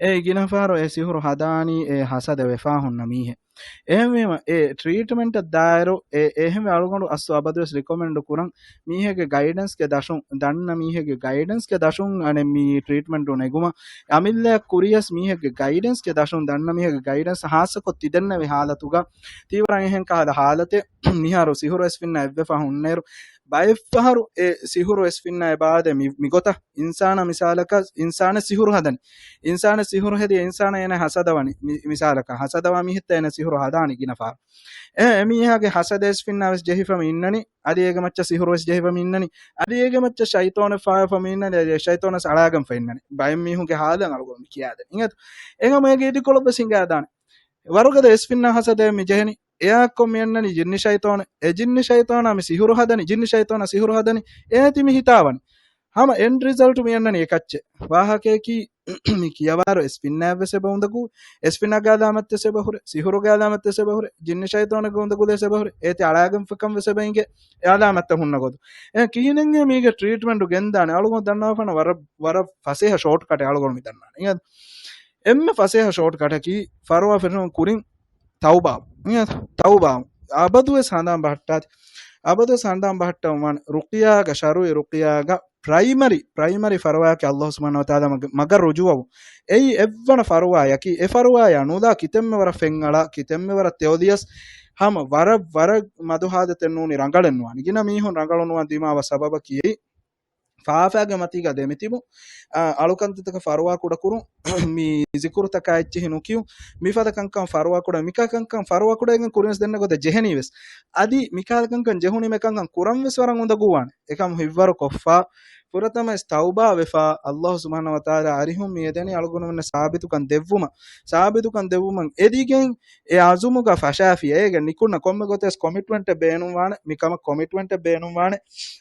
އެ ގިނަ ފަހަރު އެ ސިހުރު ހަދާނީ އެ ހަސަދަ ވެފާ ހުންނަ މީހެއް. އެހެންވީމަ، އެ ޓްރީޓްމަންޓަށް ދާއިރު އެ، އެހެންވެ އަޅުގަނޑު އަސްލު އަބަދުވެސް ރިކޮމެންޑް ކުރަން، މީހެއްގެ ގައިޑެންސްގެ ދަށުން، ދަންނަ މީހެއްގެ ގައިޑެންސްގެ ދަށުން އަނެއް މި ޓްރީޓްމަންޓު ނެގުމަށް، އަމިއްލައަށް ކުރިޔަސް މީހެއްގެ ގައިޑެންސްގެ ދަށުން، ދަންނަ މީހެއްގެ ގައިޑެންސް ހާއްސަކޮށް ތިދެންނެވި ހާލަތުގަ، ތީވަރަށް އެހެން ކަހަލަ ހާލަތެއް މިހާރު ސިހުރު އެސްފިންނާ އެއްވެފަ ހުންނައިރު، ބައެއްފަހަރު އެ ސިހުރު އެސްފިންނާ އެބާދެ މި، މިގޮތަށް އިންސާނާ މިސާލަކަށް އިންސާނެއް ސިހުރު ހަދަނީ. އިންސާނެއް ސިހުރު ހެދި އިންސާނާ އޭނަ ހަސަދަވަނީ. މި، މިސާލަކަށް ހަސަދަވާ މީހެއްތަ އޭނަ ސިހުރު ހަދާނީ ގިނަ ފަހަރު. އެ، އެ މީހާގެ ހަސަދަ އެސްފިންނާ ވެސް ޖެހިފަ މި އިންނަނީ. އަދި އޭގެ މައްޗަށް ސިހުރު ވެސް ޖެހިފަ މި އިންނަނީ. އަދި އޭގެ މައްޗަށް ޝައިޠޯނެއް ފާވެފަ މި އިންނަނީ. އަދި ޝައިޠޯނަސް އަޅާގެންފަ އިންނަނީ. ބައެއް މީހުންގެ ހާލަށް އަޅުގަނޑު މި ކިޔާދެނީ. އިނގޭތޯ؟ އެހެން އޭގެ އިދިކޮޅަށް ވެސް ހިނގާދާނެ. ވަރުގަދަ އެސްފިންނާ ހަސަދައެއް މި ޖެހެނީ. އެއާއެއްކޮށް މި އަންނަނީ ޖިންނި ޝައިޠޯނެއް. އެ ޖިންނި ޝައިޠޯނާ މި ސިހުރު ހަދަނީ، ޖިންނި ޝައިޠޯނާ ސިހުރު ހަދަނީ. އޭތި މި ހިތާވަނީ. ހަމަ އެންޑް ރިޒަލްޓް މި އަންނަނީ އެކައްޗެއް. ވާހަކަޔަކީ މި ކިޔަވާއިރު އެސްފިންނާއެއް ވެސް އެބަ އުނދަގޫ، އެސްފިންނާގެ އަލާމަތްތައް ވެސް އެބަ ހުރޭ، ސިހުރުގެ އަލާމަތްތައް ވެސް އެބަ ހުރޭ، ޖިންނި ޝައިޠޯނެއްގެ އުނދަގުލެއް ވެސް އެބަ ހުރޭ، އޭތި އަޅާގެންފަކަން ވެސް އެބަ އިނގޭ، އެ އަލާމަތްތައް ހުންނަ ގޮތު. އެ ކިހިނެއްހޭ މީގެ ޓްރީޓްމަންޓު ގެންދާނެ؟ އަޅުގަނޑު ދަންނަވާފަން ވަރަށް، ވަރަށް ފަސޭހަ ޝޯޓްކަޓެއް އަޅުގަނޑު މި ދަންނާނެ. އިނގޭތޯ؟ އެންމެ ފަސޭހަ ޝޯޓްކަޓަކީ ފަރުވާ ފެށުމުން ކުރިން ތައުބާ. ތައުބާ. އަބަދުވެސް ހަނދާން ބަހައްޓާތި. އަބަދުވެސް ހަނދާން ބަހައްޓަވަން ވާނެ. ރުޤިޔާގަ، ޝަރުޢީ ރުޤިޔާގަ ޕްރައިމަރީ، ޕްރައިމަރީ ފަރުވާއަކީ ﷲ ސުބްޙާނަހޫ ވަތަޢާލާ މަގަށް، މަގަށް ރުޖޫޢަވުން. އެއީ އެއްވަނަ ފަރުވާއަކީ، އެ ފަރުވާޔާ ނުލާ ކިތަންމެ ވަރަށް ފެންއަޅާ، ކިތަންމެ ވަރަށް ތެޔޮލިޔަސް، ހަމަ ވަރަށް، ވަރަށް މަދު ހާލަތެއް ނޫނީ ރަނގަޅެއް ނުވާނެ. ގިނަ މީހުން ރަނގަޅު ނުވާން ދިމާވާ ސަބަބަކީ އެއީ. ފާފައިގެ މަތީގަ ދެމިތިބު، އަ، އަޅުކަންތައްތަކަށް ފަރުވާ ކުޑަކުރުން، މި ޒިކުރުތަކާ އެއްޗެހި ނުކިޔުން، މިފަދަ ކަންކަން ފަރުވާ ކުޑަ، މިކާ ކަންކަން ފަރުވާ ކުޑައިގެން ކުރިންވެސް ދެންނެ ގޮތަށް ޖެހެނީވެސް. އަދި މިކާ ކަންކަން ޖެހުނީމަ އެކަންކަން ކުރަންވެސް ވަރަށް އުނދަގޫވާނެ. އެކަމު ހިތްވަރު ކޮށްފަ، ފުރަތަމަވެސް ތައުބާވެފަ، ﷲ ސުބްޙާނަހޫ ވަތަޢާލާ އަރިހުން މި އެދެނީ އަޅުގަނޑުމެންނަށް ސާބިތުކަން ދެއްވުމަށް. ސާބިތުކަން ދެއްވުމަށް އެދިގެން އެ އަޒުމުގަ ފަށާފިޔަ. އޭގެ ނިކުންނަ ކޮންމެ ގޮތެއް ކޮމިޓްމަންޓެއް ބޭނުންވާނެ، މިކަމަށް ކޮމިޓްމަންޓެއް ބޭނުންވާނެ.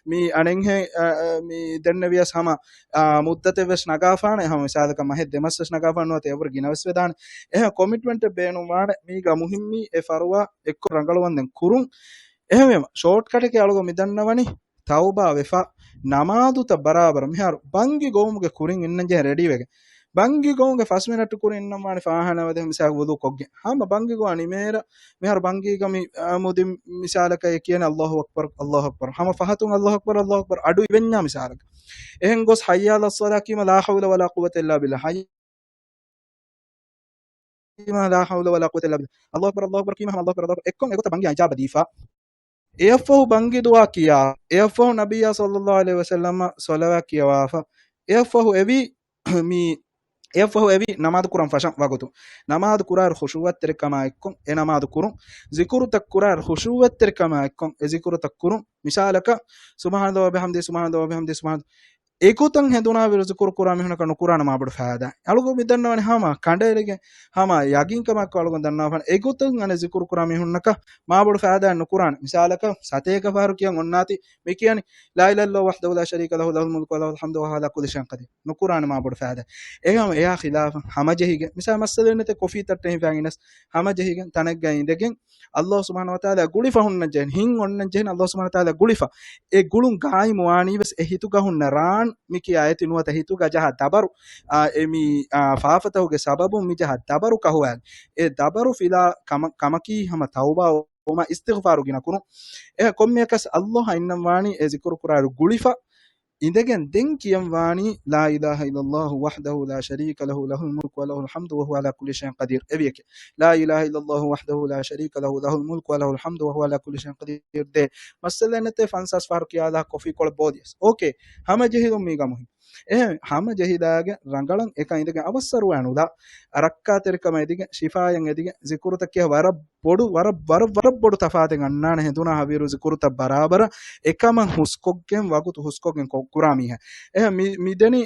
މި އަނެއްހެން، އަ، އަ، މި ދެންނެވިޔަސް ހަމަ، އާ، މުއްދަތެއް ވެސް ނަގާފާނެ، ހަމަ މިސާލަކަށް މަހެއް ދެމަސް ވެސް ނަގާފާނެ ނުވަތަ އެއަށްވުރެ ގިނަވެސް ވެދާނެ. އެހެން ކޮމިޓްމަންޓެއް ބޭނުންވާނެ، މީގަ މުހިއްމީ އެ ފަރުވާ އެއްކޮށް ރަނގަޅުވަންދެން ކުރުން. އެހެންވީމަ، ޝޯޓްކަޓެކޭ އަޅުގަނޑު މި ދަންނަވަނީ، ތައުބާ ވެފަ، ނަމާދުތައް ބަރާބަރަށް. މިހާރު ބަންގި ގޮވުމުގެ ކުރިން އިންނަންޖެހޭ ރެޑީވެގެން. ބަންގި ގޮވުމުގެ ފަސް މިނެޓު ކުރިން އިންނަންވާނެ ފާހާނާ ވަދެ މިސާލަކަށް ވުޟޫ ކޮށްގެން. ހަމަ ބަންގި ގޮވާ ނިމޭއިރަށް، މިހާރު ބަންގީގަ މި، އާ، މުދި މިސާލަކަށް އެ ކިޔަނީ ﷲ އަކްބަރު، ﷲ އަކްބަރު. ހަމަ ފަހަތުން ﷲ އަކްބަރު، ﷲ އަކްބަރު އަޑު އިވެންޏާ މިސާލަކަށް. އެހެން ގޮސް ޙައްޔަ ޢަލައްޞަލާ ކީމަ لا حول ولا قوة إلا بالله. ޙައްޔަ މާ لا حول ولا قوة إلا بالله. ﷲ އަކްބަރު، ﷲ އަކްބަރު ކީމަ ހަމަ ﷲ އަކްބަރު، ﷲ އަކްބަރު. އެއްކޮށް އެގޮތަށް ބަންގި އިޖާބަ ދީފަ. އެއަށްފަހު ބަންގި ދުޢާ ކިޔާ. އެއަށްފަހު ނަބިއްޔާ ޞައްލައްލާހު ޢަލައިހި ވަސައްލަމަށް ޞަލަވާތް ކިޔަވާފަ. އެއަށްފަހު އެވީ މި، އެއަށްފަހު އެވީ ނަމާދު ކުރަން ފަށަން ވަގުތު. ނަމާދު ކުރާއިރު ޚުޝޫޢަތްތެރިކަމާ އެއްކޮށް އެ ނަމާދު ކުރުން. ޒިކުރުތައް ކުރާއިރު ޚުޝޫޢަތްތެރިކަމާ އެއްކޮށް އެ ޒިކުރުތައް ކުރުން. މިސާލަކަށް، سبحان الله وبحمده، سبحان الله وبحمده، سبحان الله. އެގޮތަށް ހެނދުނާއިރު ޒިކުރު ކުރާ މީހުންނަކަށް ނުކުރާނެ މާބޮޑު ފައިދާ. އަޅުގަނޑު މި ދަންނަވަނީ ހަމަ ކަނޑައެޅިގެން، ހަމަ ޔަގީންކަމާއެކު އަޅުގަނޑު ދަންނަވާފަން. އެގޮތަށް އަނެއް ޒިކުރު ކުރާ މީހުންނަކަށް މާބޮޑު ފައިދާއެއް ނުކުރާނެ. މިސާލަކަށް ސަތޭކަ ފަހަރު ކިޔަން އޮންނާތީ، މި ކިޔަނީ لا إله إلا الله وحده لا شريك له له الملك وله الحمد وهو على كل شيء قدير. ނުކުރާނެ މާބޮޑު ފައިދާ. އެހެން އެއާ ޚިލާފަށް ހަމަޖެހިގެން، މިސާލަށް މައްސަލައެއް ނެތޭ ކޮފީ ތައްޓެއް ހިފައިގެން އިނަސް ހަމަޖެހިގެން ތަނެއްގަ އިނދެގެން ﷲ ސުބްޙާނަހޫ ވަތަޢާލާ ގުޅިފަ ހުންނަންޖެހެން، ހިތް އޮންނަންޖެހެން ﷲ ސުބްޙާނަހޫ ވަތަޢާލާ ގުޅިފަ. އެ ގުޅުން ގާއިމު ވާނީވެސް އެ ހިތުގަ ހުންނަ ރާން މި ކިޔާ އޭތި ނުވަތަ ހިތުގަ ޖަހާ ދަބަރު، އާ، އެ މި، އާ، ފާފަތަކުގެ ސަބަބުން މި ޖަހާ ދަބަރު ކަހުވާ، އެ ދަބަރު ފިލާ ކަމަ-، ކަމަކީ ހަމަ ތައުބާ ވުމާ އިސްތިޣްފާރު ގިނަ ކުރުން. އެ ކޮންމެއަކަސް ﷲ އަށް އިންނަން ވާނީ އެ ޒިކުރު ކުރާއިރު ގުޅިފަ އިނދެގެން ދެން ކިޔަން ވާނީ، لا إله إلا الله وحده لا شريك له، له الملك وله الحمد وهو على كل شيء قدير. އެވިޔަކެ، لا إله إلا الله وحده لا شريك له، له الملك وله الحمد وهو على كل شيء قدير. ދޭ މައްސަލައެއް ނެތޭ، ފަންސާސް ފަހަރު ކިޔާލާ ކޮފީ ކޮޅެއް ބޯލިޔަސް. އޯކޭ، ހަމަ ޖެހިލުން މީގަ މުހިން. އެހެން ހަމަ ޖެހިލާގެން ރަނގަޅަށް އެކަން އިނދެގެން އަވަސްއަރުވާނުލާ، ރައްކާތެރިކަމަށް އެދިގެން، ޝިފާޔަށް އެދިގެން، ޒިކުރުތައް ކިޔާ ވަރަށް ބޮޑު، ވަރަށް، ވަރަށް، ވަރަށް ބޮޑު ތަފާތެއް އަންނާނެ ހެނދުނާ ހަވީރު ޒިކުރުތައް ބަރާބަރަށް އެކަމަށް ހުސްކޮށްގެން، ވަގުތު ހުސްކޮށްގެން ކޮ-، ކުރާ މީހާ. އެހެން މި، މި ދެނީ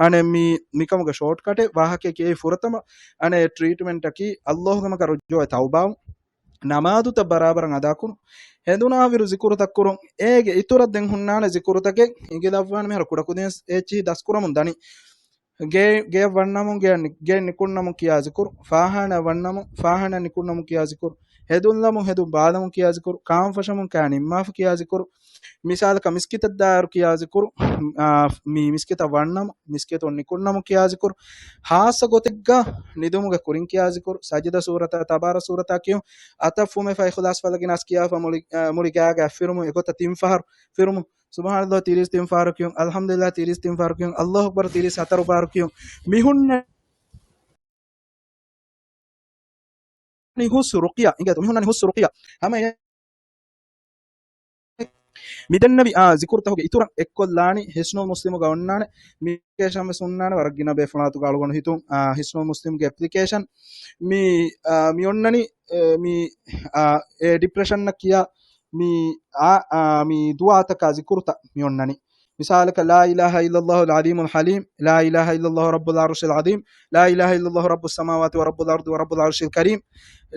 އަނެއް މި، މިކަމުގެ ޝޯޓްކަޓެއް ވާހަކައެކޭ ފުރަތަމަ އަނެއް ޓްރީޓްމެންޓަކީ ﷲގެ މަގަށް ރުޖޫޢަވެ ތައުބާވުން، ނަމާދުތައް ބަރާބަރަށް އަދާކުރުން، ހެނދުނާ ހަވީރު ޒިކުރުތައް ކުރުން. އޭގެ އިތުރަށް ދެން ހުންނާނެ ޒިކުރުތަކެއް އިނގިލައްވާނެ މިހާރު ކުޑަކުދިން އެއްޗިހި ދަސްކުރަމުން ދަނީ. ގެ-، ގެޔަށް ވަންނަމުން ގެ-، ގެއަށް ނިކުންނަމުން ކިޔާ ޒިކުރު، ފާހާނައަށް ވަންނަމުން، ފާހާނައަށް ނިކުންނަމުން ކިޔާ ޒިކުރު، ހެދުންލަމުން ހެދުން ބާލަމުން ކިޔާ ޒިކުރު، ކާންފަށަމުން ކާ ނިންމާފަ ކިޔާ ޒިކުރު، މިސާލަކަށް މިސްކިތަށް ދާއިރު ކިޔާ ޒިކުރު، އާ، މި މިސްކިތަށް ވަންނަމުން، މިސްކިތުން ނިކުންނަމުން ކިޔާ ޒިކުރު، ހާއްސަ ގޮތެއްގަ ނިދުމުގެ ކުރިން ކިޔާ ޒިކުރު، ސަޖިދަ ސޫރަތާ، ތަބާރަ ސޫރަތާ ކިޔުން، އަތަށް ފުމެފަ އިޚްލާޞް ފަލަކް ނާސް ކިޔާފަ މުޅި، އާ، މުޅި ގާގަ ފިރުމުން އެގޮތަށް ތިން ފަހަރު ފިރުމުން. ސުބްޙާނަﷲ ތިރީސް ތިން ފަހަރު ކިޔުން، އަލްޙަމްދުލިﷲ ތިރީސް ތިން ފަހަރު ކިޔުން، ﷲ އަކްބަރު ތިރީސް ހަތަރު ފަހަރު ކިޔުން. މި ހުންނަނީ ހުސް ރުޤިޔާ. އިނގޭތޯ؟ މި ހުންނަނީ ހުސް ރުޤިޔާ. ހަމަ އެ-، މިދެންނެވި، އާ، ޒިކުރުތަކުގެ އިތުރަށް އެއްކޮށްލާނީ ހިޞްނުލް މުސްލިމުގަ އޮންނާނެ. މި އެޕްލިކޭޝަން ވެސް ހުންނާނެ، ވަރަށް ގިނަ ބޭފުޅާތުގަ އަޅުގަނޑު ހިތުން، އާ، ހިޞްނުލް މުސްލިމްގެ އެޕްލިކޭޝަން. މި، އާ، މި އޮންނަނީ، އެ، މި، އާ، އެ ޑިޕްރެޝަންއަށް ކިޔާ މި، އާ، އާ، މި ދުޢާތަކާ ޒިކުރުތައް މި އޮންނަނީ. މިސާލަކަށް، لا إله إلا الله العظيم الحليم، لا إله إلا الله رب العرش العظيم، لا إله إلا الله رب السماوات ورب الأرض ورب العرش الكريم،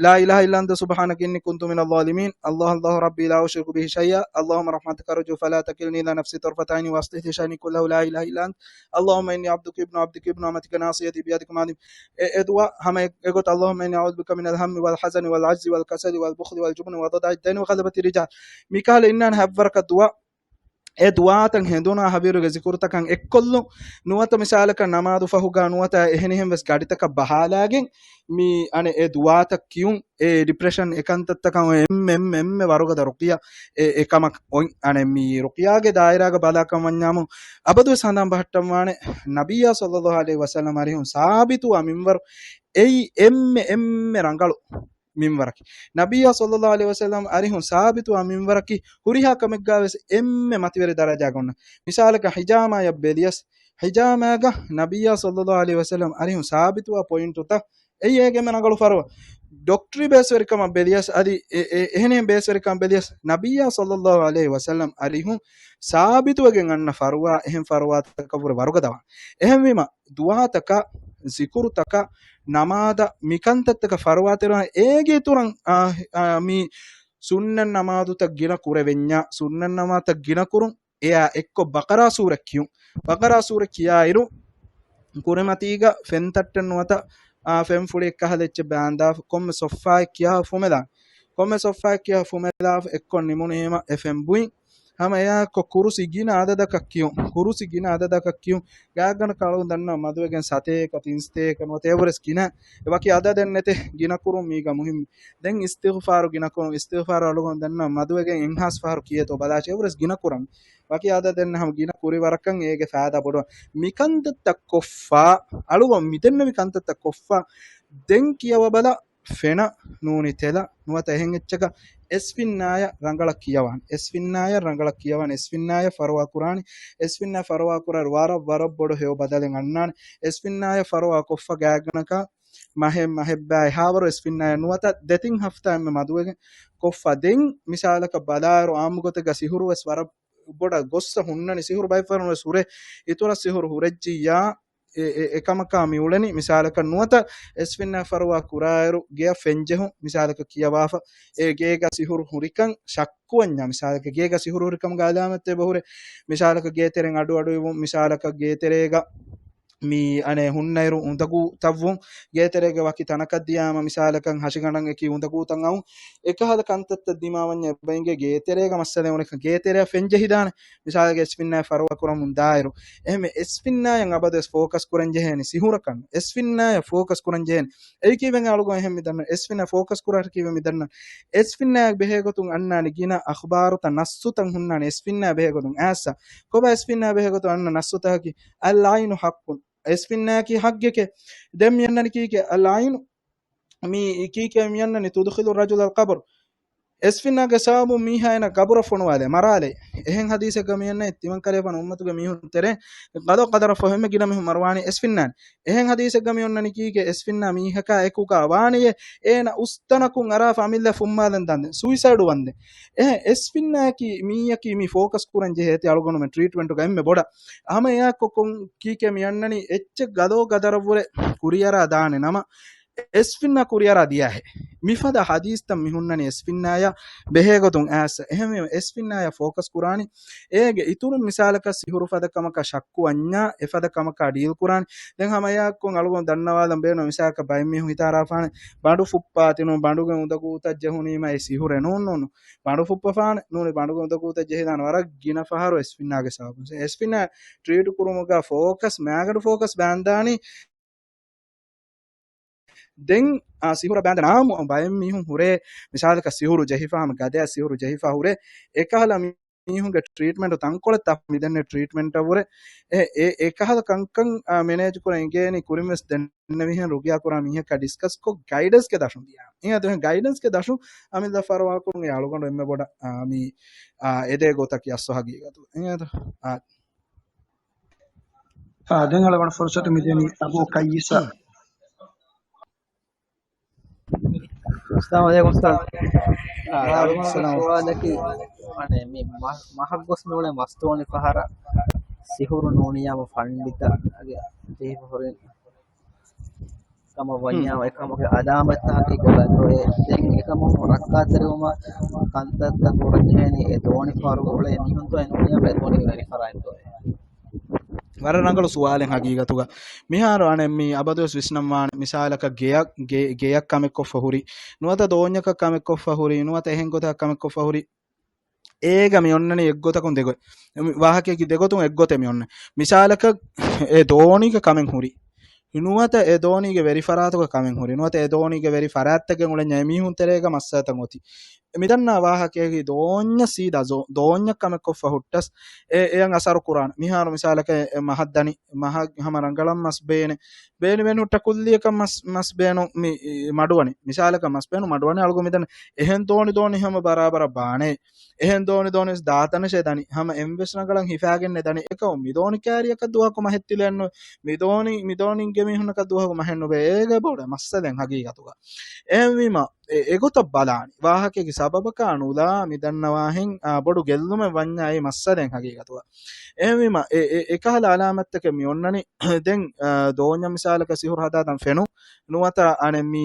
لا إله إلا أنت سبحانك إني كنت من الظالمين، الله الله ربي لا أشرك به شيئا، اللهم رحمتك أرجو فلا تكلني إلى نفسي طرفة عين وأصلح لي شأني كله لا إله إلا أنت، اللهم إني عبدك ابن عبدك ابن أمتك ناصيتي بيدك ماض. އެ، އެ ދުޢާ ހަމަ އެ، އެގޮތަށް، اللهم إني أعوذ بك من الهم والحزن والعجز والكسل والبخل والجبن وضلع الدين وغلبة الرجال. މިކަހަލަ އިންނާނެ ހަތްވަރަކަށް ދުޢާ. އެ ދުޢާތައް ހެނދުނާ ހަވީރުގެ ޒިކުރުތަކަށް އެއްކޮށްލުން. ނުވަތަ މިސާލަކަށް ނަމާދު ފަހުގަ ނުވަތަ އެހެނިހެން ވެސް ގަޑިތަކަށް ބަހާލާގެން މި އަނެއް އެ ދުޢާތައް ކިޔުން، އެ ޑިޕްރެޝަން އެކަންތައްތަކަށް އެންމެ، އެންމެ، އެންމެ ވަރުގަދަ ރުޤިޔާ އެ، އެކަމަކަށް އޮތް. އަނެއް މި ރުޤިޔާގެ ދާއިރާގަ ބަލާކަށް ވަންޏާމު، އަބަދުވެސް ހަނދާން ބަހައްޓަންވާނެ، ނަބިއްޔާ ޞައްލައްލާހު ޢަލައިހި ވަސައްލަމް އަރިހުން ސާބިތުވާ މިންވަރު، އެއީ އެންމެ، އެންމެ ރަނގަޅު މިންވަރަކީ. ނަބިއްޔާ ޞައްލައްލާހު ޢަލައިހި ވަސައްލަމް އަރިހުން ސާބިތުވާ މިންވަރަކީ، ހުރިހާ ކަމެއްގާވެސް އެންމެ މަތިވެރި ދަރަޖާގަ އޮންނަ. މިސާލަކަށް ހިޖާމާޔަށް ބެލިޔަސް، ހިޖާމާގަ ނަބިއްޔާ ޞައްލައްލާހު ޢަލައިހި ވަސައްލަމް އަރިހުން ސާބިތުވާ ޕޮއިންޓުތައް އެއީ އޭގެ އެންމެ ރަނގަޅު ފަރުވާ. ޑޮކްޓަރީ ބޭސްވެރިކަމަށް ބެލިޔަސް، އަދި އެ، އެ، އެހެނިހެން ބޭސްވެރިކަމަށް ބެލިޔަސް، ނަބިއްޔާ ޞައްލައްލާހު ޢަލައިހި ވަސައްލަމް އަރިހުން ސާބިތުވެގެން އަންނަ ފަރުވާ، އެހެން ފަރުވާތަކަށްވުރެ ވަރުގަދަވާނެ. އެހެންވީމަ، ދުޢާތަކަށް، ޒިކުރުތަކަށް، ނަމާދަށް، މިކަންތައްތަކަށް ފަރުވާތެރިވާން އޭގެ އިތުރަށް، އާ، އާ، މި ސުންނަތް ނަމާދުތައް ގިނަ ކުރެވެންޏާ، ސުންނަތް ނަމާދުތައް ގިނަ ކުރުން، އެއާ އެއްކޮށް ބަޤަރާ ސޫރަ ކިޔުން. ބަޤަރާ ސޫރަ ކިޔާއިރު، ކުރިމަތީގަ ފެންތައްޓެއް ނުވަތަ، އާ، ފެންފުޅިއެއް ކަހަލަ އެއްޗެއް ބާންދާފަ، ކޮންމެ ޞައްފާއެއް ކިޔާ ފުމެލާ، ކޮންމެ ޞައްފާއެއް ކިޔާ ފުމެލާފަ، އެއްކޮށް ނިމުނީމަ އެ ފެން ބުއިން. ހަމަ އެއާއެއްކޮށް ކުރުސި ގިނަ އަދަދަކަށް ކިޔުން. ކުރުސި ގިނަ އަދަދަކަށް ކިޔުން. ގާތްގަނޑަކަށް އަޅުގަނޑު ދަންނަވަން މަދުވެގެން ސަތޭކަ، ތިން ސަތޭކަ ނުވަތަ އެއަވަރެސް ގިނަ. އެ ވަކި އަދަދެއް ނެތޭ ގިނަ ކުރުން މީގަ މުހިންމު. ދެން އިސްތިޣްފާރު ގިނަ ކުރުން. އިސްތިޣްފާރު އަޅުގަނޑު ދަންނަވަން މަދުވެގެން އެއްހާސް ފަހަރު ކިޔޭތޯ ބަލާށޭ އެއަވަރެސް ގިނަ ކުރަން. ވަކި އަދަދެއް ނެތޭ ހަމަ ގިނަ ކުރި ވަރަކަށް އޭގެ ފާއިދާ ބޮޑުވާނެ. މިކަންތައްތައް ކޮށްފަ، އަޅުގަނޑު މިދެންނެވި ކަންތައްތައް ކޮށްފަ، ދެން ކިޔަވަބަލަ ފެނަ ނޫނީ ތެލަ ނުވަތަ އެހެން އެއްޗަކަށް އެސްފިންނާޔަށް ރަނގަޅަށް ކިޔަވާނެ. އެސްފިންނާޔަށް ރަނގަޅަށް ކިޔަވާނެ. އެސްފިންނާޔަށް ފަރުވާ ކުރާނީ. އެސްފިންނާ ފަރުވާ ކުރާ ވަރަށް، ވަރަށް ބޮޑު ހެޔޮ ބަދަލެއް އަންނާނެ. އެސްފިންނާޔަށް ފަރުވާ ކޮށްފަ ގާތްގަނޑަކަށް މަހެއް، މަހެއްބާ އެހާވަރު އެސްފިންނާޔަށް ނުވަތަ ދެތިން ހަފްތާ އެންމެ މަދުވެގެން ކޮށްފަ. ދެން މިސާލަކަށް ބަލާއިރު އާއްމު ގޮތެއްގަ ސިހުރު ވެސް ވަރަށް ބޮޑަށް ގޮއްސަ ހުންނަނީ، ސިހުރު ބައެއް ފަހަރު ވެސް ހުރޭ. އިތުރަށް ސިހުރު ހުރެއްޖިއްޔާ، އެ، އެ، އެކަމަކާ މިއުޅެނީ. މިސާލަކަށް ނުވަތަ އެސްފިންނާ ފަރުވާ ކުރާއިރު ގެއަށް ފެންޖެހުން، މިސާލަކަށް ކިޔަވާފަ، އެ ގޭގަ ސިހުރު ހުރިކަން ޝައްކުވަންޏާ، މިސާލަކަށް ގޭގަ ސިހުރު ހުރިކަމުގެ އަލާމަތް އެބަހުރޭ. މިސާލަކަށް ގޭތެރެއިން އަޑު އަޑު އިވުން، މިސާލަކަށް ގޭތެރޭގަ މި އަނެއް ހުންނައިރު އުނދަގޫތައްވުން، ގޭތެރޭގެ ވަކި ތަނަކަށް ދިޔާމަ މިސާލަކަށް ހަށިގަނޑަށް އެކި އުނދަގޫތައް އައުން، އެކަހަލަ ކަންތައްތައް ދިމާވަންޏާ އެބައިނގޭ ގޭތެރޭގަ މައްސަލަ އުނެކަން ގޭތެރެއަށް ފެންޖެހިދާނެ. މިސާލަކަށް އެސްފިންނާއަށް ފަރުވާ ކުރަމުން ދާއިރު، އެހެންވެ އެސްފިންނާޔަށް އަބަދުވެސް ފޯކަސް ކުރަން ޖެހޭނެ ސިހުރަކަށް، އެސްފިންނާޔަށް ފޯކަސް ކުރަން ޖެހޭނެ. އެއީކީ ވެން އަޅުގަނޑު އެހެން މި ދަންނަ އެސްފިންނާ ފޯކަސް ކުރާކީ ވެން މި ދަންނަ އެސްފިންނާޔަށް ބެހޭގޮތުން އަންނާނެ ގިނަ އަޚުބާރުތައް ނައްސުތައް ހުންނާނެ އެސްފިންނާ ބެހޭގޮތުން އައިއްސަ. ކޮބާ އެސްފިންނާ ބެހޭގޮތުން އަންނަ ނައްސުތަކަކީ؟ އަލްއައިނު ޙައްޤުން. އެސްފިންނާއަކީ ޙައްޤެކޭ. ދެން މި އަންނަނީ ކީކޭ؟ އަލްއައިނު މި ކީކޭ މި އަންނަނީ؟ ތުދްޚިލު ރަޖުލަ އަލްޤަބްރު. އެސްފިންނާގެ ސަބަބުން މީހާ އޭނަ ގަބުރަށް ފޮނުވާލޭ، މަރާލޭ. އެހެން ޙަދީޘެއްގަ މި އަންނަ ތިމަން ކަލޭފާނު އުއްމަތުގެ މީހުން ތެރޭ ގަދޯ ގަދަރަށް ފަހު އެންމެ ގިނަ މީހުން މަރުވާނީ އެސްފިންނާން. އެހެން ޙަދީޘެއްގަ މި އޮންނަނީ ކީކޭ؟ އެސްފިންނާ މީހަކާ އެކުގަ ވާނެޔޭ، އޭނަ އުސްތަނަކުން އަރާފަ އަމިއްލަ ފުއްމާލަން ދާންދެން ސުއިސައިޑު ވަންދެން. އެހެން އެސްފިންނާއަކީ މީއަކީ މި ފޯކަސް ކުރަން ޖެހޭ އެތި އަޅުގަނޑުމެން ޓްރީޓްމަންޓުގަ އެންމެ ބޮޑަށް. ހަމަ އެއާއެކު ކޮން ކީކޭ މި އަންނަނީ؟ އެއްޗެއް ގަދޯ ގަދަރަށްވުރެ ކުރިއަރާ ދާނެ ނަމަ، އެސްފިންނާ ކުރިއަރާ ދިޔާހެ. މިފަދަ ޙަދީޘްތައް މި ހުންނަނީ އެސްފިންނާޔަށް ބެހޭގޮތުން އައިއްސަ. އެހެންވީމަ އެސްފިންނާޔަށް ފޯކަސް ކުރާނީ. އޭގެ އިތުރުން މިސާލަކަށް ސިހުރު ފަދަ ކަމަކަށް ޝައްކު ވަންޏާ، އެފަދަ ކަމަކާ ޑީލް ކުރާނީ. ދެން ހަމަ އެއާއެކު އަޅުގަނޑު ދަންނަވާލަން ބޭނުން މިސާލަކަށް ބައެއް މީހުން ހިތާ އަރާފާނެ، ބަނޑު ފުއްޕާތި ނޫން، ބަނޑުގެ އުނދަގޫތައް ޖެހުނީމަ އެ ސިހުރޭ ނޫން ނޫން. ބަނޑު ފުއްޕަފާނެ ނޫނީ، ބަނޑުގެ އުނދަގޫތައް ޖެހިދާނެ ވަރަށް ގިނަ ފަހަރު އެސްފިންނާގެ ސަބަބުން. އެސްފިންނާ ޓްރީޓް ކުރުމުގަ ފޯކަސް، މާގަނޑު ފޯކަސް ބާންދާނީ. ދެން، އާ، ސިހުރަށް ބާންދެން އާއްމު ބައެއް މީހުން ހުރޭ، މިސާލަކަށް ސިހުރު ޖެހިފާ، ހަމަ ގަދަޔަށް ސިހުރު ޖެހިފާ ހުރޭ، އެކަހަލަ މީހުންގެ ޓްރީޓްމަންޓު ތަންކޮޅެއް ތާ މިދެންނެ ޓްރީޓްމަންޓަށް ވުރެ. އެ، އެ، އެކަހަލަ ކަންކަން، އާ، މެނޭޖް ކުރަން އިނގޭނީ ކުރިންވެސް ދެންނެވިހެން ރުގިޔާ ކުރާ މީހަކާ ޑިސްކަސްކޮށް ގައިޑެންސްގެ ދަށުން ދިޔާ. އެހެން ގައިޑެންސްގެ ދަށުން އަމިއްލަ ފަރުވާކުރުން އެ އަޅުގަނޑު އެންމެ ބޮޑަށް، އާ، މި، އާ، އެދޭ ގޮތަކީ އަސްލު ހަގީގަތު. އެހެން، އާ، އާ، ދެން އަޅުގަނޑު ފުރުސަތު މިދެނީ އަބޫ ކައްޔިސަށް. އައްސަލާމު ޢަލައިކުމް އުސްތާޛް. އާ، ވަޢަލައިކުމް އައްސަލާމް. ސުވާލަކީ، އަނެ، މި މަ-، މަހަށް ގޮސް މިއުޅޭ މަސްދޯނި ފަހަރަށް ސިހުރު ނޫނިއްޔާމު ފަންޑިތަކުގެ ޖެހިފަ ހުރި ކަމަށް ވަންޏާ، އެކަމުގެ ޢަލާމަތްތަކަކީ ކޮބާތޯއޭ؟ ދެން އެކަމުން ރައްކާތެރިވުމަށް ކަންތައްތައް ކުރަންޖެހޭނީ އެ ދޯނި ފަހަރުގަ އުޅޭ މީހުންތޯ އެ ނޫނިއްޔާމު އެ ދޯނި ވެރިފަރާތްތޯއޭ؟ ވަރަށް ރަނގަޅު ސުވާލެއް ހަގީގަތުގަ. މިހާރު އަނެއް މީ އަބަދުވެސް ވިސްނަންވާނެ، މިސާލަކަށް ގެޔަށް، ގެ-، ގެޔަށް ކަމެއް ކޮށްފަ ހުރި، ނުވަތަ ދޯންޏަކަށް ކަމެއް ކޮށްފަ ހުރި، ނުވަތަ އެހެން ގޮތަކަށް ކަމެއް ކޮށްފަ ހުރި. އޭގަ މި އޮންނަނީ އެއްގޮތަކުން ދެގޮތް. މި ވާހަކަޔަކީ ދެގޮތުން އެއްގޮތެއް މި އޮންނަ. މިސާލަކަށް އެ ދޯނީގަ ކަމެއް ހުރި. ނުވަތަ އެ ދޯނީގެ ވެރިފަރާތުގަ ކަމެއް ހުރި. ނުވަތަ އެ ދޯނީގެ ވެރި ފަރާތްތަކެއް އުޅެންޏާ އެމީހުން ތެރޭގަ މައްސަލަތައް އޮތީ. މިދަންނަ ވާހަކަޔަކީ ދޯންޏަށް ސީދާ ޒޯ-، ދޯންޏަށް ކަމެއް ކޮށްފަ ހުއްޓަސް އެ، އެއަށް އަސަރު ކުރާނެ. މިހާރު މިސާލަކަށް އެ މަހަށް ދަނީ، މަހަށް ހަމަ ރަނގަޅަށް މަސް ބޭނެ. ބޭނި ބޭނު ހުއްޓަ ކުއްލިއަކަށް މަސް، މަސް ބޭނު މި، މަޑުވަނީ. މިސާލަކަށް މަސް ބޭނު މަޑުވަނީ އަޅުގަނޑު މިދަނީ އެހެން ދޯނި ދޯނި ހަމަ ބަރާބަރަށް ބާނޭ. އެހެން ދޯނި ދޯނި ދާތަނަށޭ ދަނީ. ހަމަ އެންވެސް ރަނގަޅަށް ހިފާގެންނޭ ދަނީ. އެކަމު މި ދޯނި ކާރިއަކަށް ދުވަހަކު މަހެއް ތިލެއްނު. މި ދޯނި، މި ދޯނިންގެ މީހުންނަކަށް ދުވަހަކު މަހެއްނުބޭ. އޭގަ ބޮޑަށް މައްސަލައެއް ހަގީގަތުގަ. އެހެންވީމަ، އެ، އެގޮތަށް ބަލާނީ. ވާހަކައިގެ ސަބަބަކާ ނުލާ މި ދަންނަވާހެން، އާ، ބޮޑު ގެއްލުމެއް ވަންޏާ އެއީ މައްސަލައެއް ހަގީގަތުގަ. އެހެންވީމަ، އެ، އެ، އެކަހަލަ އަލާމަތްތަކެއް މި އޮންނަނީ. ދެން، އާ، ދޯންޏަށް މިސާލަކަށް ސިހުރު ހަދާދަން ފެނު. ނުވަތަ އަނެއް މީ،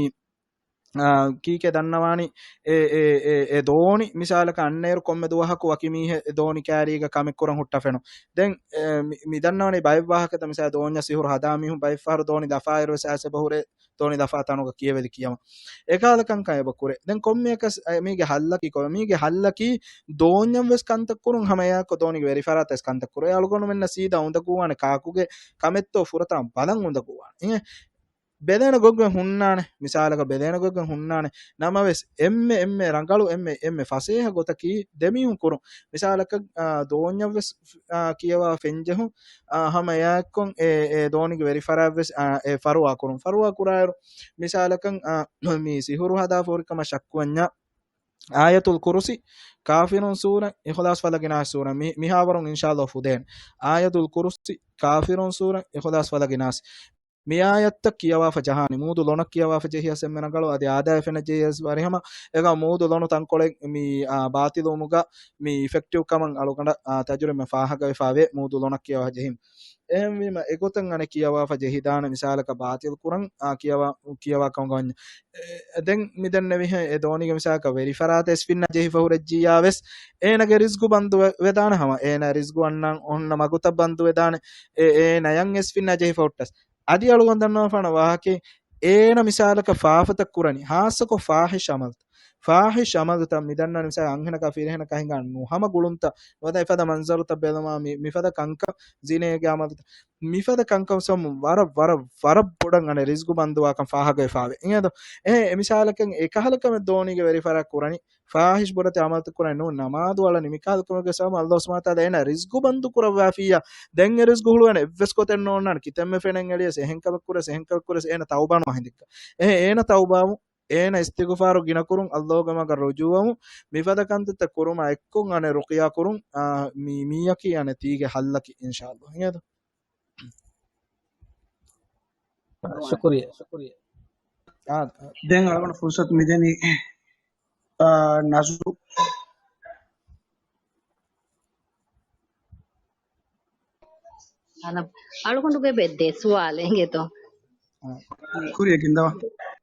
އާ، ކީކޭ ދަންނަވާނީ އެ، އެ، އެ، އެ ދޯނި މިސާލަކަށް އަންނައިރު ކޮންމެ ދުވަހަކު ވަކި މީހެއް ދޯނި ކާރީގަ ކަމެއް ކުރަން ހުއްޓަފެނު. ދެން، އެ، މި، މި ދަންނަވަނީ ބައެއް ވާހަކަތައް މިސާލަށް ދޯންޏަށް ސިހުރު ހަދާ މީހުން ބައެއް ފަހަރު ދޯނި ލަފާއިރު ވެސް އައިސް އެބަ ހުރޭ ދޯނި ލަފާ ތަނުގަ ކިޔެވެލި ކިޔަމަ. އެކަހަލަ ކަންކަން އެބަ ކުރޭ. ދެން ކޮންމެއަކަސް، އެ، މީގެ ހައްލަކީ ކޮބާ؟ މީގެ ހައްލަކީ ދޯންޏަށް ވެސް ކަންތައް ކުރުން ހަމަ އެއާއެކު ދޯނިގެ ވެރިފަރާތަށް ވެސް ކަންތައް ކުރުން. އެ އަޅުގަނޑުމެންނަށް ސީދާ އުނދަގޫވާނެ ކާކުގެ ކަމެއްތޯ ފުރަތަމަ ބަލަން އުނދަގޫވާނެ. އެ، ބެލޭނެ ގޮތްގެ ހުންނާނެ. މިސާލަކަށް ބެލޭނެ ގޮތްގެ ހުންނާނެ. ނަމަވެސް އެންމެ، އެންމެ ރަނގަޅު، އެންމެ، އެންމެ ފަސޭހަ ގޮތަކީ ދެމީހުން ކުރުން. މިސާލަކަށް، އާ، ދޯންޏަށް ވެސް، އާ، ކިޔަވާ ފެންޖެހުން. އާ، ހަމަ އެއާއެއްކޮށް އެ، އެ ދޯނިގެ ވެރިފަރާތް ވެސް، އާ، އެ ފަރުވާ ކުރުން. ފަރުވާ ކުރާއިރު، މިސާލަކަށް، އާ، މި ސިހުރު ހަދާފަ ހުރިކަމަށް ޝައްކުވަންޏާ، އާޔަތުލް ކުރުސި، ކާފިރުން ސޫރަ، އިޚްލާސް ފަލަގި ނާސް ސޫރަ، މި، މިހާވަރުން އިންޝާﷲ ފުދޭނެ. އާޔަތުލް ކުރުސި، ކާފިރުން ސޫރަ، އިޚްލާސް ފަލަގި ނާސް. މި އާޔަތްތައް ކިޔަވާފަ ޖަހާނީ. މޫދު ލޮނަށް ކިޔަވާފަ ޖެހިޔަސް އެންމެ ރަނގަޅު އަދި އާދައި ފެނަށް ޖެހިޔަސް ވަރިހަމަ އެގަ މޫދު ލޮނު ތަންކޮޅެއް މި އާ، ބާތިލުވުމުގަ މި އިފެކްޓިވް ކަމަށް އަޅުގަނޑަށް އާ، ތަޖުރިބަ ފާހަގަވެފާވޭ މޫދު ލޮނަށް ކިޔަވާ ޖެހީމަ. އެހެންވީމަ އެގޮތަށް އަނެއް ކިޔަވާފަ ޖެހިދާނެ މިސާލަކަށް ބާތިލް ކުރަން އާ، ކިޔަވާ، ކިޔަވާ ކަމުގަ ވަންޏާ. އެ، ދެން މި ދެންނެވިހެން އެ ދޯނީގެ މިސާލަކަށް ވެރިފަރާތަށް އެސްފިންނާ ޖެހިފަ ހުރެއްޖިއްޔާވެސް އޭނަގެ ރިޒްގު ބަންދު ވެ-، ވެދާނެ ހަމަ. އޭނަ ރިޒްގު އަންނަން އޮންނަ މަގުތައް ބަންދު ވެދާނެ. އެ، އޭނަޔަށް އެސްފިންނާ ޖެހިފަ ހުއްޓަސް. އަދި އަޅުގަނޑު ދަންނަވާފާނަ ވާހަކައެއް އޭނަ މިސާލަކަށް ފާފަތައް ކުރަނީ، ހާއްސަކޮށް ފާހިޝް އަމަލުތައް. ފާހިޝް އަމަލުތައް މި ދަންނަވަނީ މިސާލަކަށް އަންހެނަކާ ފިރިހެނަކާ ހިނގާ ނުހަމަ ގުޅުންތައް ނުވަތަ އެފަދަ މަންޒަރުތައް ބެލުމާ މި-، މިފަދަ ކަންކަން ޒިނޭގެ އަމަލުތައް. މިފަދަ ކަންކަން ސަމު ވަރަށް، ވަރަށް، ވަރަށް ބޮޑަށް އަނެއް ރިޒްގު ބަންދުވާކަން ފާހަގަވެފާވޭ. އިނގޭތޯ؟ އެހެން އެ މިސާލަކަށް އެ ކަހަލަ ކަމެއް ދޯނީގެ ވެރިފަރާތް ކުރަނީ، ފާހިޝް ބޮޑެތި އަމަލުތައް ކުރަނީ ނޫން ނަމާދު އަޅަނީ މިކަހަލަ ކަމެއްގެ ސަބަބުން އައްލާހު ސުބްޙާނަހު ވަތަޢާލާ އޭނަ ރިޒްގު ބަންދު ކުރައްވާފިއްޔާ، ދެން އެ ރިޒްގު ހުޅުވަން އެއްވެސް ގޮތެއް ނޯންނާނެ. ކިތަންމެ ފެނެއް އެޅިޔަސް އެހެން ކަމެއް ކުރެސް، އެހެން ކަމެއް ކުރެސް އޭނަ ތައުބާ ނުވާ ހިނދެއްކަ. އެހެން އޭނަ ތައުބާވު، އޭނަ އިސްތިޣުފާރު ގިނަކުރުން، އައްލާހުގެ މަގަށް ރުޖޫޢަވުން، މިފަދަ ކަންތައްތައް ކުރުމާ އެއްކޮށް އަނެއް ރުޤިޔާ ކުރުން، އާ، މި-، މީއަކީ އަނެއް ތީގެ ހައްލަކީ އިންޝާއައްލާހު. އިނގޭތޯ؟ ޝުކުރިއްޔާ، ޝުކުރިއްޔާ. އާ، ދެން އަޅުގަނޑު ފުރުސަތު މިދެނީ، އާ، ނަޒުރު. އަލަ-، އަޅުގަނޑުގެ ބެއްދޭ ސުވާލެއް އިނގޭތޯ؟ ކުރިޔަށް ގެންދަވާ.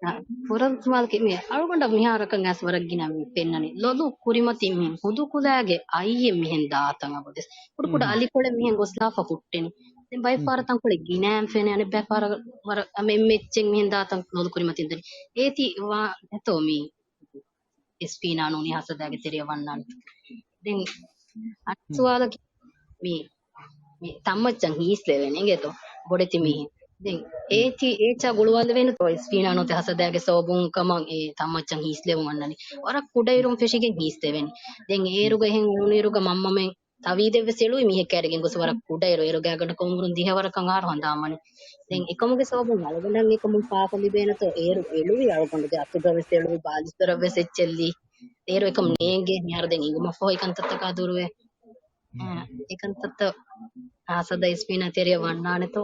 އަ، ފުރަތަމަ ސުވާލަކީ މި އަޅުގަނޑަށް މިހާރަކަށް އައިސް ވަރަށް ގިނަ މި ފެންނަނީ. ލޮލު ކުރިމަތިން މި ހުދު ކުލައިގެ އައިއެއް މިހެން ދާތަން އަބަދުވެސް. ކުޑަ ކުޑަ އަލިކޮޅެއް މިހެން ގޮސްލާފަ ހުއްޓެނީ. ދެން ބައެއް ފަހަރަށް ތަންކޮޅެއް ގިނައިން ފެނޭ، އަނެއް ބައެއް ފަހަރަށް ވަރަށް އަ، މެ-، މެއްޗެއް މިހެން ދާތަން ލޮލު ކުރިމަތިން ދަނީ. އޭތި ވާ އެތޯ މި އެސްފީނާ ނޫނީ ހަސަދާގެ ތެރެއަށް ވަންނާނެ. ދެން އަނެއް ސުވާލަކީ މި، މި ތަންމައްޗަށް ހީސްލެވޭނެ އިނގޭތޯ ބޮޑެތި މީހެއް. ދެން އޭތި އޭޗާ ގުޅުވާލެވޭނެތޯ އެސްފީނާ ނުވަތަ ހަސަދާގެ ސަބަބުން ކަމަށް އެ ތަންމައްޗަށް ހީސްލެވުން ވަންނަނީ. ވަރަށް ކުޑައިރުން ފެށިގެން ހީސްލެވޭނެ. ދެން އޭރުގަ އެހެން އުޅުނުއިރުގަ މަންމަމެން ތަވީދެއްވެސް އެޅުވި މީހެއް ކައިރިގެން ގޮސް ވަރަށް ކުޑައިރު އޭރު ގާގަނޑަކަށް އުމުރުން ދިހަވަރަކަށް އަހަރު ހަނދާންވަނީ. ދެން އެކަމުގެ ސަބަބުން އަޅުގަނޑަށް އެކަމުން ފާފަ ލިބޭނެތޯ އޭރު އެޅުވި އަޅުގަނޑުގެ އަތުގަވެސް އެޅުވި ބާލިސްދޮރަށްވެސް އެއްޗެއްލީ. އޭރު އެކަމު ނޭނގޭ މިހާރު ދެން އިނގުމަށްފަހު އެކަންތައްތަކާ ދުރުވެ. އެކަންތައްތައް ހަސަދަ އެސްފީނާ ތެރެއަށް ވަންނާނެތޯ.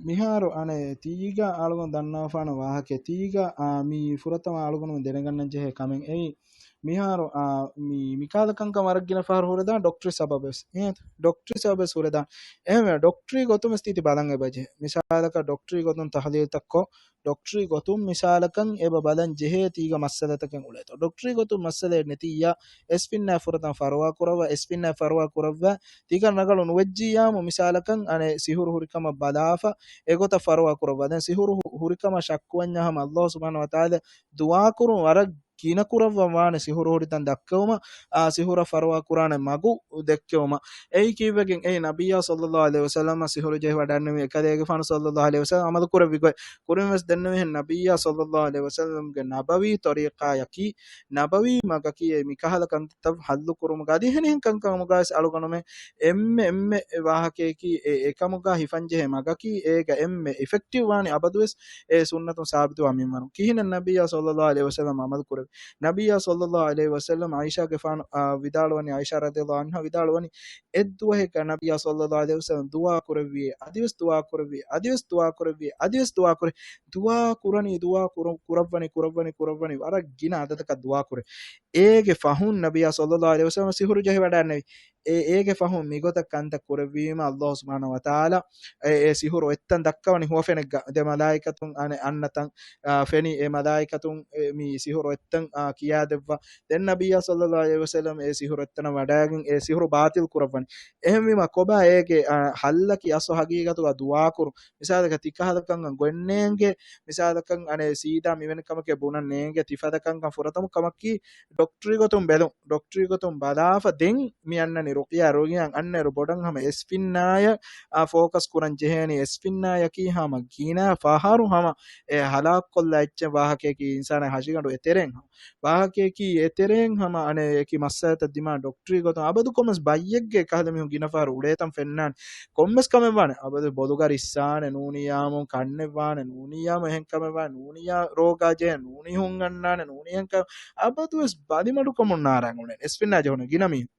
މިހާރު އަނެއް ތީގަ އަޅުގަނޑު ދަންނަވާފާނަ ވާހަކަ ތީގަ، އާ، މި ފުރަތަމަ އަޅުގަނޑު ދެނެގަންނަން ޖެހޭ ކަމެއް އެއީ. މިހާރު، އާ، މި، މިކަހަލަ ކަންކަން ވަރަށް ގިނަ ފަހަރު ހުރެދާނެ ޑޮކްޓަރީ ސަބަބެސް. އެހެން ޑޮކްޓަރީ ގޮތުން ވެސް ތީތި ބަލަން އެބަޖެހޭ. މިސާލަކަށް ޑޮކްޓަރީ ގޮތުން ތަހުލީލްތައްކޮށް، ޑޮކްޓަރީ ގޮތުން މިސާލަކަށް އެބަ ބަލަން ޖެހޭ ތީގަ މައްސަލަތަކެއް އުޅޭތޯ. ޑޮކްޓަރީ ގޮތުން މައްސަލައެއް ނެތިއްޔާ، އެސްފިންނާ ފުރަތަމަ ފަރުވާ ކުރައްވާ، އެސްފިންނާ ފަރުވާ ކުރައްވާ، ތީގަ ރަނގަޅު ނުވެއްޖިއްޔާމު މިސާލަކަށް އަނެއް ސިހުރު ހުރިކަމަށް ބަލާފަ، އެގޮތަށް ފަރުވާ ކުރައްވާ. ދެން ސިހުރު ހު-، ހުރިކަމަށް ޝައްކުވަންޏާ ހަމަ އައްލާހު ސުބްޙާނަހު ވަތަޢާލާ ދުޢާ ކުރުން ވަރަށް ގިނަ ކުރައްވަން ވާނެ ސިހުރު ހުރިތަން ދައްކެވުމަށް، އާ، ސިހުރަށް ފަރުވާ ކުރާނެ މަގު ދެއްކެވުމަށް. އެއީ ކީއްވެގެން އެއީ ނަބިއްޔާ ޞައްލައްލާހު ޢަލައިހި ވަސައްލަމަށް ސިހުރު ޖެހި ވަޑައިގެންނެވި އެކަލޭގެފާނު ޞައްލައްލާހު ޢަލައިހި ވަސައްލަމަ ޢަމަލު ކުރެއްވި ގޮތް. ކުރިން ވެސް ދެންނެވިހެން ނަބިއްޔާ ޞައްލައްލާހު ޢަލައިހި ވަސައްލަމްގެ ނަބަވީ ޠަރީޤާއަކީ، ނަބަވީ މަގަކީ އެ މިކަހަލަ ކަންތައްތައް ޙައްލު ކުރުމުގަ އަދި އެހެނިހެން ކަންކަމުގަ ވެސް އަޅުގަނޑުމެން އެންމެ އެންމެ ވާހަކަޔަކީ އެ އެކަމުގަ ހިފަންޖެހޭ މަގަކީ އޭގަ އެންމެ އިފެކްޓިވް ވާނީ އަބަދުވެސް އެ ސުންނަތުން ސާބިތުވާ މިންވަރުން. ކިހިނެއް ނަބިއްޔާ ޞައްލައްލާހު ޢަލައިހި ވަސައްލަމަ ޢަމަލު ކުރެއްވި؟ ނަބިއްޔާ ޞައްލައްލާހު ޢަލައިހި ވަސައްލަމަ ޢާއިޝާގެފާނު، އާ، ވިދާޅުވަނީ، ޢާއިޝާ ރަޟިޔައްލާހު ޢަންހާ ވިދާޅުވަނީ، އެއްދުވަހެއްގަ ނަބިއްޔާ ޞައްލައްލާހު ޢަލައިހި ވަސައްލަމަ ދުޢާ ކުރެއްވި، އަދިވެސް ދުޢާ ކުރެއްވި، އަދިވެސް ދުޢާ ކުރެއްވި، އަދިވެސް ދުޢާ ކުރެއްވި، ދުޢާ ކުރަ-، ކުރައްވަނީ، ކުރައްވަނީ، ކުރައްވަނީ، ވަރަށް ގިނަ އަދަދަކަށް ދުޢާ ކުރޭ. އޭގެ ފަހުން ނަބިއްޔާ ޞައްލައްލާހު ޢަލައިހި ވަސައްލަމަ ސިހުރު ޖެހި ވަޑައިގެންނެވި. އެ، އޭގެ ފަހުން މިގޮތަށް ކަންތައް ކުރެއްވީމަ، އައްލާހު ސުބްޙާނަހު ވަތަޢާލާ އެ، އެ ސިހުރު އޮތްތަން ދައްކަވަނީ ހުވަފެނެއްގަ. ދެ މަލާއިކަތުން އަނެއް އަންނަތަން، އާ، ފެނި އެ މަލާއިކަތުން އެ މި ސިހުރު އޮތްތަން، އާ، ކިޔާދެއްވާ. ދެން ނަބިއްޔާ ޞައްލައްލާހު ޢަލައިހި ވަސައްލަމަ އެ ސިހުރު އޮތްތަނަށް ވަޑައިގެން އެ ސިހުރު ބާތިލް ކުރައްވަނީ. އެހެންވީމަ ކޮބާ އޭގެ، އާ، ހައްލަކީ އަސްލު ހަގީގަތުގަ ދުޢާ ކުރުން. މިސާލަކަށް ތިކަހަލަ ކަންކަން ގޮތް ނޭނގޭ، މިސާލަކަށް އަނެއް ސީދާ މިވެނި ކަމެކޭ ބުނަން ނޭނގޭ، ތިފަދަ ކަންކަން ފުރަތަމަ ކަމަކީ ޑޮކްޓަރީ ގޮތުން ބެލުން. ޑޮކްޓަރީ ގޮތުން ބަލާފަ ދެން މި އަންނަނީ ރުޤިޔާ، ރުޤިޔާ އަންނައިރު ބޮޑަށް ހަމަ އެސްފިންނާޔަށް، އާ، ފޯކަސް ކުރަން ޖެހޭނީ. އެސްފިންނާޔަކީ ހަމަ ގިނަ ފަހަރު ހަމަ އެ ހަލާކުކޮށްލާ އެއްޗެއް ވާހަކަޔަކީ އިންސާނާ ހަށިގަނޑު އެތެރޭން ހަމަ. ވާހަކަޔަކީ އެތެރޭން ހަމަ އަނެއް އެކި މައްސަލަތައް ދިމާ ޑޮކްޓަރީ ގޮތުން އަބަދު ކޮންމެސް ބައްޔެއްގެ ކަހަލަ މީހުން ގިނަ ފަހަރު އުޅޭތަން ފެންނާނެ. ކޮންމެސް ކަމެއް ވާނެ. އަބަދު ބޮލުގަ ރިއްސާނެ ނޫނިއްޔާމު، ކަންނެއް ވާނެ ނޫނިއްޔާމު، އެހެން ކަމެއް ވާނެ ނޫނިއްޔާ، ރޯގާ ޖެހޭ ނޫނީ، ހުން އަންނާނެ ނޫނީ، އެހެން ކަމެއް އަބަދުވެސް ބަލިމަޑުކަމުން ނާރާން އުޅޭނެ. އެސްފިންނާ ޖެހުނު ގިނަ މީހުން.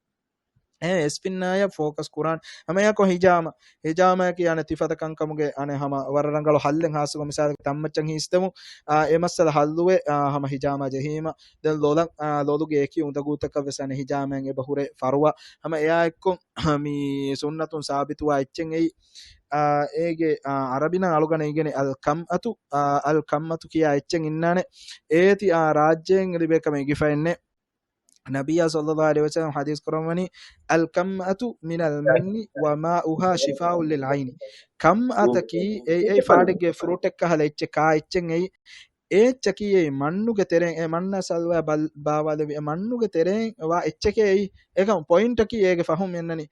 އެ އެސްފިންނާޔަށް ފޯކަސް ކުރާން. ހަމައެއާއެކު ހިޖާމަ، ހިޖާމައަކީ އަނެއް ތިފަދަ ކަންކަމުގެ އަނެއް ހަމަ ވަރަށް ރަނގަޅު ހައްލެއް. ހާއްސަކޮށް މިސާލަކަށް ތަންމައްޗަށް ހީސްދެމުން، އާ، އެ މައްސަލަ ހައްލުވެ، އާ، ހަމަ ހިޖާމާ ޖެހީމަ، ދެން ލޮލަށް، އާ، ލޮލުގެ އެކި އުނދަގޫތަކަށް ވެސް އަނެއް ހިޖާމައިން އެބަ ހުރޭ ފަރުވާ. ހަމަ އެއާއެއްކޮށް މި ސުންނަތުން ސާބިތުވާ އެއްޗެއް އެއީ، އާ، އޭގެ، އާ، އަރަބިންނަށް އަޅުގަނޑަށް އިނގޭނެ އަލްކަމްއަތު، އާ، އަލްކަމްއަތު ކިޔާ އެއްޗެއް އިންނާނެ. އޭތި، އާ، ރާއްޖޭން ލިބޭ ކަމެއް އެނގިފައެއްނެއް. ނަބިއްޔާ ޞައްލައްލާހު ޢަލައިހި ވަސައްލަމަ ޙަދީޘް ކުރައްވަނީ، "އަލްކަމްއަތު މިނަލް މަންނި ވަމާއުހާ ޝިފާއު ލިލް ޢައިނި." ކަމްއަތަކީ އެއީ، އެއީ ފާޑެއްގެ ފްރޫޓެއް ކަހަލަ އެއްޗެއް، ކާ އެއްޗެއް އެއީ. އެ އެއްޗަކީ އެއީ މަންނުގެ ތެރެއިން، އެ މަންނަށް ސަލްވާ ބަލް-، ބާވާލެވި އެ މަންނުގެ ތެރެއިން ވާ އެއްޗެކޭ އެއީ. އެކަމަ ޕޮއިންޓަކީ އޭގެ ފަހުން މިއަންނަނީ.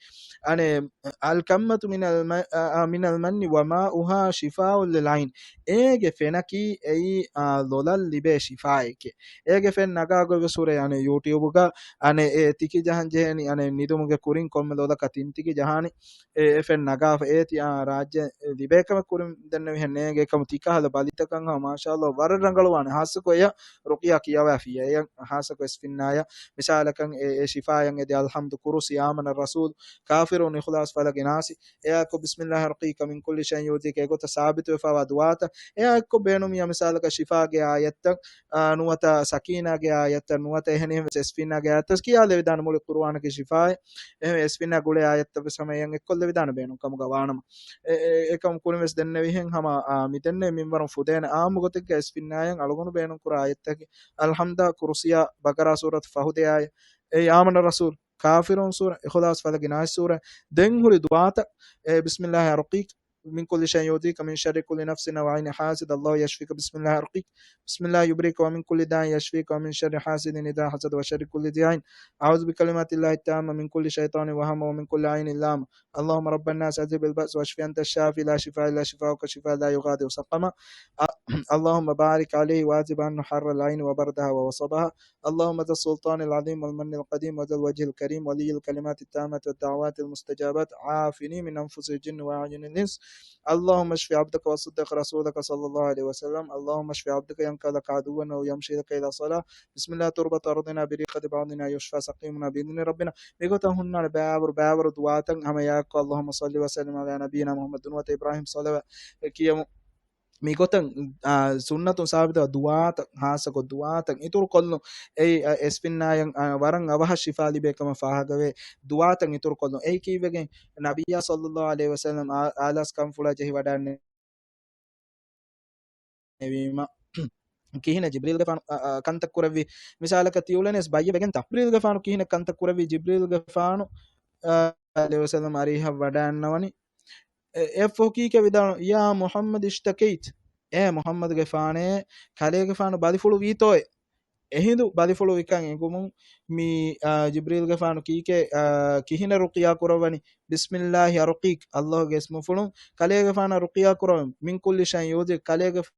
އަނެއް، އަލްކަމްއަތު މިނަލް މަ-، އަ، އަ، މިނަލް މަންނި ވަމާއުހާ ޝިފާއު ލިލް ޢައިން. އޭގެ ފެނަކީ އެއީ، އާ، ލޮލަށް ލިބޭ ޝިފާއެކޭ. އޭގެ ފެން ނަގާ ގޮތްވެސް ހުރޭ އަނެއް ޔޫޓިއުބުގަ އަނެއް އެ ތިކި ޖަހަން ޖެހޭނީ އަނެއް ނިދުމުގެ ކުރިން ކޮންމެ ލޮލަކަށް ތިން ތިކި ޖަހާނީ. އެ، އެ ފެން ނަގާފަ އޭތި، އާ، ރާއްޖެ ލިބޭ ކަމެއް ކުރިން ދެންނެވިހެން ނޭނގެ. އެކަމު ތިކަހަލަ ބަލިތަކަށް ހަމަ މާޝާﷲ ވަރަށް ރަނގަޅުވާނެ. ހާއްސަކޮށް އެޔަށް ރުޤިޔާ ކިޔަވާފިއްޔާ. އެޔަށް ހާއްސަކޮށް އެސްފިންނާޔަށް މިސާލަކަށް އެ، އެ ޝިފާޔަށް އެދި އަލްޙަމްދު، ކުރުސީ، އާމަނަ ރަސޫލު، ކާފިރޫން، އިޚްލާޞް، ފަލަގި ނާސި. އެއާއެކު بسم الله أرقيك من كل شيء يؤذيك އެގޮތަށް ސާބިތުވެފައިވާ ދުޢާތައް. އެއާއެއްކޮށް ބޭނުމިއްޔާ މިސާލަކަށް ޝިފާގެ އާޔަތްތައް، އާ، ނުވަތަ ސަކީނާގެ އާޔަތްތައް، ނުވަތަ އެހެނިހެން ވެސް އެސްފިންނާގެ އާޔަތްތައް ވެސް ކިޔާލެވިދާނެ. މުޅި ޤުރުއާނަކީ ޝިފާއެއް. އެހެން އެސްފިންނާ ގުޅޭ އާޔަތްތައް ވެސް ހަމަ އެޔަށް އެއްކޮށްލެވިދާނެ ބޭނުން ކަމުގަ ވާނަމަ. އެ، އެ، އެކަމު ކުރިން ވެސް ދެންނެވިހެން ހަމަ، އާ، މި ދެންނެވި މިންވަރުން ފުދޭނެ އާއްމު ގޮތެއްގަ އެސްފިންނާޔަށް އަޅުގަނޑު ބޭނުން ކުރާ އާޔަތްތަކެއް އަލްޙަމްދާ، ކުރުސިޔާ، ބަޤަރާ ސޫރަތު ފަހު ދެ އާޔަތް. އެއީ އާމަނަ ރަސޫލު، ކާފިރޫން ސޫރަ، އިޚްލާޞް، ފަލަގި ނާސް ސޫރަ. ދެން ހުރި ދުޢާތައް، އެ، بسم الله أرقيك من كل شيء يؤذيك من شر كل نفس أو عين حاسد الله يشفيك بسم الله أرقيك بسم الله يبريك ومن كل داء يشفيك ومن شر حاسد إذا حسد وشر كل ذي عين أعوذ بكلمات الله التامة من كل شيطان وهمة ومن كل عين لامة اللهم رب الناس أذهب البأس واشف أنت الشافي لا شفاء إلا شفاؤك شفاء لا يغادر سقما اللهم بارك عليه وأذهب عنه حر العين وبردها ووصبها اللهم ذا السلطان العظيم والمن القديم وذا الوجه الكريم ولي الكلمات التامات والدعوات المستجابات عافني من أنفس الجن وأعين الإنس اللهم اشف عبدك وصدق رسولك صلى الله عليه وسلم اللهم اشف عبدك ينقى لك عدوا أو يمشي لك إلى صلاة بسم الله تربة أرضنا بريقة بعضنا يشفى سقيمنا بإذن ربنا މިގޮތަށް ހުންނާނެ ބައިވަރު ބައިވަރު ދުޢާތައް ހަމަ އެއާއެކު اللهم صل وسلم على نبينا محمد ނުވަތަ އިބްރާހީމް ޞަލަވާތް ކިޔަމު. މިގޮތަށް، އާ، ސުންނަތުން ސާބިތުވާ ދުޢާތައް، ހާއްސަކޮށް ދުޢާތައް އިތުރު ކޮށްލުން. އެއީ، އަ، އެސްފިންނާޔަށް، އަ، ވަރަށް އަވަހަށް ޝިފާ ލިބޭ ކަމަށް ފާހަގަވޭ ދުޢާތައް އިތުރު ކޮށްލުން. އެއީ ކީއްވެގެން؟ ނަބިއްޔާ ޞައްލައްލާހު ޢަލައިހި ވަސައްލަމް އާ، އާލާސް ކަންފުޅާ ޖެހި ވަޑައިން އެވީމަ، ކިހިނެއް ޖިބްރީލްގެފާނު، އަ، އަ، ކަންތައް ކުރެއްވީ؟ މިސާލަކަށް ތިއުޅެނީސް ބައްޔެއް ވެގެންތާ؟ ޖިބްރީލްގެފާނު ކިހިނެއް ކަންތައް ކުރެއްވީ؟ ޖިބްރީލްގެފާނު، އަ، ޢަލައިހި ވަސައްލަމް އަރިހަށް ވަޑައިންނަވަނީ. އެ، އެ ފޮހުކީކެ ވިދާޅު، "ޔާ މުޙައްމަދު އިޝްތަކައިތު." އޭ މުޙައްމަދުގެފާނޭ، ކަލޭގެފާނު ބަލިފުޅު ވީތޯއޭ؟ އެހިނދު ބަލިފުޅު ވިކަން އެނގުމުން މި، އާ، ޖިބްރީލްގެފާނު ކީކޭ، އާ، ކިހިނެއް ރުޤިޔާ ކުރައްވަނީ؟ بسم الله أرقيك، ﷲގެ އިސްމުފުޅުން ކަލޭގެފާނަށް ރުޤިޔާ ކުރައްވަން، من كل شيء يؤذيك، ކަލޭގެފާނަށް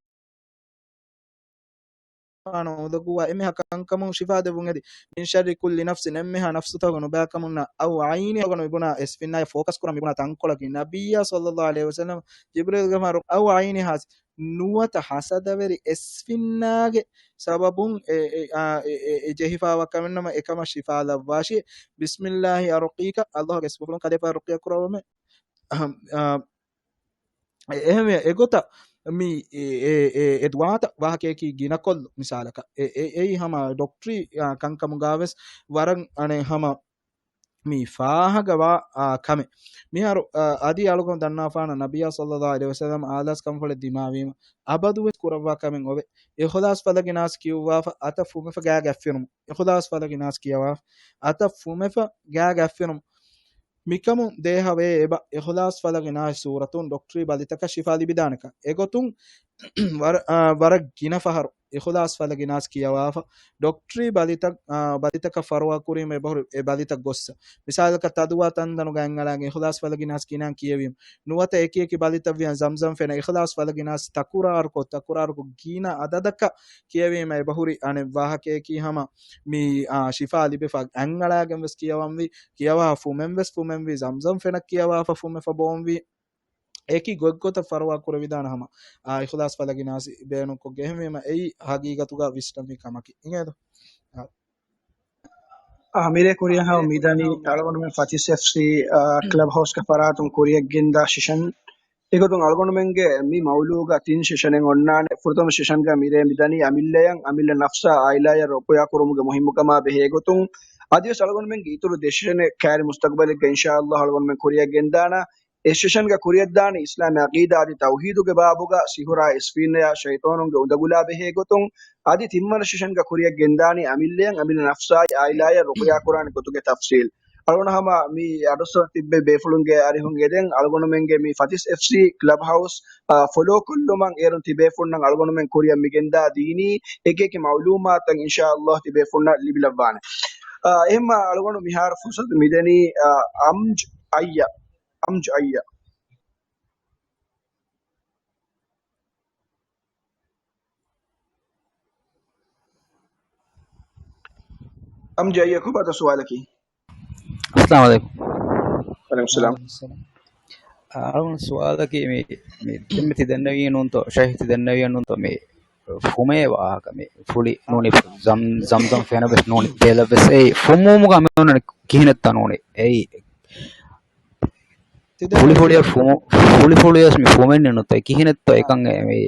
އުނދަގޫވާ އެންމެހާ ކަންކަމުން ޝިފާ ދެއްވުން އެދި، من شر كل نفس، އެންމެހާ ނަފްސުތަކުގެ ނުބައިކަމުންނާ، أو عين، އަޅުގަނޑު މިބުނާ އެސްފިންނާޔަށް ފޯކަސް ކުރަން މިބުނާ ތަންކޮޅަކީ، ނަބިއްޔާ ޞައްލައްލާހު ޢަލައިހި ވަސައްލަމް ޖިބްރީލްގެފާނު، أو عين حاسد، ނުވަތަ ހަސަދަވެރި އެސްފިންނާގެ ސަބަބުން އެ، އެ، އާ، އެ، އެ، އެ ޖެހިފާވާ ކަމެއްނަމަ އެކަމަށް ޝިފާ ލައްވާށި. بسم الله أرقيك، ﷲގެ އިސްމުފުޅުން ކަލޭގެފާނަށް ރުޤިޔާ ކުރައްވަމޭ. އަހަ، އާ، އެ، އެހެންވެ، އެގޮތަށް މި އެ، އެ، އެ، އެ ދުޢާތައް ވާހަކަޔަކީ ގިނަކޮށްލު މިސާލަކަށް. އެ، އެ، އެއީ ހަމަ ޑޮކްޓަރީ، އާ، ކަންކަމުގަވެސް ވަރަށް އަނެއް ހަމަ މި ފާހަގަވާ، އާ، ކަމެއް. މިހާރު، އާ، އަދި އަޅުގަނޑު ދަންނާފާނަށް ނަބިއްޔާ ޞައްލައްލާހު ޢަލައިހި ވަސައްލަމް އާލާސް ކަންފުޅެއް ދިމާވީމަ، އަބަދުވެސް ކުރައްވާ ކަމެއް އޮވޭ. އިޚްލާޞް ފަލަގި ނާސް ކިޔުއްވާފަ، އަތަށް ފުމެފަ ގާގަ އަތްފިރުމު. އިޚްލާޞް ފަލަގި ނާސް ކިޔަވާފަ، އަތަށް ފުމެފަ ގާގަ އަތްފިރުމު. މިކަމުން ދޭހަވޭ އެބަ، އިޚްލާޞް ފަލަގި ނާސް ސޫރަތުން ޑޮކްޓަރީ ބަލިތަކަށް ޝިފާ ލިބިދާނެކަން. އެގޮތުން ވަރަ-، އާ، ވަރަށް ގިނަ ފަހަރު އިޚްލާޞް ފަލަގި ނާސް ކިޔަވާފަ، ޑޮކްޓަރީ ބަލިތައް، އާ، ބަލިތަކަށް ފަރުވާ ކުރީމަ އެބަހުރި އެ ބަލިތައް ގޮއްސަ. މިސާލަކަށް ތަދުވާ ތަންދަނުގަ އަތްއަޅާގެން އިޚްލާޞް ފަލަގި ނާސް ގިނައިން ކިޔެވީމަ. ނުވަތަ އެކިއެކި ބަލިތައް ވިޔަން ޒަމްޒަމް ފެނަށް އިޚްލާޞް ފަލަގި ނާސް ތަކުރާރުކޮށް، ތަކުރާރުކޮށް ގިނަ އަދަދަކަށް ކިޔެވީމަ އެބަހުރި އަނެއް ވާހަކަޔަކީ ހަމަ މި، އާ، ޝިފާ ލިބިފަ އަތްއަޅާގެން ވެސް ކިޔަވަންވީ، ކިޔަވާ ފުމެން ވެސް ފުމެންވީ، ޒަމްޒަމް ފެނަށް ކިޔަވާފަ ފުމެފަ ބޯންވީ. އެކި ގޮތްގޮތަށް ފަރުވާ ކުރެވިދާނެ ހަމަ، އާ، އިޚްލާޞް ފަލަގި ނާސް ބޭނުންކޮށްގެ. އެހެންވީމަ އެއީ ހަގީގަތުގަ ވިސްނަންވީ ކަމަކީ. އިނގޭތޯ؟ އާ. އާ، މިރޭ ކުރިއަށް ހަމަ މިދަނީ އަޅުގަނޑުމެން ފަތިސް އެފްސީ، އާ، ކްލަބް ހައުސްގެ ފަރާތުން ކުރިއަށްގެންދާ ސެޝަން. އެގޮތުން އަޅުގަނޑުމެންގެ މި މައުލޫގަ ތިން ސެޝަނެއް އޮންނާނެ. ފުރަތަމަ ސެޝަންގަ މިރޭ މިދަނީ އަމިއްލައަށް، އަމިއްލަ ނަފްސާ އާއިލާއަށް ރުޤުޔާ ކުރުމުގެ މުހިއްމުކަމާ ބެހޭގޮތުން. އަދިވެސް އަޅުގަނޑުމެންގެ އިތުރު ދެ ސެޝަނެއް ކައިރި މުސްތަގުބަލެއްގަ އިންޝާﷲ އަޅުގަނޑުމެން ކުރިއަށްގެންދާނަން. އެއް ސެޝަންގަ ކުރިއަށްދާނީ އިސްލާމީ އަގީދާ އަދި ތައުހީދުގެ ބާބުގަ ސިހުރާ އިސްފީންނަޔާ ޝައިޠާނުންގެ އުނދަގުލާ ބެހޭ ގޮތުން. އަދި ތިންވަނަ ސެޝަންގަ ކުރިއަށްގެންދާނީ އަމިއްލައަށް އަމިއްލަ ނަފްސާއި އާއިލާއަށް ރުޤުޔާ ކުރާނެ ގޮތުގެ ތަފްސީލް. އަޅުގަނޑު ހަމަ މި އަޑުއައްސަވަން ތިއްބެވި ބޭފުޅުންގެ އަރިހުން އެދެން އަޅުގަނޑުމެންގެ މި ފަތިސް އެފްސީ ކްލަބް ހައުސް، އާ، ފޮލޯ ކޮށްލުމަށް އޭރުން ތިބޭފުޅުންނަށް އަޅުގަނޑުމެން ކުރިއަށް މިގެންދާ ދީނީ އެކިއެކި މައުލޫމާތުތައް އިންޝާﷲ ތިބޭފުޅުންނަށް ލިބިލައްވާނެ. އާ، އެހެންމަ އަޅުގަނޑު މިހާރު ފުރުސަތު މިދެނީ، އާ، އަމްޖް އައްޔަ، އަމްޖް އައްޔަ. އަމްޖް އައްޔަ ކޮބާތޯ ސުވާލަކީ؟ އައްސަލާމު ޢަލައިކުމް. ވަޢަލައިކުމް އައްސަލާމް. ވަޢަލައިކުމް އައްސަލާމް. އަ، އަޅުގަނޑު ސުވާލަކީ މި، މި ދެންމެ ތި ދެންނެވި ނޫންތޯ، ޝައިޚް ތި ދެންނެވި ނޫންތޯ، މި ފުމޭ ވާހަކަ، މި ފުޅި ނޫނީ ޒަމް-، ޒަމްޒަމް ފެނަށް ވެސް ނޫނީ ބޭލަށް ވެސް އެއީ ފުމުމުގަ މި އޮންނަނީ ކިހިނެއްތަ ނޫނީ؟ އެއީ ތި ދެން ފުޅި ފުޅިއަށް ފުމު-، ފުޅި ފުޅިއަށް މި ފުމެއް ނުތަ ކިހިނެއްތޯ އެކަން އެ މި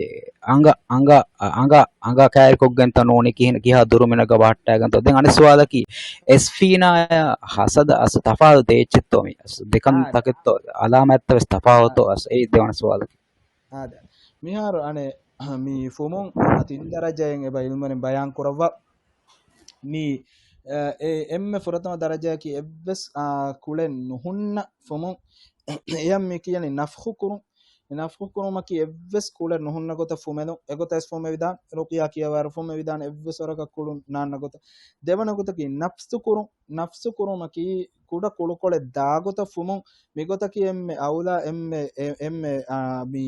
އަނގަ، އަނގަ، އަނގަ، އަނގަ ކައިރިކޮށްގެންތަ ނޫނީ ކިހިނެއް ކިހާ ދުރުމިނަކަށް ބަހައްޓާގެންތޯ؟ ދެން އަނެއް ސުވާލަކީ އެސްފީނާޔާ ހަސަދަ އަސް ތަފާތު ދޭއްޗެއްތޯ މި އަސް ދެކަން އާ، ތަކެއްތޯ އަލާމާތްތައް ވެސް ތަފާވަތޯ އާ، އަސް އެއީ ދެވަނަ ސުވާލަކީ. އާދެ. މިހާރު އަނެއް މި ފުމުން ތިން ދަރަޖައިން އެބަ އިލްމުވެރިން ބަޔާން ކުރައްވާ. މި، އެ، އެ، އެންމެ ފުރަތަމަ ދަރަޖައަކީ އެއްވެސް، އާ، ކުޅެއް ނުހުންނަ ފުމުން. އެޔަށް މި ކިޔަނީ ނަފްޚު ކުރުން. ނަފްޚު ކުރުމަކީ އެއްވެސް ކުޅެއް ނުހުންނަ ގޮތަށް ފުމެލުން. އެގޮތަށް ވެސް ފުމެވިދާނެ. ރުޤްޔާ ކިޔަވާއިރު ފުމެވިދާނެ އެއްވެސް ވަރަކަށް ކުޅުން ނާންނަ ގޮތަށް. ދެވަނަ ގޮތަކީ ނަފްސު ކުރުން. ނަފްސު ކުރުމަކީ ކުޑަ ކުޅުކޮޅެއް ދާ ގޮތަށް ފުމުން. މިގޮތަކީ އެންމެ އައުލާ، އެންމެ، އެ-، އެންމެ، އާ، މި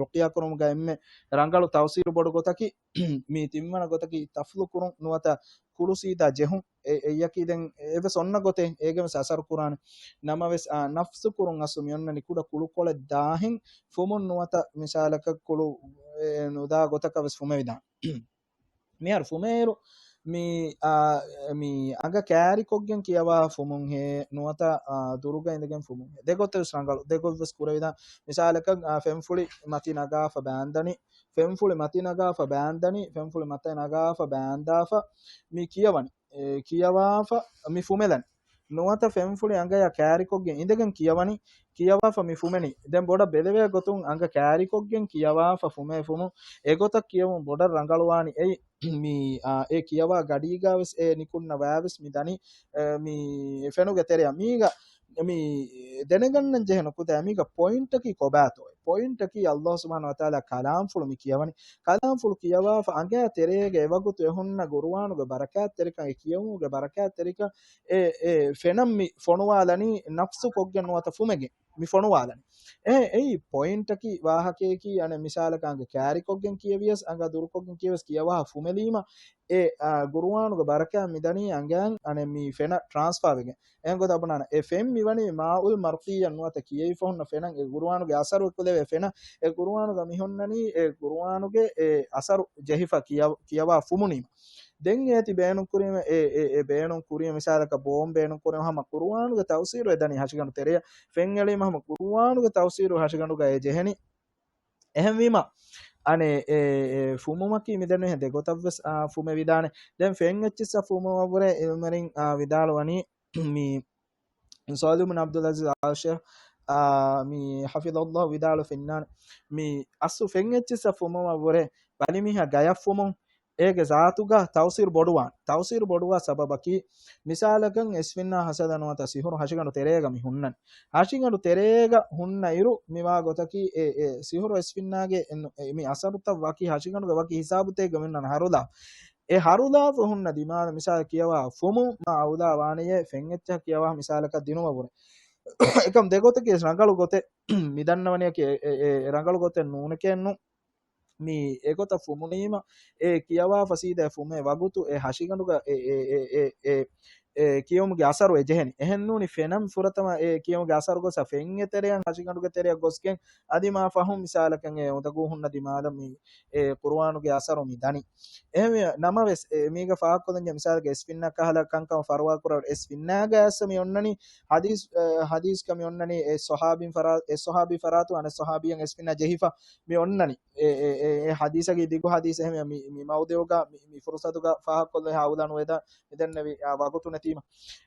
ރުޤްޔާ ކުރުމުގަ އެންމެ ރަނގަޅު ތަފްސީރު ބޮޑު ގޮތަކީ. މި ތިންވަނަ ގޮތަކީ ތަފްޟީލު ކުރުން ނުވަތަ ކުޅު ސީދާ ޖެހުން. އެ-، އެއްޔަކީ ދެން އެވެސް އޮންނަ ގޮތެއް އޭގެ ވެސް އަސަރު ކުރާނެ. ނަމަވެސް، އާ، ނަފްސު ކުރުން އަސްލު މި އޮންނަނީ ކުޑަ ކުޅުކޮޅެއް ދާހެން ފުމުން ނުވަތަ މިސާލަކަށް ކުޅު، އެ، ނުދާ ގޮތަކަށް ވެސް ފުމެވިދާނެ. މިހާރު ފުމޭއިރު މި، އާ، މި އަނގަ ކައިރިކޮށްގެން ކިޔަވާ ފުމުންހޭ ނުވަތަ، އާ، ދުރުގަ އިނދެގެން ފުމުންހޭ. ދެގޮތެއް ވެސް ރަނގަޅު. ދެގޮތް ވެސް ކުރެވިދާނެ. މިސާލަކަށް، އާ، ފެންފުޅި މަތި ނަގާފަ ބާންދަނީ. ފެންފުޅި މަތި ނަގާފަ ބާންދަނީ، ފެންފުޅި މަތި ނަގާފަ ބާންދާފަ މި ކިޔަވަނީ. އެ، ކިޔަވާފަ މި ފުމެލަނީ. ނުވަތަ ފެންފުޅި އަނގަޔާ ކައިރިކޮށްގެން އިނދެގެން ކިޔަވަނީ، ކިޔަވާފަ މި ފުމެނީ. ދެން ބޮޑަށް ބެލެވޭ ގޮތުން އަނގަ ކައިރިކޮށްގެން ކިޔަވާފަ ފުމޭ ފުމުން އެގޮތަށް ކިޔެވުން ބޮޑަށް ރަނގަޅުވާނީ. އެއީ މި، އާ، އެ ކިޔަވާ ގަޑީގާވެސް އެ ނިކުންނަ ވާވެސް މި ދަނީ، އެ، މި ފެނުގެ ތެރެއަށް. މީގަ މި ދެނެގަންނަން ޖެހޭ ނުކުތާ މީގަ ޕޮއިންޓަކީ ކޮބާތޯ؟ ޕޮއިންޓަކީ އައްލާހު ސުބްޙާނަހު ވަތަޢާލާ ކަލާމްފުޅު މި ކިޔަވަނީ. ކަލާމްފުޅު ކިޔަވާފަ އަނގަޔާ ތެރޭގަ އެވަގުތު އެ ހުންނަ ގުރުއާނުގެ ބަރަކާތްތެރިކަން، އެ ކިޔެވުމުގެ ބަރަކާތްތެރިކަން އެ، އެ ފެނަށް މި ފޮނުވާލަނީ ނަފްސު ކޮށްގެން ނުވަތަ ފުމެގެން މި ފޮނުވާލަނީ. އެ، އެއީ ޕޮއިންޓަކީ ވާހަކަޔަކީ އަނެއް މިސާލަކަށް އަނގަ ކައިރިކޮށްގެން ކިޔެވިޔަސް، އަނގަ ދުރުކޮށްގެން ކިޔެވިޔަސް ކިޔަވާ ފުމެލީމަ އެ، އާ، ގުރުއާނުގެ ބަރަކާތް މިދަނީ އަނގައިން އަނެއް މި ފެނަށް ޓްރާންސްފާ ވެގެން. އެހެން ގޮތަށް ބުނާނަ، އެ ފެން މިވަނީ މާއުލް މަރްޤިއްޔަށް ނުވަތަ ކިޔެވިފަ ހުންނަ ފެނަށް އެ ގުރުއާނުގެ އަސަރު އެކުލެވޭ ފެނަށް. އެ ގުރުއާނުގަ މި ހުންނަނީ އެ ގުރުއާނުގެ އެ އަސަރު ޖެހިފަ ކިޔަ-، ކިޔަވާ ފުމުނީމަ. ދެން އޭތި ބޭނުން ކުރީމަ، އެ، އެ، އެ ބޭނުން ކުރީމަ މިސާލަކަށް ބޯން ބޭނުން ކުރީމަ ހަމަ ގުރުއާނުގެ ތަފްސީރު އެ ދަނީ ހަށިގަނޑު ތެރެޔަށް. ފެން އެޅީމަ ހަމަ ގުރުއާނުގެ ތަފްސީރު ހަށިގަނޑުގަ އެ ޖެހެނީ. އެހެންވީމަ، އަނެއް އެ، އެ ފުމުމަކީ މިދެންނެވިހެން ދެގޮތަށްވެސް، އާ، ފުމެވިދާނެ. ދެން ފެން އެއްޗިއްސަށް ފުމުމަށްވުރެ އިލްމުވެރިން، އާ، ވިދާޅުވަނީ މި ޞާލިޙު ބިން ޢަބްދުލް ޢަޒީޒް އާލް ޝޭޚް، އާ، މި ޙަފިޡަހުﷲ ވިދާޅުވެފައިންނާނެ. މި އަސްލު ފެން އެއްޗިއްސަށް ފުމުމަށްވުރެ ބަލިމީހާ ގަޔަށް ފުމުން އޭގެ ޒާތުގަ ތަފްސީރު ބޮޑުވާނެ. ތަފްސީރު ބޮޑުވާ ސަބަބަކީ، މިސާލަކަށް އިސްފިންނާ ހަސަދަ ނުވަތަ ސިހުރު ހަށިގަނޑު ތެރޭގަ މި ހުންނަން. ހަށިގަނޑު ތެރޭގަ ހުންނަ އިރު، މިވާ ގޮތަކީ އެ، އެ ސިހުރު އިސްފިންނާގެ އެ ނު-، އެ މި އަސަރުތައް ވަކި ހަށިގަނޑުގަ ވަކި ހިސާބުތައްގަ މި ހުންނަން ހަރުލާ. އެ ހަރުލާފަ ހުންނަ ދިމާލަށް މިސާލަށް ކިޔަވާ ފުމު މާ އައުލާ ވާނެޔޭ ފެން އެއްޗަށް ކިޔަވާ މިސާލަކަށް ދިނުމަށްވުރެ. އެކަމް ދެގޮތަކީ ރަނގަޅު ގޮތެއް މި ދަންނަވަނިއަކީ އެ، އެ، އެ ރަނގަޅު ގޮތެއް ނޫނެކޭނު. މި އެގޮތަށް ފުމުނީމަ، އެ ކިޔަވާފަ ސީދާ ފުމޭ ވަގުތު އެ ހަށިގަނޑުގަ އެ، އެ، އެ، އެ، އެ، އެ ކިޔުމުގެ އަސަރު އެ ޖެހެނީ. އެހެން ނޫނީ ފެނަން ފުރަތަމަ އެ ކިޔުމުގެ އަސަރު ގޮސް ފެން އެ ތެރެއަށް ހަށިގަނޑުގެ ތެރެއަށް ގޮސްގެން އަދި މާ ފަހުން މިސާލަކަށް އެ އުނދަގޫ ހުންނަ ދިމާލަށް މި އެ ޤުރުއާނުގެ އަސަރު މި ދަނީ. އެހެންވެ ނަމަވެސް، އެ މީގަ ފާހަގަކޮށްލަންޖެ މިސާލަކަށް އެ ސްފިންނާ ކަހަލަ ކަންކަމަށް ފަރުވާ ކުރާ އެ ސްފިންނާގައި އައްސަ މި އޮންނަނީ ޙަދީސް، އެ، ޙަދީސްގަ މި އޮންނަނީ އެ ޞަޙާބީން ފަރާ-، އެ ޞަޙާބީ ފަރާތު އަނެއް ޞަޙާބީއަށް އެ ސްފިންނާ ޖެހިފަ މި އޮންނަނީ. އެ، އެ، އެ، އެ ޙަދީސަކީ ދިގު ޙަދީސް އެހެންވެ މި، މި މައުޟިޢުގަ މި، މި ފުރުޞަތުގަ ފާހަގަކޮށްލަން އައުލާ ނުވެދާ މިދެންނެވި، އާ، ވަގުތު ނެތީމަ.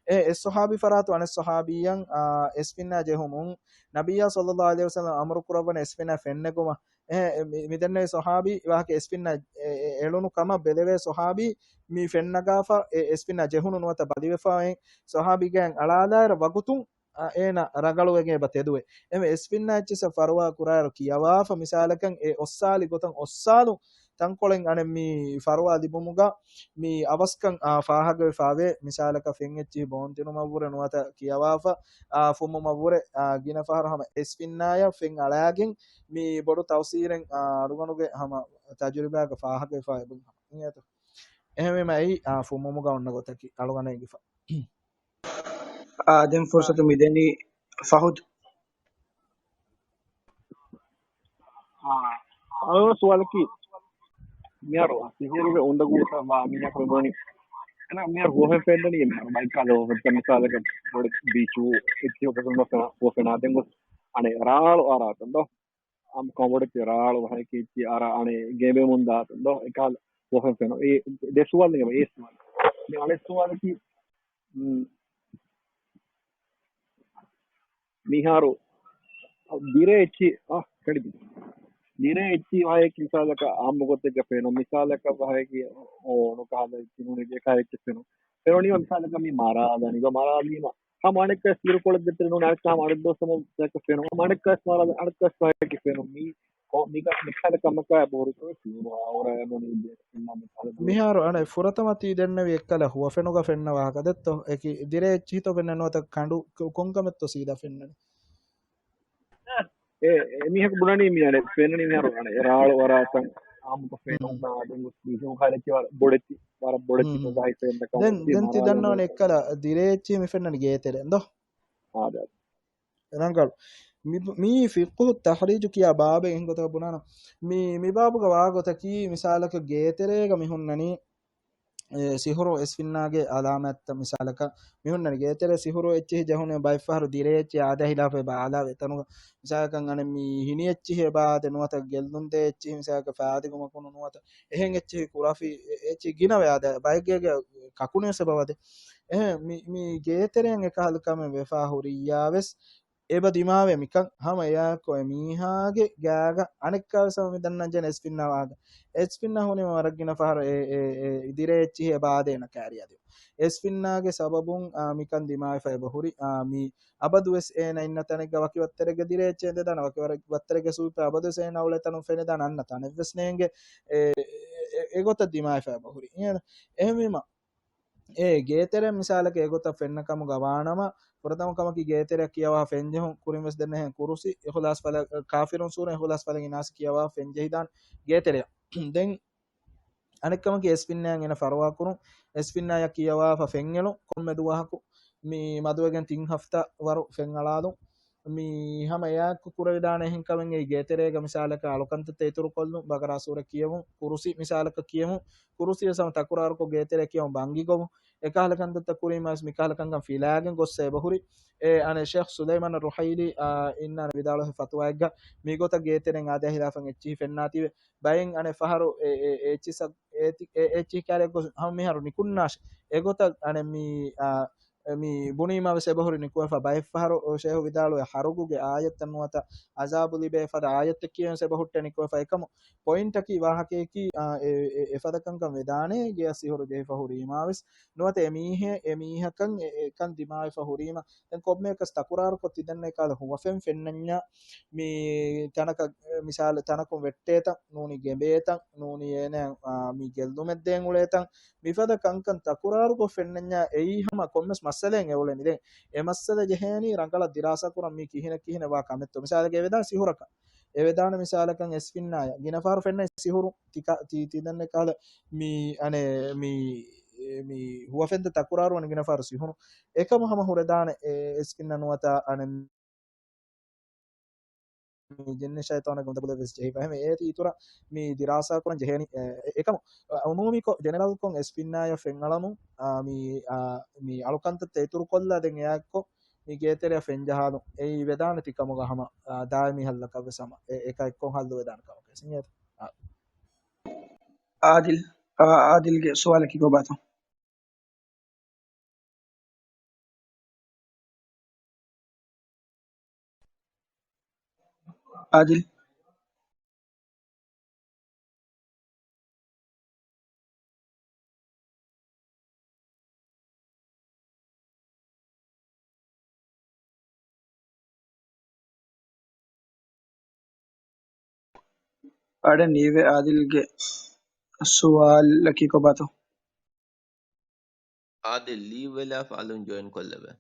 އެ، އެ ޞަޙާބީ ފަރާތު އަނެއް ޞަޙާބީއަށް، އާ، އެ ސްފިންނާ ޖެހުމުން ނަބިއްޔާ ޞައްލައްލާހު ޢަލައިހި ވަސައްލަމް އަމުރު ކުރައްވަނީ އެ ސްފިންނާ ފެންނެގުމަށް. އެ، މި، މިދެންނެވި ޞަޙާބީ ވާހަކަ އެ ސްފިންނާ އެ، އެ، އެޅުނު ކަމަށް ބެލެވޭ ޞަޙާބީ މި ފެންނަގާފަ އެ، އެ ސްފިންނާ ޖެހުނު ނުވަތަ ބަލިވެފަ އެ ޞަޙާބީގެ އަޅާލާއިރަށް ވަގުތުން، އާ، އޭނަ ރަނގަޅުވެގެން އެބަ ތެދުވޭ. އެމެ އެ ސްފިންނާ އެއްޗިއްސަށް ފަރުވާ ކުރާއިރު ކިޔަވާފަ މިސާލަކަށް އެ އޮއްސާލި ގޮތަށް އޮއްސާލުން ތަންކޮޅެއް އަނެއް މި ފަރުވާ ލިބުމުގަ މި އަވަސްކަން، އާ، ފާހަގަވެފާވޭ. މިސާލަކަށް ފެން އެއްޗިހި ބޯންތިނުމަށްވުރެ ނުވަތަ ކިޔަވާފަ، އާ، ފުއްމުމަށްވުރެ، އާ، ގިނަ ފަހަރު ހަމަ އެ ސްފިންނާޔަށް ފެން އަޅާގެން މި ބޮޑު ތައުސީރެއް، އާ، އަޅުގަނޑުގެ ހަމަ ތަޖުރިބާގަ ފާހަގަވެފާ އެބަ ހަމަ އިނގޭތޯ. އެހެންވީމަ އެއީ، އާ، ފުއްމުމުގަ އޮންނަ ގޮތަކީ އަޅުގަނޑަށް އެނގިފަ. އާ، ދެން ފުރުސަތު މިދެނީ ފަހުދު. އާ، އަޅުގަނޑު ސުވާލަކީ، މިހާރު ސިހުރުގެ އުނދަގޫތައް ވާ މީހަކު މި ބުނަނީ، އޭނަ މިހާރު ހުވަފެން ފެންނަނީ، މިހާރު ބައެއް ކަހަލަ ހުވަފެން ފެންނަ މިސާލަކަށް ބޮޑެތި ބީޗު އެއްޗިހި ހުވަފެން ފެންނަ، ހުވަފެނާ ދެން ގޮސް އަނެއް ރާޅު އަރާތަން ދޯ. އަނބު ކޮނބޮޑެތި ރާޅު ވަހަކީ އެއްޗިހި އަރާ އަނެއް ގެނބެމުން ދާތަން ދޯ. އެކަހަލަ ހުވަފެން ފެންނަ. އެ ދެ ސުވާލު އެނގޭ އެ ސުވާލު. މި އަނެއް ސުވާލަކީ، މް، މިހާރު ދިރޭ އެއްޗި، އާ، ކަނޑި ދިރޭ އެއްޗި ވަހަކީ މިސާލަކަށް އާއްމު ގޮތެއްގަ ފެނުން، މިސާލަކަށް ވަހަކީ އޯ ނުކަހަލަ އެއްޗި ނޫނީ އެކަހަލަ އެއްޗެއް ފެނުން. ފެނުނީމަ މިސާލަކަށް މި މަރާލަނީ، މަރާލީމަ ހަމަ އަނެއްކާ ސިހުރުކޮޅެއްގެ ތެރެ ނޫނީ އަނެއްކާ ހަމަ އަނެއް ދުވަސް ހަމަ ފެނުން، ހަމަ އަނެއްކާ މަރާލަ އަނެއްކާ ވަހަކީ ފެނުން. މީ ކޮ-، މިކަ-، މިކަހަލަ ކަމަކާ ބޮހުރި ކޮށް ސިހުރު އައުރައެއް ބުނީ ދެ-، މިކަހަލަ ދެ-، މިހާރު އަނެއް ފުރަތަމަ ތީ ދެންނެވި އެއްކަލަ ހުވަފެނުގަ ފެންނަ ވާހަކަ ދެއްތޯ؟ އެކި ދިރޭ އެއްޗިހިތޯ ފެންނަ ނުވަތަ ކަނޑު ކު-، ކޮންކަމެއްތޯ ސީދާ ފެންނަނީ؟ އެ، އެ މީހަކު ބުނަނީ މި އަނެއް ފެންނަނީ މިހާރު އަނެއް ރާޅު އަރާތަން އާއްމުކޮށް ފެނުން ނާ ދެން ގޮސް ބީހުން ކަހަލަ އެއްޗިހި ވަރަށް ބޮޑެތި، ވަރަށް ބޮޑެތި ހުން. ކޮށް ގަހި ފެންނަ ކަމަށް ދެން، ދެން ތި މަރާލަނީ. ދަންނަވަނީ އެއްކަލަ ދިރޭ އެއްޗިހި މި ފެންނަނީ ގޭތެރެއިން ދޯ؟ އާ، ދެ. ރަނގަޅު. މި، މީ ފިޤުހު ތަޙްރީޖު ކިޔާ ބާބެއް އެހެން ގޮތަކަށް ބުނާނަ. މި، މި ބާބުގަ ވާ ގޮތަކީ މިސާލަކަށް ގޭތެރޭގަ މި ހުންނަނީ، އެ، ސިހުރު އެ ސްފިންނާގެ އަލާމާތްތައް މިސާލަކަށް މި ހުންނަނީ ގޭތެރޭ ސިހުރު އެއްޗިހި ޖެހުނު ބައެއްފަހަރު ދިރޭ އެއްޗިހި އާދަ ހިލާފަށް އެބަ އަޅާ އެތަނުގަ މިސާލަކަށް އަނެއް މި ހިނި އެއްޗިހި އެބަ އާދެ ނުވަތަ ގެއްލުން ދޭ އެއްޗިހި މިސާލަކަށް ފައިދިގުމަކުނު ނުވަތަ އެހެން އެއްޗިހި ކުރާފި އެ-، އެއްޗިހި ގިނަވެ އާދަ ބައެއްގޭގެ ކަކުނިވެސް އެބަ ވަދެ. އެހެން މި، މި ގޭތެރެއިން އެކަހަލަ ކަމެއް ވެފަ ހުރިއްޔާވެސް އެބަ ދިމާވޭ މިކަން ހަމަ އެއާއެކު އެ މީހާގެ ގާގަ އަނެއްކާވެސް ހަމަ މި ދަންނަން ޖެހޭނެ އެ ސްފިންނާ ވާހަކަ. އެ ސްފިންނާ ހުނީމަ ވަރަށް ގިނަ ފަހަރު އެ، އެ، އެ ދިރޭ އެއްޗިހި އެބަ އާދޭ އޭނަ ކާރިއާ ދިޔުން. އެ ސްފިންނާގެ ސަބަބުން، އާ، މިކަން ދިމާވެފަ އެބަ ހުރި، އާ، މި އަބަދުވެސް އޭނަ އިންނަ ތަނެއްގަ ވަކި ވައްތަރެއްގަ ދިރޭ އެއްޗެއް އެނދެދާނެ، ވަކި ވަރަށް ވައްތަރެއްގެ ސޫޕެއް އަބަދުވެސް އޭނަ އުޅޭ ތަނުން ފެނިދާނެ އަންނަ ތަނެއްވެސް ނޭނގެ. އެ، އެ، އެ، އެގޮތަށް ދިމާވެފަ އެބަ ހުރި. އެހެންވީމަ، އެ ގޭތެރެ މިސާލަކަށް އެގޮތަށް ފެންނަ ކަމުގަ ވާނަމަ، ފުރަތަމަ ކަމަކީ ގޭތެރެއަށް ކިޔަވާ ފެންޖެހުން ކުރިން ވެސް ދެންނެހެން ކުރުސި، އިޚުލާސް ފަލަ، ކާފިރުން ސޫރަ އިޚުލާސް ފަލަކް އިނާސް ކިޔަވާ ފެންޖެހިދާން ގޭތެރެއަށް. ދެން އަނެއްކަމަކީ އެ ސްފިންނާއަށް އޭނަ ފަރުވާ ކުރުން، އެ ސްފިންނާއަށް ކިޔަވާފަ ފެންއެޅުން، ކޮންމެ ދުވަހަކު މި މަދުވެގެން ތިން ހަފްތާ ވަރު ފެން އަޅާލުން. މި ހަމަ އެއާއެކު ކުރެވިދާނެ އެހެން ކަމެއް އެއީ ގޭތެރޭގަ މިސާލަކަށް އަޅުކަންތައްތައް އިތުރުކޮށްލުން، ބަގަރާ ސޫރަ ކިޔެވުން، ކުރުސި މިސާލަކަށް ކިޔެވުން، ކުރުސި ވެސް ހަމަ ތަކުރާރުކޮށް ގޭތެރޭ ކިޔެވުން ބަންގި ގޮވުން، އެކަހަލަ ކަންތައްތައް ކުރީމަ ވެސް މިކަހަލަ ކަންކަން ފިލާގެން ގޮއްސަ އެބަހުރި. އެ އަނެއް ޝޭޚް ސުލައިމާން ރުހައިލީ، އާ، އިންނާނެ ވިދާޅުވެ ފަތުވާއެއްގަ މިގޮތަށް ގޭތެރެއިން އާދަޔާ ހިލާފަށް އެއްޗިހި ފެންނާތީވެ. ބައެއް އަނެއް ފަހަރު އެ، އެ، އެ އެއްޗިސަ-، އެ ތި-، އެ އެއްޗިހި ކާރިއަށް ގޮސް ހަމަ މިހާރު ނިކުންނާށި. އެގޮތަށް އަނެއް މި، އާ، މި ބުނީމާ ވެސް އެބަހުރި ނިކުމެފަ ބައެއްފަހަރު ޝޭހު ވިދާޅުވޭ ހަރުގުގެ އާޔަތްތައް ނުވަތަ އަޒާބު ލިބޭ ފަދަ އާޔަތްތައް ކިޔެވެސް އެބަހުއްޓޭ ނިކުމެފަ. އެކަމު ޕޮއިންޓަކީ ވާހަކަޔަކީ، އާ، އެ، އެ، އެފަދަ ކަންކަން ވެދާނެ ގެޔަށް ސިހުރު ޖެހިފަ ހުރީމާ ވެސް ނުވަތަ އެ މީހެއް، އެ މީހަކަށް އެ، އެކަން ދިމާވެފަ ހުރީމަ ދެން ކޮންމެއަކަސް ތަކުރާރުކޮށް ތިދަންނަ އެކަހަލަ ހުވަފެން ފެންނަންޏާ މި ތަނަކަށް، މިސާލަށް ތަނަކުން ވެއްޓޭތަން ނޫނީ ގެނބޭތަން ނޫނީ އޭނަ، އާ، މި ގެއްލުމެއް ދޭން އުޅޭތަން މިފަދަ ކަންކަން ތަކުރާރުކޮށް ފެންނަންޏާ އެއީ ހަމަ ކޮންމެސް މައްސަލައެއް އެއުޅެނީ. ދެން އެ މައްސަލަ ޖެހޭނީ ރަނގަޅަށް ދިރާސާ ކުރަން މީ ކިހިނެއް ކިހިނެއް ވާ ކަމެއްތޯ. މިސާލަކަށް އެވެދާނެ ސިހުރަކަށް. އެވެދާނެ މިސާލަކަށް އެ ސްފިންނާޔަށް. ގިނަ ފަހަރު ފެންނަ ސިހުރު ތި ކަ-، ތި، ތި ދަންނަ ކަހަލަ މި އަނެއް މި މި ހުވަފެންތައް ތަކުރާރުވަނީ ގިނަ ފަހަރު ސިހުނު. އެކަމު ހަމަ ހުރެދާނެ އެ އެސްފިންނަ ނުވަތަ އަނެއް މި ޖިންނި ޝައިޠާނެއްގެ އުނދަގުލެއް ވެސް ޖެހިފަ. އެހެންވެ އޭތި އިތުރަށް މި ދިރާސާ ކުރަން ޖެހޭނީ. އެ، އެކަމު، އަ، އުމޫމީކޮށް، ޖެނެރަލްކޮށް އެސްފިންނާޔަށް ފެންއަޅަމުން، އާ، މި، އާ، މި އަޅުކަންތައްތައް އިތުރުކޮށްލާ ދެން އެއާއެއްކޮށް މި ގޭތެރެއަށް ފެންޖަހާލުން. އެއީ ވެދާނެ ތިކަމުގަ ހަމަ، އާ، ދާއިމީ ހައްލަކަށް ވެސް ހަމަ އެ، އެކަ އެއްކޮށް ހައްލު ވެދާނެ ކަމަކަށް. އާ. އާދިލް، އާ، އާދިލްގެ ސުވާލަކީ ކޮބާތޯ؟ އާދިލް. އަޑެއް ނީވޭ އާދިލްގެ ސުވާލަކީ ކޮބާތޯ؟ އާދިލް ލީވް ވެލާފަ އަލުން ޖޮއިން ކޮށްލެވޭ.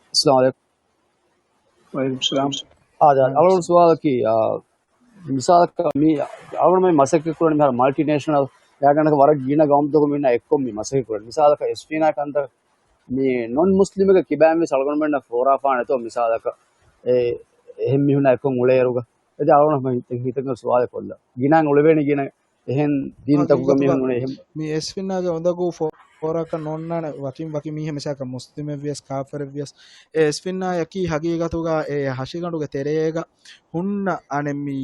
އައްސަލާމު ޢަލައިކުމް. ވަޢަލައިކުމް ސަލާމް. އާ، ދެން އަޅުގަނޑު ސުވާލަކީ، އާ، މިސާލަކަށް މި އަޅުގަނޑު މި މަސައްކަތް ކުރަނީ މިހާރު މަލްޓިނޭޝަނަލް ގާތްގަނޑަކަށް ވަރަށް ގިނަ ގައުމުތަކުން މިންނަ އެއްކޮށް މި މަސައްކަތް ކުރަނީ. މިސާލަކަށް އެސްފީނާ ކަންތައް މި ނޮން މުސްލިމެއްގެ ކިބައިން ވެސް އަޅުގަނޑުމެންނަށް ފޯރާފާނެތޯ؟ މިސާލަކަށް އެ، އެހެން މީހުންނާ އެއްކޮށް އުޅޭއިރުގަ އެދެ އަޅުގަނޑު ހިތަށް ސުވާލެއް ކޮށްލަ. ގިނައިން އުޅެވޭނެ ގިނަ އެހެން ދީންތަކުގަ ހަގީގަތުގަ މީހުން އުޅޭ އެހެން. މި އެސްފިންނާގެ އުނދަގޫ ފޯރާކަށް ނޯންނާނެ ވަކިން ވަކި މީހެއް މިސާލަކަށް މުސްލިމެއް ވިޔަސް ކާފަރެއް ވިޔަސް. އެ އެސްފިންނާޔަކީ ހަގީގަތުގަ އެ ހަށިގަނޑުގެ ތެރޭގަ ހުންނަ އަނެއް މި،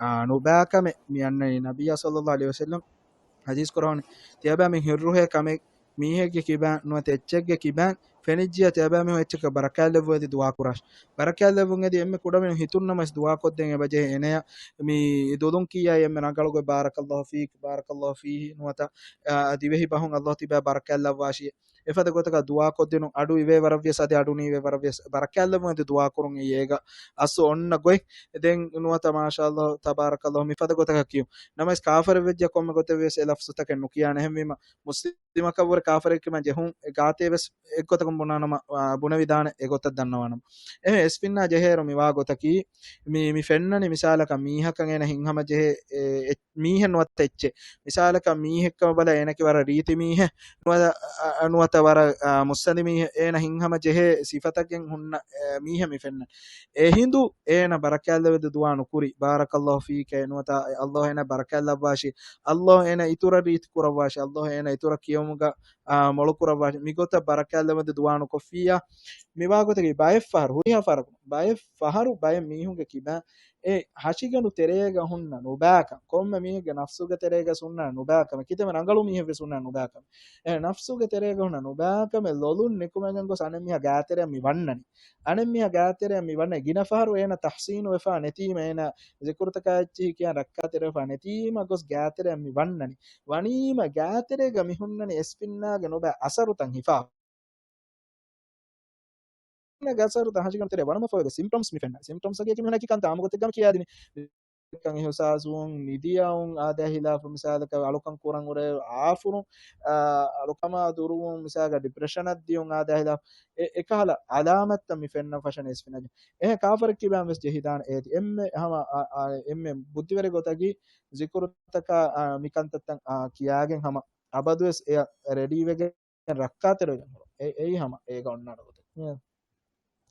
އާ، ނުބާކަމެއް މި އަންނަނީ. ނަބިއްޔާ ޞައްލައްލާހު ޢަލައިހި ވަސައްލަމް ޙަދީޘް ކުރަވަނީ، ތިޔަބައިމީހުން ހިއްރުހޭ ކަމެއް މީހެއްގެ ކިބައިން ނުވަތަ އެއްޗެއްގެ ކިބައިން ފެނިއްޖިޔާ ތިޔަބައިމީހުން އެއްޗަކަށް ބަރަކާތްލެއްވުން އެދި ދުޢާ ކުރާށި. ބަރަކާތްލެއްވުން އެދި އެންމެ ކުޑަމިނުން ހިތުން ނަމަވެސް ދުޢާ ކޮށްދޭން އެބަޖެހޭ އޭނަޔަށް މި ދުލުން ކިޔާ އެންމެ ރަނގަޅުގޮތް بارك الله فيك، بارك الله فيه ނުވަތަ، އާ، ދިވެހި ބަހުން ﷲ ތިބާ ބަރަކާތްލައްވާށި. އެފަދަ ގޮތަކަށް ދުޢާ ކޮށްދިނުން، އަޑު އިވޭ ވަރަށް ވިޔަސް އަދި އަޑު ނީވޭ ވަރަށް ވިޔަސް ބަރަކާތްލެއްވުން އެދި ދުޢާ ކުރުން އެއީ އޭގަ އަސްލު އޮންނަ ގޮތް. ދެން ނުވަތަ ماشاء الله تبارك الله މިފަދަ ގޮތަކަށް ކިޔުން. ނަމަވެސް ކާފަރެއް ވެއްޖެ ކޮންމެ ގޮތެއް ވިޔަސް އެ ލަފްޒުތަކެއް ނުކިޔާނެ. އެހެންވީމަ މުސްލިމަކަށްވުރެ ކާފަރެއް ކިބައިން ޖެހުން އެ ގާތޭ ވެސް އެއްގޮތަކުން ބުނާނަމަ، އާ، ބުނެވިދާނެ އެގޮތަށް ދަންނަވާނަމަ. އެހެން އެސްފިންނާ ޖެހޭއިރު މިވާ ގޮތަކީ މި، މި ފެންނަނީ މިސާލަކަށް މީހަކަށް އޭނަ ހިތްހަމަޖެހޭ އެ، އެ، މީހެއް ނުވަތަ އެއްޗެއް. މިސާލަކަށް މީހެއްކަމަށް ބަލާ އޭނަކީ ވަރަށް ރީތި މީހެއް ނުވަތަ، އަ، ނުވަތަ ވަރަށް، އާ، މުއްސަނދި މީހެއް. އޭނަ ހިތްހަމަޖެހޭ ސިފަތަކެއް ހުންނަ، އެ، މީހެއް މި ފެންނަނީ. އެހިނދު އޭނަ ބަރަކާތްލެވެދި ދުޢާ ނުކުރި، بارك الله فيك ނުވަތަ ﷲ އޭނަ ބަރަކާތްލައްވާށި، ﷲ އޭނަ އިތުރަށް ރީތި ކުރައްވާށި، ﷲ އޭނަ އިތުރަށް ކިޔެވުމުގަ، އާ، މޮޅު ކުރައްވާށި. މިގޮތަށް ބަރަކާތްލެވެދި ދުޢާ ނުކޮށްފިއްޔާ، މިވާ ގޮތަކީ ބައެއް ފަހަރު، ހުރިހާ ފަހަރަކު، ބައެއް ފަހަރު ބައެއް މީހުންގެ ކިބައިން އެ ހަށިގަނޑު ތެރޭގަ ހުންނަ ނުބާކަން، ކޮންމެ މީހެއްގެ ނަފްސުގެ ތެރޭގަ ހުންނަ ނުބާކަމެއް، ކިތަންމެ ރަނގަޅު މީހެއް ވެސް ހުންނަ ނުބާކަމެއް، އެ ނަފްސުގެ ތެރޭގަ ހުންނަ ނުބާކަމެއް ލޮލުން ނިކުމެގެން ގޮސް އަނެއް މީހާ ގާތެރެއަށް މި ވަންނަނީ. އަނެއް މީހާ ގާތެރެއަށް މި ވަންނަ ގިނަ ފަހަރު އޭނަ ތަޙްސީނު ވެފާ ނެތީމަ، އޭނަ ޒިކުރުތަކާ އެއްޗިހި ކިޔާ ރައްކާތެރިވެފާ ނެތީމަ ގޮސް ގާތެރެއަށް މި ވަންނަނީ. ވަނީމަ ގާތެރޭގަ މި ހުންނަނީ އެސްފިންނާގެ ނުބައި އަސަރުތައް ހިފާ. ގަސަރު ތަހަށިގަނޑު ތެރޭ ވަނަމަ ފޮއިގެ ސިމްޕްޓަމްސް މި ފެންނަ. ސިމްޕްޓަމްސް އަކީ މިހުނަކީ ކަންތައް އާމު ގޮތެއްގަ މި ކިޔާދިނީ. ކަން އިހުސާސްވުން، ނިދިއައުން އާދައި ހިލާފު މިސާލަކަށް އަޅުކަން ކުރަން ހުރެ އާފުރުން، އާ، އަޅުކަމާ ދުރުވުން މިސާލަކަށް ޑިޕްރެޝަނަށް ދިޔުން އާދައި ހިލާފު. އެ، އެކަހަލަ އަލާމަތްތައް މި ފެންނަ ފަށަން އެސްފިންނާގެ. އެހެން ކާފަރެއް ކިބައިން ވެސް ޖެހިދާނެ އޭތި. އެންމެ ހަމަ، އާ، އާ، އެންމެ ބުއްދިވެރި ގޮތަކީ ޒިކުރުތަކާ، އާ، މި ކަންތައްތައް، އާ، ކިޔާގެން ހަމަ އަބަދުވެސް އެ ރެޑީވެގެން ރައްކާތެރިވެގެން ހުރުން. އެ، އެއީ ހަމަ އޭގަ އޮންނާނެ ގޮތެއް.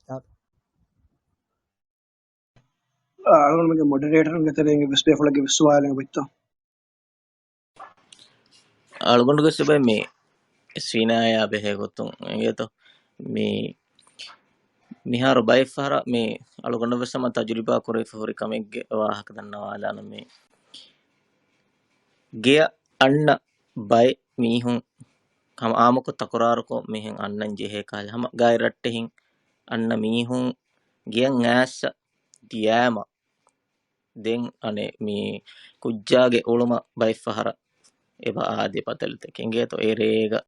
އާ. އަޅުގަނޑުމެންގެ މޮޑަރޭޓަރުންގެ ތެރެއިން ވެސް ބޭފުޅެއްގެ ވެސް ސުވާލެއް އޮތްތޯ؟ އަޅުގަނޑުގެ ސުބެ މި ސީނާޔާ ބެހޭ ގޮތުން އިނގޭތޯ؟ މި މިހާރު ބައެއް ފަހަރަށް މި އަޅުގަނޑަށް ވެސް ހަމަ ތަޖުރިބާ ކުރެވިފަ ހުރި ކަމެއްގެ ވާހަކަ ދަންނަވާލާނަން. މި ގެއަށް އަންނަ ބައެއް މީހުން ހަމަ އާއްމުކޮށް ތަކުރާރުކޮށް މިހެން އަންނަން ޖެހޭ ކަހަލަ، ހަމަ ގާތް ރައްޓެހިން އަންނަ މީހުން ގެއަށް އައިސް ދިޔައިމަ ދެން އަނެއް މި ކުއްޖާގެ އުޅުމަށް ބައެއް ފަހަރަށް އެބަ އާދޭ ބަދަލުތަކެއް އިނގޭތޯ. އެރޭގަ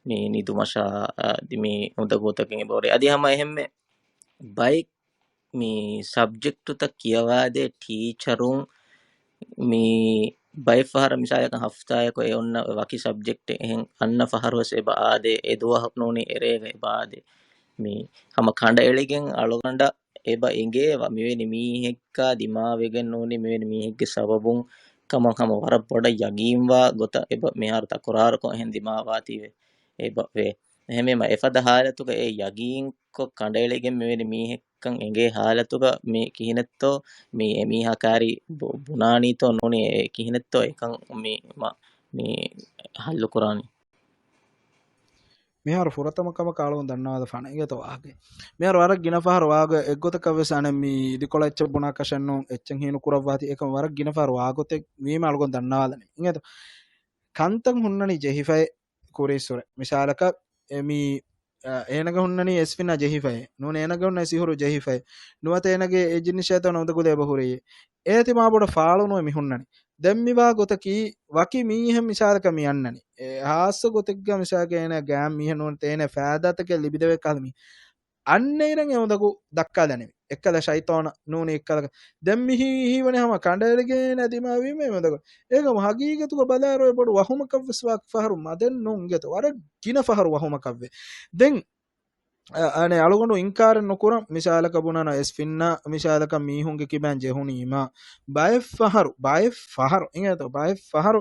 މި ނިދުމަށާ އަދި މި އުނދަގޫތަކެއް އެބަ ހުރޭ. އަދި ހަމަ އެހެންމެ ބައެއް މި ސަބްޖެކްޓުތައް ކިޔަވާދޭ ޓީޗަރުން މި ބައެއް ފަހަރަށް މިސާލަކަށް ހަފްތާއަކު އެ އޮންނަ ވަކި ސަބްޖެކްޓެއް އެހެން އަންނަ ފަހަރު ވެސް އެބަ އާދޭ، އެ ދުވަހު ނޫނީ އެރޭގަ އެބަ އާދޭ. މި ހަމަ ކަނޑައެޅިގެން އަޅުގަނޑަށް އެބަ އެނގޭ ވަ-، މިވެނި މީހެއްގާ ދިމާވެގެން ނޫނީ މިވެނި މީހެއްގެ ސަބަބުން ކަމަށް ހަމަ ވަރަށް ބޮޑަށް ޔަގީންވާ ގޮތަށް އެބަ މިހާރު ތަކުރާރުކޮށް އެހެން ދިމާވާތީވެ އެބަ ވޭ. އެހެންވީމަ އެފަދަ ހާލަތުގަ އެ ޔަގީންކޮށް ކަނޑައެޅިގެން މިވެނި މީހެއްކަން އެނގޭ ހާލަތުގަ މި ކިހިނެއްތޯ މި އެމީހާ ކާރި ބު-، ބުނާނީތޯ ނޫނީ އެ ކިހިނެއްތޯ އެކަން މި މަ-، މި ހައްލު ކުރާނީ. މިހާރު ފުރަތަމަ ކަމަކަށް އަޅުގަނޑު ދަންނަވާލަ ފަނައިގަތޯ ވާހަކަ. މިހާރު ވަރަށް ގިނަ ފަހަރު ވާގޮތް އެއްގޮތަކަށް ވެސް އަނެއް މި ދިކޮޅަށް އެއްޗެއް ބުނާކަށެއް ނޫން، އެއްޗެއް ހީނު ކުރައްވާތީ އެކަމް ވަރަށް ގިނަ ފަހަރު ވާގޮތެއް ވީމަ އަޅުގަނޑު ދަންނަވާލަނީ. އިނގޭތޯ؟ ކަންތައް ހުންނަނީ ޖެހިފައި ކުރީއްސުރެ. މިސާލަކަށް އެ މީ، އ، އޭނަގެ ހުންނަނީ އެސްފިންނާ ޖެހިފައޭ. ނޫން އޭނަގެ ހުންނަ ސިހުރު ޖެހިފައޭ. ނުވަތަ އޭނަގެ އެ ޖިންނި ޝައިޠާނު އުނދަގުލޭ އެބަ ހުރެޔޭ. އޭތި މާ ބޮޑަށް ފާޅުނުވެ މި ހުންނަނީ. ދެން މިވާ ގޮތަކީ ވަކި މީހެއް މިސާލަކަށް މި އަންނަނީ. އެ ހާއްސަ ގޮތެއްގަ މިސާލަކަށް އޭނަ ގާތް މީހެއް ނޫން އޭނަ ފައިދާތަކެއް ލިބިދެވޭ ކަހަލަ މީ. އަންނައިރަށް އެ އުނދަގޫ ދައްކާލަނިވި. އެއްކަލަ ޝައިޠާނަށް ނޫނީ އެއްކަލަކަށް. ދެން މި ހީ-، ހީވަނީ ހަމަ ކަނޑައެޅިގެން ދިމާވީމޭ އެ އުނދަގޫ. އޭގަ ހަގީގަތުގަ ބަލާއިރު އެ ބޮޑު ވަހުމަކަށްވެސް ވާ ފަހަރު މަދެއް ނޫން އިނގޭތޯ. ވަރަށް ގިނަ ފަހަރު ވަހުމަކަށްވޭ. ދެން، އަ-، އަނެއް އަޅުގަނޑު އިންކާރެއް ނުކުރަން، މިސާލަކަށް ބުނަން އެސްފިންނާ މިސާލަކަށް މީހުންގެ ކިބައިން ޖެހުނީމާ ބައެއް ފަހަރު، ބައެއް ފަހަރު އިނގޭތޯ، ބައެއް ފަހަރު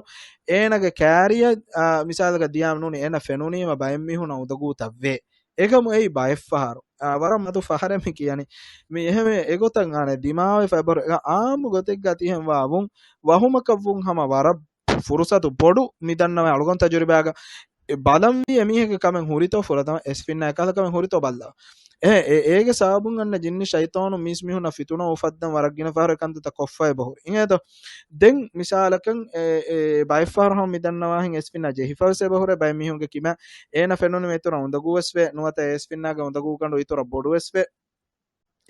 އޭނަގެ ކާރިއަށް، އާ، މިސާލަކަށް ދިޔާމަ ނޫނީ އޭނަ ފެނުނީމަ ބައެއް މީހުންނަށް އުނދަގޫތައްވޭ. އެކަމު އެއީ ބައެއްފަހަރު. އާ، ވަރަށް މަދު ފަހަރެއް މި ކިޔަނީ. މި އެހެންވެ އެގޮތަށް އާނެ ދިމާވެފަ އެބަހުރި. އާ، އާއްމު ގޮތެއްގަ ތިހެން ވާވުން ވަހުމަކަށްވުން ހަމަ ވަރަށް ފުރުސަތު ބޮޑު މި ދަންނަވަން އަޅުގަނޑު ތަޖުރިބާގަ ބަލަންވީ އެމީހެއްގެ ކަމެއް ހުރިތޯ ފުރަތަމަ އެސްފިންނާ އެކަހަލަ ކަމެއް ހުރިތޯ ބައްލަވަ. އެ، އެ، އޭގެ ސަބަބުން އަންނަ ޖިންނި ޝައިޠާނު މީސް މީހުންނަށް ފިތުނަ އުފައްދަން ވަރަށް ގިނަ ފަހަރު އެކަންތައްތައް ކޮށްފަ އެބަހުރި. އިނގޭތޯ؟ ދެން މިސާލަކަށް އެ، އެ، ބައެއްފަހަރު ހަމަ މި ދަންނަވާހެން އެސްފިންނާ ޖެހިފަވެސް އެބަހުރޭ ބައެއް މީހުންގެ ކިބައިން އޭނަ ފެނުނުމަ އިތުރަށް އުނދަގޫވެސް ވޭ، ނުވަތަ އެސްފިންނާގެ އުނދަގޫގަނޑު އިތުރަށް ބޮޑުވެސް ވޭ.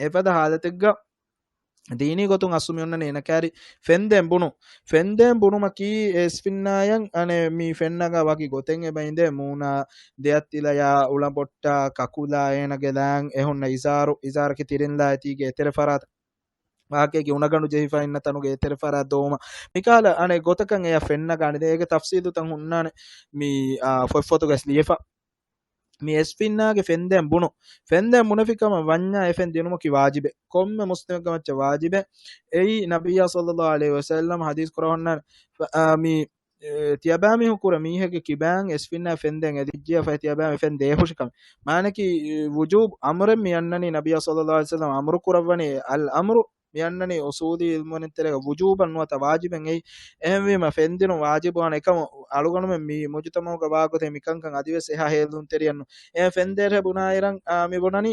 އެފަދަ ހާލަތެއްގަ ދީނީ ގޮތުން އަސްލު މި އޮންނަނީ އޭނަ ކާރި ފެންދޭން ބުނު. ފެންދޭން ބުނުމަކީ އެސްފިންނާޔަށް އަނެއް މި ފެންނަގަ ވަކި ގޮތެއް އެބަ އިނދޭ މޫނާ ދެއަތްތިލަޔާ އުޅަނބޮއްޓާ ކަކުލާ އޭނަގެ ލާން އެހުންނަ އިޒާރު، އިޒާރަކީ ތިރިންލާ އެތީގެ އެތެރެ ފަރާތަށް. ވާހަކައިގެ އުނަގަނޑު ޖެހިފަ އިންނަ ތަނުގެ އެތެރެ ފަރާތް ދޮވުމަށް. މިކަހަލަ އަނެއް ގޮތަކަށް އެޔަށް ފެންނަގާނެ. ދެން އޭގެ ތަފްސީލުތައް ހުންނާނެ މި، އާ، ފޮތްފޮތުގަސް ލިޔެފަ. މި އެސްފިންނާގެ ފެންދޭން ބުނު. ފެންދޭން ބުނެފި ކަމަށް ވަންޏާ އެ ފެން ދިނުމަކީ ވާޖިބެއް. ކޮންމެ މުސްލިމެއްގެ މައްޗަށް ވާޖިބެއް. އެއީ ނަބިއްޔާ ޞައްލައްލާހު ޢަލައިހި ވަސައްލަމް ޙަދީޘް ކުރައްވަންނާނެ. އާ، މި، އެ، ތިޔަބައިމީހުން ކުރެ މީހެއްގެ ކިބައިން އެސްފިންނާ ފެންދޭން އެދިއްޖިޔާ ފަހެ ތިޔަބައިމީހުން ފެން ދޭހުށި ކަމެއް. މާނަކީ، އެ، ވުޖޫބް އަމުރެއް މި އަންނަނީ ނަބިއްޔާ ޞައްލައްލާހު ޢަލައިހި ވަސައްލަމް އަމުރު ކުރައްވަނީ އަލް އަމްރު މި އަންނަނީ އުޞޫލީ ޢިލްމުވެރިން ތެރޭގަ ވުޖޫބަށް ނުވަތަ ވާޖިބެއް އެއީ. އެހެންވީމަ ފެންދިނުން ވާޖިބު ވާނެ. އެކަމު އަޅުގަނޑުމެން މި މުޖުތަމަޢުގަ ވާގޮތެއް މިކަންކަން އަދިވެސް އެހާ ހޭލުންތެރިއެއް ނޫން. އެ ފެންދޭހެއް ބުނާއިރަށް، އާ، މި ބުނަނީ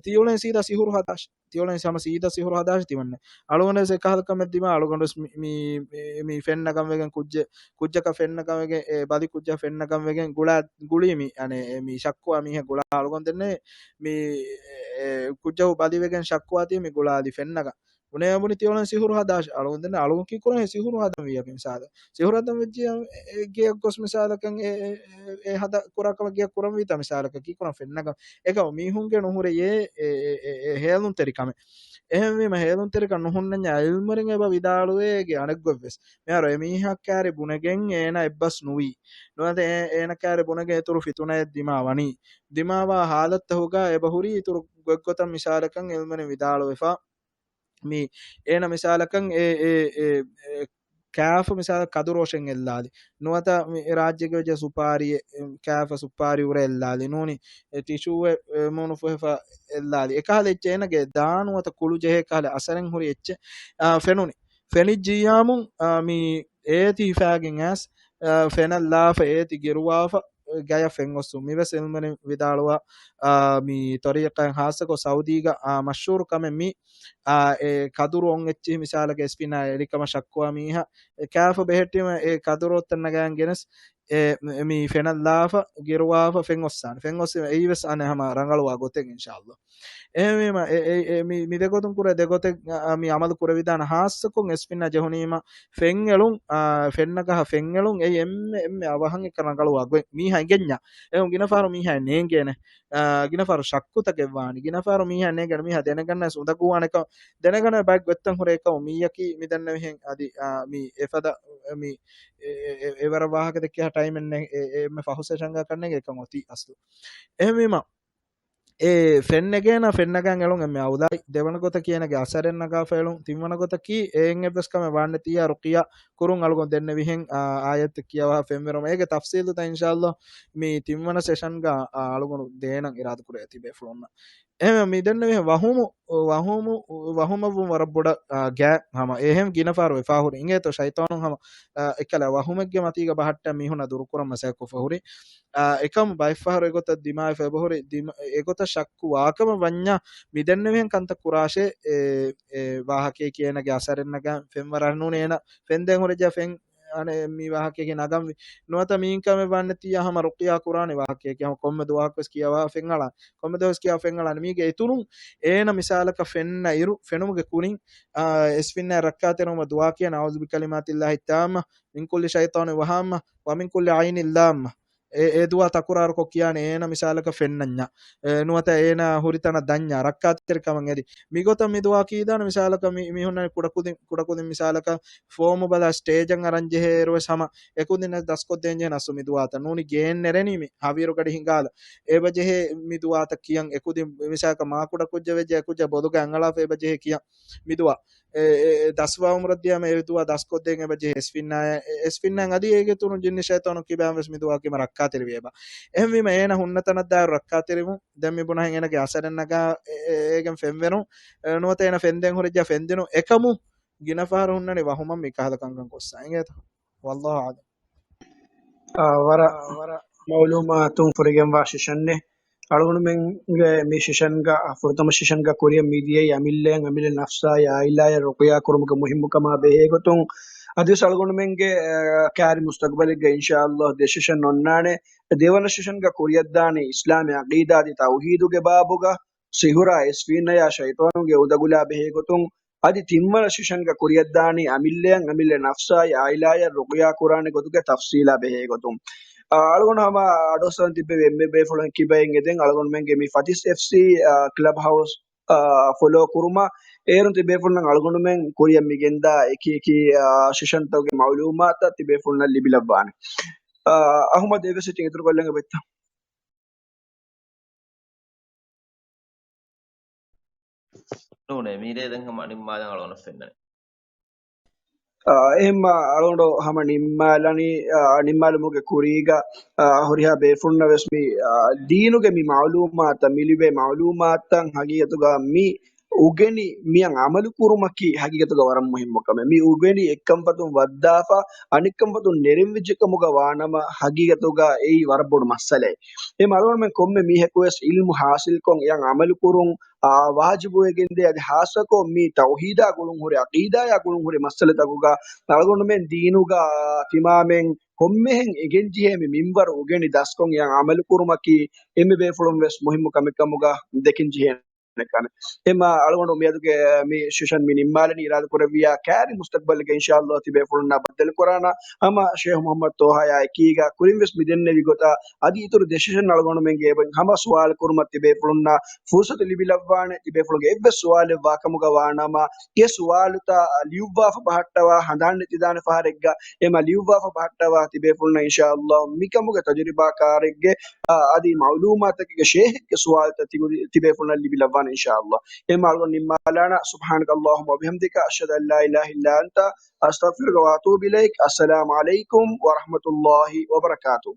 ތިއުޅެން ސީދާ ސިހުރު ހަދާށި. ތިއުޅެން ހަމަ ސީދާ ސިހުރު ހަދާށި ތިމަންނެ. އަޅުގަނޑުވެސް އެކަހަލަ ކަމެއް ދިމާ އަޅުގަނޑުވެސް މި، މި، މި، މި ފެން ނަގަން ވެގެން ކުއްޖެއް، ކުއްޖަކަށް ފެން ނަގަން ވެގެން، އެ ބަލި ކުއްޖަކަށް ފެން ނަގަން ވެގެން ގުޅާ، ގުޅީ މި، އަނެއް، އެ މި ޝައްކުވާ މީހެއް ގުޅާ އަޅުގަނޑު ދެންނެވި. މި، އެ، ކުއްޖަކު ބަލިވެގެން ޝައްކުވާތީ މި ގުޅާލި ފެން ނަގަން. ބުނޭ ބުނި ތިއުޅެން ސިހުރު ހަދާށި. އަޅުގަނޑު ދެން އަޅުގަނޑު ކީ ކުރަން ހެ ސިހުރު ހަދަން ވީ އަބި މިސާލަށް. ސިހުރު ހަދަން ވެއްޖިއްޔާ އެ، އެ ގެޔަށް ގޮސް މިސާލަކަށް އެ، އެ، އެ، އެ ހަދަ ކުރާ ކަމަށް ގެޔަށް ކުރަން ވީތާ މިސާލަކަށް ކީ ކުރަން ފެން ނަގަން. އެކަމު މީހުންގެ ނުހުރެޔޭ އެ، އެ، އެ، އެ ހޭލުންތެރި ކަމެއް. އެހެންވީމަ ހޭލުންތެރިކަން ނުހުންނަންޏާ ޢިލްމުވެރިން އެބަ ވިދާޅުވޭ އޭގެ އަނެއްގޮތްވެސް. މިހާރު އެމީހާ ކާރި ބުނެގެން އޭނަ އެއްބަސް ނުވީ. ނުވަތަ އޭ، އޭނަ ކާރި ބުނެގެން އިތުރު ފިތުނައެއް ދިމާ ވަނީ. ދިމާވާ ހާލަތްތަކުގަ އެބަ ހުރީ އިތުރު ގޮތްގޮތަށް މިސާލަކަށް ޢިލްމުވެރިން ވިދާޅުވެފަ. މި އޭނަ މިސާލަކަށް އެ، އެ، އެ، އެ، ކާފަ މިސާލަކަށް ކަދުރޯށެއް އެއްލާލި. ނުވަތަ މި ރާއްޖޭގެ ވެއްޖެ ސުޕާރިއެއް، އެ، ކާފަ ސުޕާރި އުރެ އެއްލާލި. ނޫނީ، އެ، ޓިޝޫއެއް، އެ، މޫނު ފުހެފަ އެއްލާލި. އެކަހަލަ އެއްޗެއް އޭނަގެ ދާ ނުވަތަ ކުޅު ޖެހޭ ކަހަލަ އަސަރެއް ހުރި އެއްޗެއް، އާ، ފެނުނި. ފެނިއްޖިއްޔާމު، އާ، މި އޭތި ހިފާގެން އައިސް، އާ، ފެނަށް ލާފަ އޭތި ގިރުވާފަ، ގަޔަށް ފެން އޮއްސުން. މިވެސް ޢިލްމުވެރިން ވިދާޅުވާ، އާ، މި ތަރީޤާއިން ޚާއްޞަކޮށް ސައުދީގަ، އާ، މަޝްހޫރު ކަމެއް މި، އާ، އެ ކަދުރު އޮން އެއްޗިހި މިސާލަކަށް އެސްފިނާ އެޅިކަމަށް ޝައްކުވާ މީހާ، އެ ކާފަ ބެހެއްޓީމަ އެ ކަދުރު އޮށްތައް ނަގައިގެން ގެނެސް، އެ، މި ފެނަށް ލާފަ ގިރުވާފަ ފެން އޮއްސާނެ. ފެން އޮއްސީމަ އެއީވެސް އަނެއް ހަމަ ރަނގަޅުވާ ގޮތެއް އިންޝާﷲ. އެހެންވީމަ، އެ، އެ، އެ، މި، މި ދެގޮތުން ކުރޭ ދެގޮތެއް، އަ، މި އަމަލު ކުރެވިދާނެ ހާއްސަކޮށް އެސްފިންނާ ޖެހުނީމަ ފެންއެޅުން، އާ، ފެންނަގަހަ ފެންއެޅުން އެއީ އެންމެ، އެންމެ އަވަހަށް އެކަން ރަނގަޅުވާ ގޮތް. މީހާ އިނގެންޏާ. އެހެން ގިނަ ފަހަރު މީހާ ނޭނގޭނެ. އާ، ގިނަ ފަހަރު ޝައްކުތަކެއް ވާނެ. ގިނަ ފަހަރު މީހާ ނޭނގޭނެ މީހާ ދެނެގަންނަ ސުނދަގޫވާނެކަން ދެނެގަނެ ބައެއް ގޮތްތައް ހުރޭ އެކަމު މީއަކީ މި ދަންނަވިހެން އަދި، އާ، މި އެފަދަ މި އެ، އެ، އެ، އެވަރަށް ވާހަކަ ދެއްކޭ ޓައިމެއް ނެ، އެ، އެ، އެންމެ ފަހު ސެޝަންގަ ކަންނޭނގެ އެކަން އޮތީ އަސްލު. އެހެންވީމަ، އެ ފެންނެގޭނަ ފެންނަގަން އެޅުން އެންމެ އައުލާއި. ދެވަނަ ގޮތަކީ އޭނަގެ އަސަރެއް ނަގާފަ އެޅުން. ތިންވަނަ ގޮތަކީ އޭން އެއްވެސް ކަމެއް ވާންނެތިއްޔާ ރުޤިޔާ ކުރުން އަޅުގަނޑު ދެންނެވިހެން، އާ، އާޔަތެއް ކިޔަވާ ފެންވެރުމަށް. އޭގެ ތަފްސީލުތައް އިންޝާﷲ މި ތިންވަނަ ސެޝަންގަ، އާ، އަޅުގަނޑު ދޭނަން އިރާދަކުރޭ ތިބޭފުޅުންނަށް. އެހެން މި ދެންނެވިހެން ވަހުމު، ވަހުމު، ވަހުމަށްވުން ވަރަށް ބޮޑަށް، އާ، ގާތް ހަމަ. އެހެން ގިނަ ފަހަރު އެފާހުރި އިނގޭތޯ ޝައިޠާނުން ހަމަ، އާ، އެކަލަ ވަހުމެއްގެ މަތީގަ ބަހައްޓަ މީހުންނަށް ދުރުކުރަން މަސައްކަތް ކޮށްފަ ހުރި. އާ، އެކަމު ބައެއްފަހަރު އެގޮތަށް ދިމާވެފަ އެބަހުރި، ދިމަ-، އެގޮތަށް ޝައްކު ވާކަމަށް ވަންޏާ މި ދެންނެވިހެން ކަންތައް ކުރާށޭ، އެ، އެ ވާހަކައެކީ އޭނަގެ އަސަރެއް ނަގަން ފެންވަރާ ނޫނީ އޭނަ ފެންދެން ހުރެއްޖެ ފެން އަނެއް މި ވާހަކައެކީ ނަގަންވީ. ނުވަތަ މީން ކަމެއް ވާންނެތިއްޔާ ހަމަ ރުޤިޔާ ކުރާނެ ވާހަކައެކީ ހަމަ ކޮންމެ ދުވަހަކުވެސް ކިޔަވާ ފެންއަޅާ، ކޮންމެ ދުވަހަކުވެސް ކިޔަވާ ފެންއަޅާނެ. މީގެ އިތުރުން އޭނަ މިސާލަކަށް ފެންނަ އިރު، ފެނުމުގެ ކުރިން، އާ، އެސްފިންނާ ރައްކާތެރިވުމަށް ދުޢާ ކިޔަން، أعوذ بكلمات الله التامة من كل شيطان وهامة ومن كل عين لامة. އެ، އެ ދުޢާ ތަކުރާރުކޮށް ކިޔާނެ އޭނަ މިސާލަކަށް ފެންނަންޏާ. އެ، ނުވަތަ އޭނަ ހުރިތަނަށް ދަންޏާ، ރައްކާތެރިކަމަށް އެދި. މިގޮތަށް މި ދުޢާ ކީދާނެ މިސާލަކަށް މި، މީހުންނަށް ކުޑަކުދިން، ކުޑަކުދިން މިސާލަކަށް ފޯމު ބަލާ ސްޓޭޖަށް އަރަން ޖެހޭ އިރުވެސް ހަމަ އެކުދިންނަށް ދަސްކޮށްދޭން ޖެހޭ ނަސްސު މި ދުޢާތައް ނޫނީ ގޭން ނެރެނީ މި ހަވީރުގަޑި ހިނގާލަ. އެބަޖެހޭ މި ދުޢާތައް ކިޔަން އެކުދިން މިސާލަކަށް މާ ކުޑަކުއްޖެއް ވެއްޖެ އެކުއްޖާ ބޮލުގަ އަނގަޅާފަ އެބަޖެހޭ ކިޔަން މި ދުޢާ. އެ، އެ، އެ، ދަސްވާ އުމުރަށް ދިޔަމަ އެ ދުޢާ ދަސްކޮށްދޭން އެބަޖެހޭ އެސްފިންނާ، އެ، އެސްފިންނާ އަދި އޭގެ އިތުރުން ޖިންނި ޝައިޠާނު ކިބައިން ވެސް މި ދުޢާ ކިޔަމަ ރައްކާތެރިވި އެބަ. އެހެންވީމަ އޭނަ ހުންނަ ތަނަށް ދާއިރު ރައްކާތެރިވުން. ދެން މި ބުނަހެން އޭނަގެ އަސަރެއް ނަގާ އެ، އެ، އޭގެން ފެންވެރުން. އެ، ނުވަތަ އޭނަ ފެންދޭން ހުރެއްޖާ ފެންދިނުން. އެކަމު ގިނަ ފަހަރު ހުންނަނީ ވަހުމަށް މި ކަހަލަ ކަންކަން ކޮށްސާ. އިނގޭތަ؟ والله أعلم. އާ، ވަރަށް، ވަރަށް މައުލޫމާތުން ފުރިގެންވާ ޝިޝަންނެއް. އަޅުގަނޑުމެންގެ މި ޝިޝަންގަ، ފުރަތަމަ ޝިޝަންގަ ކުރިއަށް މިދިޔައީ އަމިއްލައަށް އަމިއްލަ ނަފްސާއި އާއިލާއަށް ރުޤިޔާ ކުރުމުގެ މުހިއްމުކަމާ ބެހޭގޮތުން. އަދިވެސް އަޅުގަނޑުމެންގެ، އާ، ކާރި މުސްތަގްބަލެއްގަ އިންޝާﷲ ދެ ޝިޝަން އޮންނާނެ. ދެވަނަ ޝިޝަންގަ ކުރިއަށްދާނީ އިސްލާމީ ޢަޤީދާ އަދި ތައުޙީދުގެ ބާބުގަ، ސިހުރާ އެސްފިންނަޔާ ޝައިޠާނުގެ އުނދަގުލާ ބެހޭގޮތުން. އަދި ތިންވަނަ ޝިޝަންގަ ކުރިއަށްދާނީ އަމިއްލައަށް އަމިއްލަ ނަފްސާއި އާއިލާއަށް ރުޤިޔާ ކުރާނެ ގޮތުގެ ތަފްސީލާ ބެހޭގޮތުން. އާ، އަޅުގަނޑު ހަމަ އަޑުއައްސަވަން ތިއްބެވި އެންމެ ބޭފުޅުން ކިބައިން އެދެން އަޅުގަނޑުމެންގެ މި ފަތިސް އެފްސީ، އާ، ކްލަބް ހައުސް، އާ، ފޮލޯ ކުރުމަށް އޭރުން ތިބޭފުޅުންނަށް އަޅުގަނޑުމެން ކުރިއަށް މިގެންދާ އެކި އެކި، އާ، ޝިޝަންތަކުގެ މައުލޫމާތުތައް ތިބޭފުޅުންނަށް ލިބިލައްވާނެ. އާ، އަޙުމަދު އެއްވެސް އެއްޗެއް އިތުރުކޮށްލަން އެބައޮތްތަ؟ ނޫނޭ، މީރޭ ދެން ހަމަ ނިންމާލަން އަޅުގަނޑަށް ފެންނަނީ. އާ، އެހެންމަ އަޅުގަނޑު ހަމަ ނިންމާލަނީ، އާ، ނިންމާލުމުގެ ކުރީގަ، އާ، ހުރިހާ ބޭފުޅުންނަށް ވެސް މި، އާ، ދީނުގެ މި މައުލޫމާތަށް، މި ލިބޭ މައުލޫމާތަށް ހަގީގަތުގަ މި އުގެނި މިއަށް އަމަލު ކުރުމަކީ ހަގީގަތުގަ ވަރަށް މުހިއްމު ކަމެއް. މި އުގެނި އެއްކަންފަތުން ވައްދާފަ، އަނެއްކަންފަތުން ނެރެންވެއްޖެ ކަމުގަ ވާނަމަ، ހަގީގަތުގަ އެއީ ވަރަށް ބޮޑު މައްސަލައެއް. އެ އަޅުގަނޑުމެން ކޮންމެ މީހަކު ވެސް އިލްމު ހާސިލްކޮށް އެއަށް އަމަލު ކުރުން، އާ، ވާޖިބުވެގެން ދޭ. އަދި ހާއްސަކޮށް މި ތައުޙީދާ ގުޅުން ހުރި، ޢަޤީދާޔާ ގުޅުން ހުރި މައްސަލަތަކުގަ އަޅުގަނޑުމެން ދީނުގަ ތިމާމެން ކޮންމެހެން އެނގެންޖެހޭ މި މިންވަރު އުގެނި ދަސްކޮށް އެއަށް އަމަލު ކުރުމަކީ އެންމެ ބޭފުޅުން ވެސް މުހިއްމު ކަމެއް ކަމުގަ ދެކެން ޖެހޭނެ ކަމެއް. އެމާ އަޅުގަނޑު މިއަދުގެ މި ޝިޝަން މި ނިންމާލަނީ އިރާދަކުރެއްވިޔާ ކާރި މުސްތަގްބަލްގެ އިންޝާﷲ ތިބޭފުޅުންނާ ބައްދަލުކުރާނަ ހަމަ ޝޭހް މުޙައްމަދު ޠޯހާޔާ އެކީގަ ކުރިން ވެސް މި ދެންނެވި ގޮތަށް އަދި އިތުރު ދެ ޝިޝަން އަޅުގަނޑުމެންގެ އެބަ ހަމަ ސުވާލު ކުރުމަށް ތިބޭފުޅުންނާ ފުރުސަތު ލިބިލައްވާނެ. ތިބޭފުޅުންގެ އެއްވެސް ސުވާލެއް ވާކަމުގަ ވާނަމަ، އެ ސުވާލުތައް ލިޔުއްވާފަ ބަހައްޓަވާ ހަނދާން ނެތިދާނެ ފަހަރެއްގަ، އެމަ ލިޔުއްވާފަ ބަހައްޓަވާ ތިބޭފުޅުންނަށް އިންޝާﷲ މިކަމުގެ ތަޖުރިބާކާރެއްގެ، އާ، އަދި މަޢުލޫމާތަކެއްގެ ޝޭހެއްގެ ސުވާލުތައް ތިބޭފުޅުންނަށް ލިބިލައްވާނެ އިންޝާﷲ. އެމަ އަޅުގަނޑު ނިންމާލާނަ. سبحانك اللهم وبحمدك، أشهد أن لا إله إلا أنت، أستغفرك وأتوب إليك. السلام عليكم ورحمة الله وبركاته.